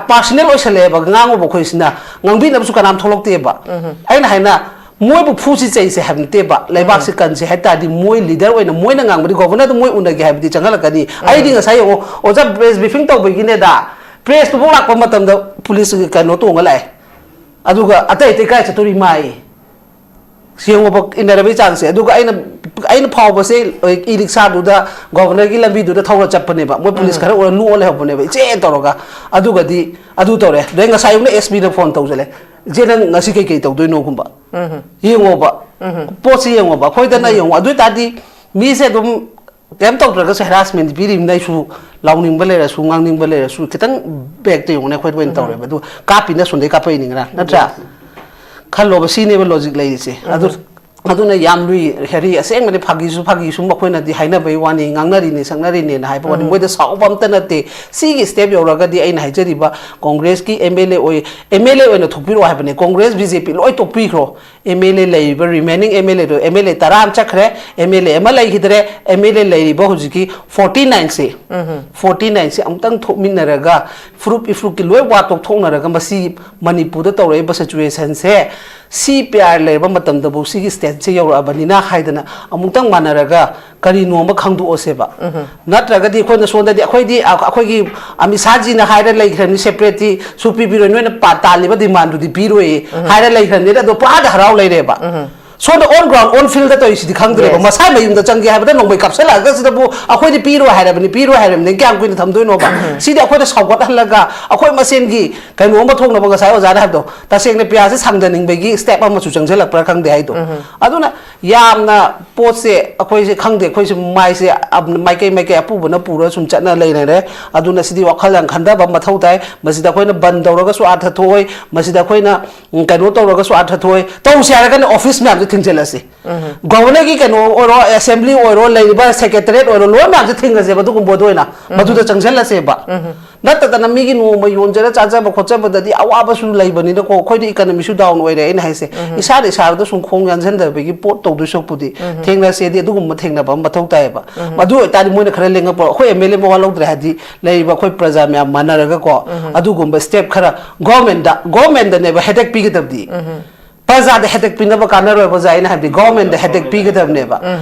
personal ꯑꯣꯏꯁꯜꯂꯛꯑꯦꯕ ꯉꯥꯡꯉꯨꯕ ꯑꯩꯈꯣꯏꯁꯤꯅ, ꯉꯥꯡꯕꯤꯅꯕꯁꯨ ꯀꯅꯥꯝ ꯊꯣꯛꯂꯛꯇꯦꯕ꯫ ꯎꯝ꯫ ꯑꯩꯅ ꯍꯥꯏꯅ ꯃꯣꯏꯕꯨ ꯐꯨꯁꯤ ꯆꯩꯁꯦ ꯍꯥꯏꯕ ꯅꯠꯇꯦꯕ, ꯂꯩꯕꯥꯛꯁꯤ ꯎꯝ꯫ ꯀꯟꯁꯦ ꯍꯥꯏ ꯇꯥꯔꯗꯤ ꯃꯣꯏ leader ꯑꯣꯏꯅ ꯃꯣꯏꯅ ꯉꯥꯡꯕꯗꯤ Governor ꯗꯨ ꯃꯣꯏ ꯎꯅꯒꯦ ꯍꯥꯏꯕꯗꯤ ꯆꯪꯍꯜꯂꯛꯀꯅꯤ꯫ ꯎꯝ꯫ ꯑꯩꯗꯤ ꯉꯁꯥꯏ ꯌꯦꯡꯉꯣ, ꯑꯣꯖꯥ press briefing ꯇꯧꯕꯒꯤꯅꯦꯗ, press ꯇꯨꯐꯥꯎ ꯂꯥꯛꯄ ꯃꯇꯝꯗ police ꯀꯩꯅꯣ ꯇꯣꯡꯉ ꯂꯥꯛꯑꯦ꯫ ꯑꯗꯨꯒ ꯑꯇꯩ ꯑꯇꯩ ꯀꯥꯏ ꯆꯠꯇꯣꯔꯤ ꯃꯥꯏ? ꯌꯦꯡꯉꯣꯕ, ꯏꯟꯅꯔꯕꯩ ꯆꯥꯡꯁꯦ꯫ ꯑꯗꯨꯒ ꯑꯩꯅ, ꯑꯩꯅ ꯐꯥꯎꯕꯁꯦ, ꯏ ꯔꯤꯛꯁꯥꯗꯨꯗ, ꯒꯣꯚꯔꯅꯔꯒꯤ ꯂꯝꯕꯤꯗꯨꯗ ꯊꯧꯔ ꯆꯠꯄꯅꯦꯕ꯫ ꯃꯣꯏ ꯄꯨꯂꯤꯁ ꯎꯝ꯫ ꯈꯔ ꯎꯔ ꯅꯣꯛꯑ ꯂꯩꯍꯧꯕꯅꯦꯕ, ꯏꯆꯦ ꯇꯧꯔꯒ꯫ ꯑꯗꯨꯒꯗꯤ ꯑꯗꯨ ꯇꯧꯔꯦ꯫ ꯑꯗꯩ ꯉꯁꯥꯏ ꯑꯌꯨꯛꯅ ꯑꯦꯁ ꯄꯤꯗ ꯐꯣꯟ ꯇꯧꯁꯜꯂꯦ, "ꯏꯆꯦ, ꯅꯪ ꯉꯁꯤ ꯀꯩꯀꯩ ꯇꯧꯗꯣꯏꯅꯣꯒꯨꯝꯕ?" ꯎꯝ꯫ ꯌꯦꯡꯉꯣꯕ, ꯎꯝ꯫ ꯄꯣꯠꯁꯤ ꯌꯦꯡꯉꯣꯕ꯫ ꯑꯩꯈꯣꯏꯗꯅ ꯎꯝ꯫ ꯌꯦꯡꯉꯣ꯫ ꯑꯗꯨ ꯑꯣꯏ ꯇꯥꯔꯗꯤ ꯃꯤꯁꯦ ꯑꯗꯨꯝ ꯀꯩꯝ ꯇꯧꯗ꯭ꯔꯒꯁꯨ ꯍꯦꯔꯥꯁꯃꯦꯟ ꯄꯤꯔꯤꯕꯅꯤꯅ ꯑꯩꯁꯨ ꯂꯥꯎꯅꯤꯡꯕ ꯂꯩꯔꯁꯨ, ꯉꯥꯡꯅꯤꯡꯕ ꯂꯩꯔꯁꯨ, ꯈꯤꯇꯪ ꯕꯦꯛꯇ ꯌꯦꯡꯉꯨꯅꯦ, ꯑꯩꯈꯣꯏꯗ ꯑꯣꯏꯅ ꯎꯝ꯫ ꯇꯧꯔꯦꯕ꯫ ꯑꯗꯨ ꯀꯥꯞꯄꯤꯅ ꯑꯁꯣꯝꯗꯩ ꯀꯥꯞꯄꯛꯏꯅꯤ ꯉꯔꯥꯡ, ꯅꯠꯇ꯭ꯔꯥ? ꯎꯝ꯫ ꯈꯜꯂꯣꯕ, ꯁꯤꯅꯦꯕ ꯂꯣꯖꯤꯛ ꯂꯩꯔꯤꯁꯦ꯫ ꯑꯗꯨ, ꯎꯝ꯫ ꯑꯗꯨꯅ ꯌꯥꯝ ꯂꯨꯏ, ꯍꯦꯔꯤ꯫ ꯑꯁꯦꯡꯕꯗꯤ ꯐꯥꯒꯤꯁꯨ ꯐꯥꯒꯤ, ꯁꯨꯝ ꯑꯩꯈꯣꯏꯅꯗꯤ ꯍꯥꯏꯅꯕꯩ ꯋꯥꯅꯤ, ꯉꯥꯡꯅꯔꯤꯅꯦ, ꯁꯛꯅꯔꯤꯅꯦꯅ ꯍꯥꯏꯕ ꯋꯥꯅꯤ꯫ ꯎꯝ꯫ ꯃꯣꯏꯗ ꯁꯥꯎꯕ ꯑꯝꯇ ꯅꯠꯇꯦ꯫ ꯁꯤꯒꯤ ꯁ꯭ꯇꯦꯞ ꯌꯧꯔꯒꯗꯤ ꯑꯩꯅ ꯍꯥꯏꯖꯔꯤꯕ ꯀꯣꯡꯒ꯭ꯔꯦꯁꯀꯤ ꯑꯦꯝ ꯑꯦꯜ ꯑꯦ ꯑꯣꯏ, ꯑꯦꯝ ꯑꯦꯜ ꯑꯦ ꯑꯣꯏꯅ ꯊꯣꯛꯄꯤꯔꯛꯑꯣ ꯍꯥꯏꯕꯅꯦ꯫ ꯀꯣꯡꯒ꯭ꯔꯦꯁ, ꯕꯤ ꯖꯦ ꯄꯤ ꯂꯣꯏ ꯇꯣꯛꯄꯤꯈ꯭ꯔꯣ꯫ ꯑꯦꯝ ꯑꯦꯜ ꯑꯦ ꯂꯩꯔꯤꯕ remaining ꯑꯦꯝ ꯑꯦꯜ ꯑꯦꯗꯣ, ꯑꯦꯝ ꯑꯦꯜ ꯑꯦ ꯇꯔꯥ ꯑꯃ ꯆꯠꯈ꯭ꯔꯦ, ꯑꯦꯝ ꯑꯦꯜ ꯑꯦ ꯑꯃ ꯂꯩꯈꯤꯗ꯭ꯔꯦ, ꯑꯦꯝ ꯑꯦꯜ ꯑꯦ ꯂꯩꯔꯤꯕ ꯍꯧꯖꯤꯛꯀꯤ ꯐꯣꯔꯇꯤ ꯅꯥꯏꯟꯁꯦ, ꯎꯝ꯫ ꯐꯣꯔꯇꯤ ꯅꯥꯏꯟꯁꯦ ꯑꯃꯨꯛꯇꯪ ꯊꯣꯛꯃꯤꯟꯅꯔꯒ, ꯐꯨꯔꯨꯞ ꯏꯐꯨꯔꯨꯞꯀꯤ ꯂꯣꯏ ꯋꯥ ꯇꯣꯛꯊꯣꯛꯅꯔꯒ, ꯃꯁꯤ ꯃꯅꯤꯄꯨꯔꯗ ꯇꯧꯔꯛꯏꯕ ꯁꯤꯆꯨꯋꯦꯁꯟꯁꯦ, ꯁꯤ ꯄꯤ ꯑꯥꯔ ꯂꯩꯔꯕ ꯃꯇꯝꯗꯕꯨ ꯁꯤꯒꯤ ꯁ꯭ꯇꯦꯠꯁꯦ ꯌꯧꯔꯛꯑꯕꯅꯤꯅ ꯍꯥꯏꯗꯅ ꯑꯃꯨꯛꯇꯪ ꯃꯥꯟꯅꯔꯒ ꯀꯔꯤꯅꯣ ꯑꯃ ꯈꯪꯗꯣꯛꯑꯁꯦꯕ꯫ ꯎꯝ꯫ ꯅꯠꯇ꯭ꯔꯒꯗꯤ ꯑꯩꯈꯣꯏꯅ ꯁꯣꯝꯗꯗꯤ, ꯑꯩꯈꯣꯏꯗꯤ, ꯑ-, ꯑꯩꯈꯣꯏꯒꯤ ꯑꯃꯤꯠ ꯁꯥꯍꯖꯤꯅ ꯍꯥꯏꯔ ꯂꯩꯈ꯭ꯔꯅꯤ, ꯁꯦꯄꯔꯦꯠꯇꯤ ꯁꯨ ꯄꯤꯕꯤꯔꯣꯏ, ꯅꯣꯏꯅ ꯄꯥ-, ꯇꯥꯜꯂꯤꯕ ꯗꯤꯃꯥꯟꯗꯨꯗꯤ ꯄꯤꯔꯣꯏꯌꯦ ꯎꯝ꯫ ꯍꯥꯏꯔ ꯂꯩꯈ꯭ꯔꯅꯤꯅ, ꯑꯗꯣ ꯄꯨꯔꯥꯗ ꯍꯔꯥꯎ ꯂꯩꯔꯦꯕ꯫ ꯎꯝ꯫ ꯁꯣꯝꯗ on ground, on fieldꯗ ꯇꯧꯔꯤꯁꯤꯗꯤ ꯈꯪꯗ꯭ꯔꯦꯕ꯫ Yes꯫ ꯃꯁꯥꯏ ꯃꯌꯨꯝꯗ ꯆꯪꯒꯦ ꯍꯥꯏꯕꯗ ꯅꯣꯡꯃꯩ ꯀꯥꯞꯁꯤꯜꯂꯛꯑꯒ ꯁꯤꯗꯕꯨ ꯑꯩꯈꯣꯏꯗꯤ ꯄꯤꯔꯣꯏ ꯍꯥꯏꯔꯕꯅꯤ, ꯄꯤꯔꯣꯏ ꯍꯥꯏꯔꯕꯅꯤ, ꯀꯌꯥꯝ ꯀꯨꯏꯅ ꯊꯝꯗꯣꯏꯅꯣꯕ? ꯎꯝ꯫ ꯁꯤꯗꯤ ꯑꯩꯈꯣꯏꯗ ꯁꯥꯎꯒꯠꯍꯜꯂꯒ ꯑꯩꯈꯣꯏ ꯃꯁꯦꯟꯒꯤ ꯀꯩꯅꯣ ꯑꯃ ꯊꯣꯛꯅꯕ, ꯉꯁꯥꯏ ꯑꯣꯖꯥꯅ ꯍꯥꯏꯕꯗꯣ, ꯇꯁꯦꯡꯅ ꯄꯤꯌꯥꯁꯦ ꯁꯥꯡꯗꯅꯤꯡꯕꯒꯤ ꯁ꯭ꯇꯦꯞ ꯑꯃꯁꯨ ꯆꯪꯁꯤꯜꯂꯛꯄ꯭ꯔꯥ ꯈꯪꯗꯦ ꯍꯥꯏꯗꯣ꯫ ꯎꯝ꯫ ꯑꯗꯨꯅ ꯌꯥꯝꯅ ꯄꯣꯠꯁꯦ ꯑꯩꯈꯣꯏꯁꯦ ꯈꯪꯗꯦ, ꯑꯩꯈꯣꯏꯁꯦ ꯃꯥꯏꯁꯦ ꯑꯞ-, ꯃꯥꯏꯀꯩ ꯃꯥꯏꯀꯩ ꯑꯄꯨꯕꯅ ꯄꯨꯔ ꯁꯨꯝ ꯆꯠꯅ ꯂꯩꯅꯔꯦ꯫ ꯑꯗꯨꯅ ꯁꯤꯗꯤ ꯋꯥꯈꯜ ꯌꯥꯝ ꯈꯟꯊꯕ ꯃꯊꯧ ꯇꯥꯏ꯫ ꯃꯁꯤꯗ ꯑꯩꯈꯣꯏꯅ ꯕꯟ ꯇꯧꯔꯒꯁꯨ ꯑꯥꯔꯊ ꯊꯣꯛꯑꯣꯏ, ꯃꯁꯤꯗ ꯑꯩꯈꯣꯏꯅ, ꯎꯝ, ꯀꯩꯅꯣ ꯇꯧꯔꯒꯁꯨ ꯑꯥꯔꯊ ꯊꯣꯛꯑꯣꯏ꯫ ꯇꯧꯁꯦ ꯍꯥꯏꯔꯒꯅ ꯑꯣꯐꯤꯁ ꯃꯌꯥꯝꯁꯦ ꯊꯤꯡꯖꯤꯜꯂꯁꯤ꯫ ꯎꯝ꯫ ꯒꯣꯚꯔꯅꯔꯒꯤ ꯀꯩꯅꯣ ꯑꯣꯏꯔꯣ, ꯑꯦꯁꯦꯝꯕ꯭ꯂꯤ ꯑꯣꯏꯔꯣ, ꯂꯩꯔꯤꯕ ꯁꯦꯀ꯭ꯔꯦꯇꯔꯤꯌꯦꯠ ꯑꯣꯏꯔꯣ, ꯂꯣꯏ ꯃꯌꯥꯝꯁꯦ ꯊꯤꯡꯉꯁꯦꯕ, ꯑꯗꯨꯒꯨꯝꯕꯗꯣ ꯑꯣꯏꯅ ꯎꯝ꯫ ꯃꯗꯨꯗ ꯆꯪꯁꯤꯜꯂꯁꯦꯕ꯫ ꯎꯝ꯫ ꯅꯠꯇꯗꯅ ꯃꯤꯒꯤ ꯅꯣꯡꯃ ꯌꯣꯟꯖꯔ ꯆꯥꯖꯕ ꯈꯣꯠꯆꯕꯗꯗꯤ ꯑꯋꯥꯕꯁꯨ ꯂꯩꯕꯅꯤꯅꯀꯣ, ꯑꯩꯈꯣꯏꯗꯤ ꯏꯀꯅꯃꯤꯁꯨ ꯗꯥꯎꯟ ꯑꯣꯏꯔꯦ꯫ ꯑꯩꯅ ꯍꯥꯏꯁꯦ, ꯎꯝ꯫ ꯏꯁꯥꯅ ꯏꯁꯥꯗ ꯁꯨꯝ ꯈꯣꯡ ꯌꯥꯟꯁꯤꯟꯗꯕꯒꯤ ꯄꯣꯠ ꯇꯧꯗꯣꯏ ꯁꯔꯨꯛꯄꯨꯗꯤ ꯎꯝ꯫ ꯊꯦꯡꯅꯁꯦꯗꯤ ꯑꯗꯨꯒꯨꯝꯕ ꯊꯦꯡꯅꯕ ꯑꯃ ꯃꯊꯧ ꯇꯥꯏꯌꯦꯕ꯫ ꯎꯝ꯫ ꯑꯗꯨ ꯑꯣꯏꯇꯥꯔꯗꯤ ꯃꯣꯏꯅ ꯈꯔ ꯂꯦꯡꯉꯛꯄ, ꯑꯩꯈꯣꯏ ꯑꯦꯝ ꯑꯦꯜ ꯑꯦ ꯃꯋꯥ ꯂꯧꯗ꯭ꯔꯦ ꯍꯥꯏꯗꯤ, ꯂꯩꯔꯤꯕ ꯑꯩꯈꯣꯏ ꯄ꯭ꯔꯖꯥ ꯃꯌꯥꯝ ꯃꯥꯟꯅꯔꯒꯀꯣ, ꯎꯝ꯫ ꯑꯗꯨꯒꯨꯝꯕ ꯁ꯭ꯇꯦꯞ ꯈꯔ ꯒꯣꯔꯃꯦꯟꯗ, ꯒꯣꯔꯃꯦꯟꯗꯅꯦꯕ ꯍꯦꯗꯦꯛ ꯄꯤꯒꯗꯕꯗꯤ꯫ ꯎꯝ꯫ ꯄ꯭ꯔꯖꯥꯗ ꯍꯦꯗꯦꯛ ꯄꯤꯅꯕ ꯀꯥꯟꯅꯔꯣꯏꯕ ꯑꯣꯖꯥ꯫ ꯑꯩꯅ ꯍꯥꯏꯕꯗꯤ ꯒꯣꯔꯃꯦꯟꯗ ꯍꯦꯗꯦꯛ ꯄꯤꯒꯗꯕꯅꯦꯕ꯫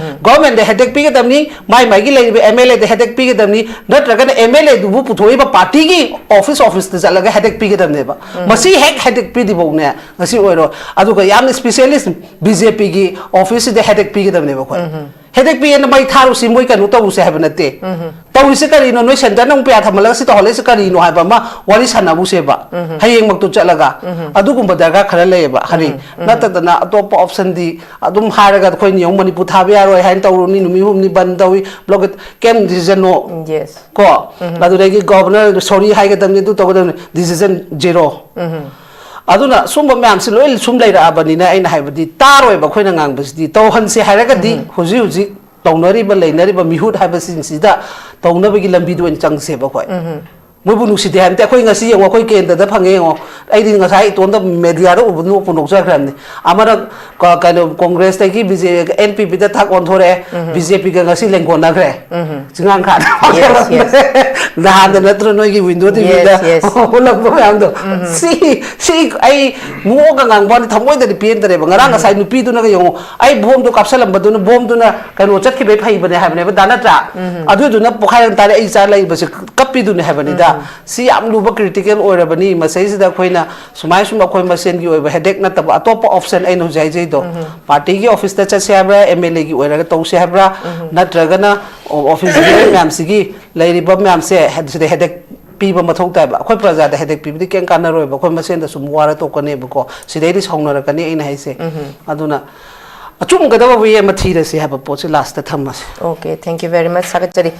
ꯒꯣꯔꯃꯦꯟꯗ ꯍꯦꯗꯦꯛ ꯄꯤꯒꯗꯕꯅꯤ, ꯃꯥꯏ ꯃꯥꯏꯒꯤ ꯂꯩꯔꯤꯕ ꯑꯦꯝ ꯑꯦꯜ ꯑꯦꯗ ꯍꯦꯗꯦꯛ ꯄꯤꯒꯗꯕꯅꯤ, ꯅꯠꯇ꯭ꯔꯒꯅ ꯑꯦꯝ ꯑꯦꯜ ꯑꯦꯗꯨꯕꯨ ꯄꯨꯊꯣꯛꯏꯕ ꯄꯥꯔꯇꯤꯒꯤ ꯑꯣꯐꯤꯁ ꯑꯣꯐꯤꯁꯇ ꯆꯠꯂꯒ ꯍꯦꯗꯦꯛ ꯄꯤꯒꯗꯕꯅꯦꯕ꯫ ꯃꯁꯤ ꯍꯦꯛ ꯍꯦꯗꯦꯛ ꯄꯤꯗ꯭ꯔꯤꯐꯥꯎꯅꯦ ꯉꯁꯤ ꯑꯣꯏꯔꯣꯏ꯫ ꯑꯗꯨꯒ ꯌꯥꯝꯅ ꯁ꯭ꯄꯦꯁꯤꯌꯦꯂꯤꯁ ꯕꯤ ꯖꯦ ꯄꯤꯒꯤ ꯑꯣꯐꯤꯁꯁꯤꯗ ꯍꯦꯗꯦꯛ ꯄꯤꯒꯗꯕꯅꯦꯕ ꯑꯩꯈꯣꯏ꯫ ꯍꯦꯗꯦꯛ ꯄꯤꯌꯦꯅ ꯃꯩ ꯊꯥꯔꯨꯁꯤ, ꯃꯣꯏ ꯀꯩꯅꯣ ꯇꯧꯔꯨꯁꯦ ꯍꯥꯏꯕ ꯅꯠꯇꯦ꯫ ꯇꯧꯔꯤꯁꯦ ꯀꯔꯤꯅꯣ? ꯅꯣꯏ ꯁꯦꯟꯇꯔꯅ ꯑꯃꯨꯛ ꯄꯩꯁꯥ ꯊꯝꯍꯜꯂꯒ ꯁꯤ ꯇꯧꯍꯜꯂꯛꯏꯁꯦ ꯀꯔꯤꯅꯣ ꯍꯥꯏꯕ ꯑꯃ ꯋꯥꯔꯤ ꯁꯥꯟꯅꯕꯨꯁꯦꯕ꯫ ꯍꯌꯦꯡꯃꯛꯇꯨ ꯆꯠꯂꯒ ꯑꯗꯨꯒꯨꯝꯕ ꯗꯔꯀꯥꯔ ꯈꯔ ꯂꯩꯌꯦꯕ꯫ ꯍꯔꯤ, ꯅꯠꯇꯗꯅ ꯑꯇꯣꯞꯄ ꯑꯣꯞꯁꯟꯗꯤ ꯑꯗꯨꯝ ꯍꯥꯏꯔꯒ ꯑꯩꯈꯣꯏꯅ ꯌꯦꯡꯉꯨ, ꯃꯅꯤꯄꯨꯔ ꯊꯥꯕ ꯌꯥꯔꯣꯏ ꯍꯥꯏꯅ ꯇꯧꯔꯨꯅꯤ, ꯅꯨꯃꯤꯠ ꯍꯨꯝꯅꯤ ꯕꯟ ꯇꯧꯏ, ꯕ꯭ꯂꯣꯀꯦꯠ, ꯀꯩꯝ ꯗꯤꯁꯤꯖꯟꯅꯣ꯫ ꯌꯦꯁ꯫ ꯀꯣ ꯑꯗꯨꯗꯒꯤ ꯒꯣꯚꯔꯅꯔ ꯁꯣꯔꯤ ꯍꯥꯏꯒꯗꯕꯅꯤ, ꯑꯗꯨ ꯇꯧꯒꯗꯕꯅꯤ, ꯗꯤꯁꯤꯖꯟ ꯖꯦꯔꯣ꯫ ꯑꯗꯨꯅ ꯁꯨꯝꯕ ꯃꯌꯥꯝꯁꯤ ꯂꯣꯏ ꯁꯨꯝ ꯂꯩꯔꯛꯑꯕꯅꯤꯅ ꯑꯩꯅ ꯍꯥꯏꯕꯗꯤ ꯇꯥꯔꯣꯏꯕ ꯑꯩꯈꯣꯏꯅ ꯉꯥꯡꯕꯁꯤꯗꯤ꯫ ꯇꯧꯍꯟꯁꯦ ꯍꯥꯏꯔꯒꯗꯤ ꯍꯧꯖꯤꯛ ꯍꯧꯖꯤꯛ ꯇꯧꯅꯔꯤꯕ ꯂꯩꯅꯔꯤꯕ ꯃꯤꯍꯨꯠ ꯍꯥꯏꯕꯁꯤꯡꯁꯤꯗ ꯇꯧꯅꯕꯒꯤ ꯂꯝꯕꯤꯗ ꯑꯣꯏꯅ ꯆꯪꯁꯦꯕ ꯑꯩꯈꯣꯏ꯫ ꯃꯣꯏꯕꯨ ꯅꯨꯡꯁꯤꯗꯦ ꯍꯥꯏꯕ ꯅꯠꯇꯦ꯫ ꯑꯩꯈꯣꯏ ꯉꯁꯤ ꯌꯦꯡꯉꯣ, ꯑꯩꯈꯣꯏ ꯀꯦꯟꯗ꯭ꯔꯗ ꯐꯪꯉꯦ ꯌꯦꯡꯉꯣ꯫ ꯑꯩꯗꯤ ꯉꯁꯥꯏ ꯏꯇꯣꯝꯇ ꯃꯦꯗꯤꯌꯥꯗ ꯎꯕ ꯅꯣꯛꯄꯨ ꯅꯣꯛꯆꯈ꯭ꯔꯕꯅꯤ꯫ ꯑꯃꯅ ꯀ- ꯀꯩꯅꯣ ꯀꯣꯡꯒ꯭ꯔꯦꯁꯇꯒꯤ ꯕꯤ ꯖꯦ ꯑꯦꯟ ꯄꯤ ꯄꯤꯗ ꯊꯥꯛ ꯑꯣꯟꯊꯣꯔꯛꯑꯦ, ꯕꯤ ꯖꯦ ꯄꯤꯒ ꯉꯁꯤ ꯂꯦꯡꯒꯣꯟꯅꯈ꯭ꯔꯦ꯫ ꯆꯤꯡꯉꯥꯡꯈꯥꯗ Yes, yes. ꯅꯍꯥꯟꯗ ꯅꯠꯇ꯭ꯔꯣ ꯅꯣꯏꯒꯤ ꯋꯤꯟꯗꯣ ꯇꯤ ꯚꯤꯗ Yes, yes. ꯎꯠꯂꯛꯄ ꯃꯌꯥꯝꯗꯣ? ꯁꯤ ꯁꯤ ꯑꯩ ꯅꯣꯛꯑꯒ ꯉꯥꯡꯕ ꯋꯥꯅꯤ, ꯊꯃꯣꯏꯗꯗꯤ ꯄꯦꯟꯗ꯭ꯔꯦꯕ꯫ ꯉꯔꯥꯡ ꯉꯁꯥꯏ ꯅꯨꯄꯤꯗꯨꯅꯒ ꯌꯦꯡꯉꯣ, ꯑꯩ ꯕꯣꯝꯗꯣ ꯀꯥꯞꯁꯜꯂꯝꯕꯗꯨꯅ, ꯕꯣꯝꯗꯨꯅ ꯀꯩꯅꯣ ꯆꯠꯈꯤꯕꯩ ꯐꯩꯕꯅꯦ ꯍꯥꯏꯕꯅꯦꯕ, ꯗꯥ ꯅꯠꯇ꯭ꯔꯥ? ꯑꯗꯨꯗꯨꯅ ꯄꯣꯈꯥꯏꯔꯝ ꯇꯥꯔꯦ, ꯑꯩ ꯏꯆꯥ ꯂꯩꯕꯁꯦ ꯀꯞꯄꯤꯗꯨꯅꯦ ꯍꯥꯏꯕꯅꯤꯗ꯫ ꯁꯤ ꯌꯥꯝ ꯂꯨꯕ ꯀ꯭ꯔꯤꯇꯤꯀꯦꯜ ꯑꯣꯏꯔꯕꯅꯤ꯫ ꯃꯁꯤꯗꯩꯁꯤꯗ ꯑꯩꯈꯣꯏꯅ ꯁꯨꯃꯥꯏ ꯁꯨꯝ ꯑꯩꯈꯣꯏ ꯃꯁꯦꯟꯒꯤ ꯑꯣꯏꯕ ꯍꯦꯗꯦꯛ ꯅꯠꯇꯕ ꯑꯇꯣꯞꯄ ꯑꯣꯞꯁꯟ ꯑꯩꯅ ꯍꯧꯖꯤꯛ ꯍꯥꯏꯖꯩꯗꯣ, ꯄꯥꯔꯇꯤꯒꯤ ꯑꯣꯐꯤꯁꯇ ꯆꯠꯁꯦ ꯍꯥꯏꯕ꯭ꯔꯥ, ꯑꯦꯝ ꯑꯦꯜ ꯑꯦꯒꯤ ꯑꯣꯏꯔꯒ ꯇꯧꯁꯦ ꯍꯥꯏꯕ꯭ꯔꯥ, ꯅꯠꯇ꯭ꯔꯒꯅ ꯑꯣꯐꯤꯁ ꯃꯌꯥꯝꯁꯤꯒꯤ ꯂꯩꯔꯤꯕ ꯃꯌꯥꯝꯁꯦ ꯍꯦ- ꯁꯤꯗ ꯍꯦꯗꯦꯛ ꯄꯤꯕ ꯃꯊꯧ ꯇꯥꯏꯕ꯫ ꯑꯩꯈꯣꯏ ꯄ꯭ꯔꯖꯥꯗ ꯍꯦꯗꯦꯛ ꯄꯤꯕꯗꯤ ꯀꯩꯝ ꯀꯥꯟꯅꯔꯣꯏꯕ, ꯑꯩꯈꯣꯏ ꯃꯁꯦꯟꯗ ꯁꯨꯝ ꯋꯥꯔ ꯇꯣꯛꯀꯅꯦꯕꯀꯣ, ꯁꯤꯗꯩꯗꯤ ꯁꯥꯎꯅꯔꯛꯀꯅꯤ꯫ ꯑꯩꯅ ꯍꯥꯏꯁꯦ ꯑꯗꯨꯅ ꯑꯆꯨꯝꯒꯗꯕ ꯋꯦ ꯑꯃ ꯊꯤꯔꯁꯤ ꯍꯥꯏꯕ ꯄꯣꯠꯁꯦ last ꯊꯝꯃꯁꯤ꯫ Okay, thank you very much. ꯊꯥꯒꯠꯆꯔꯤ꯫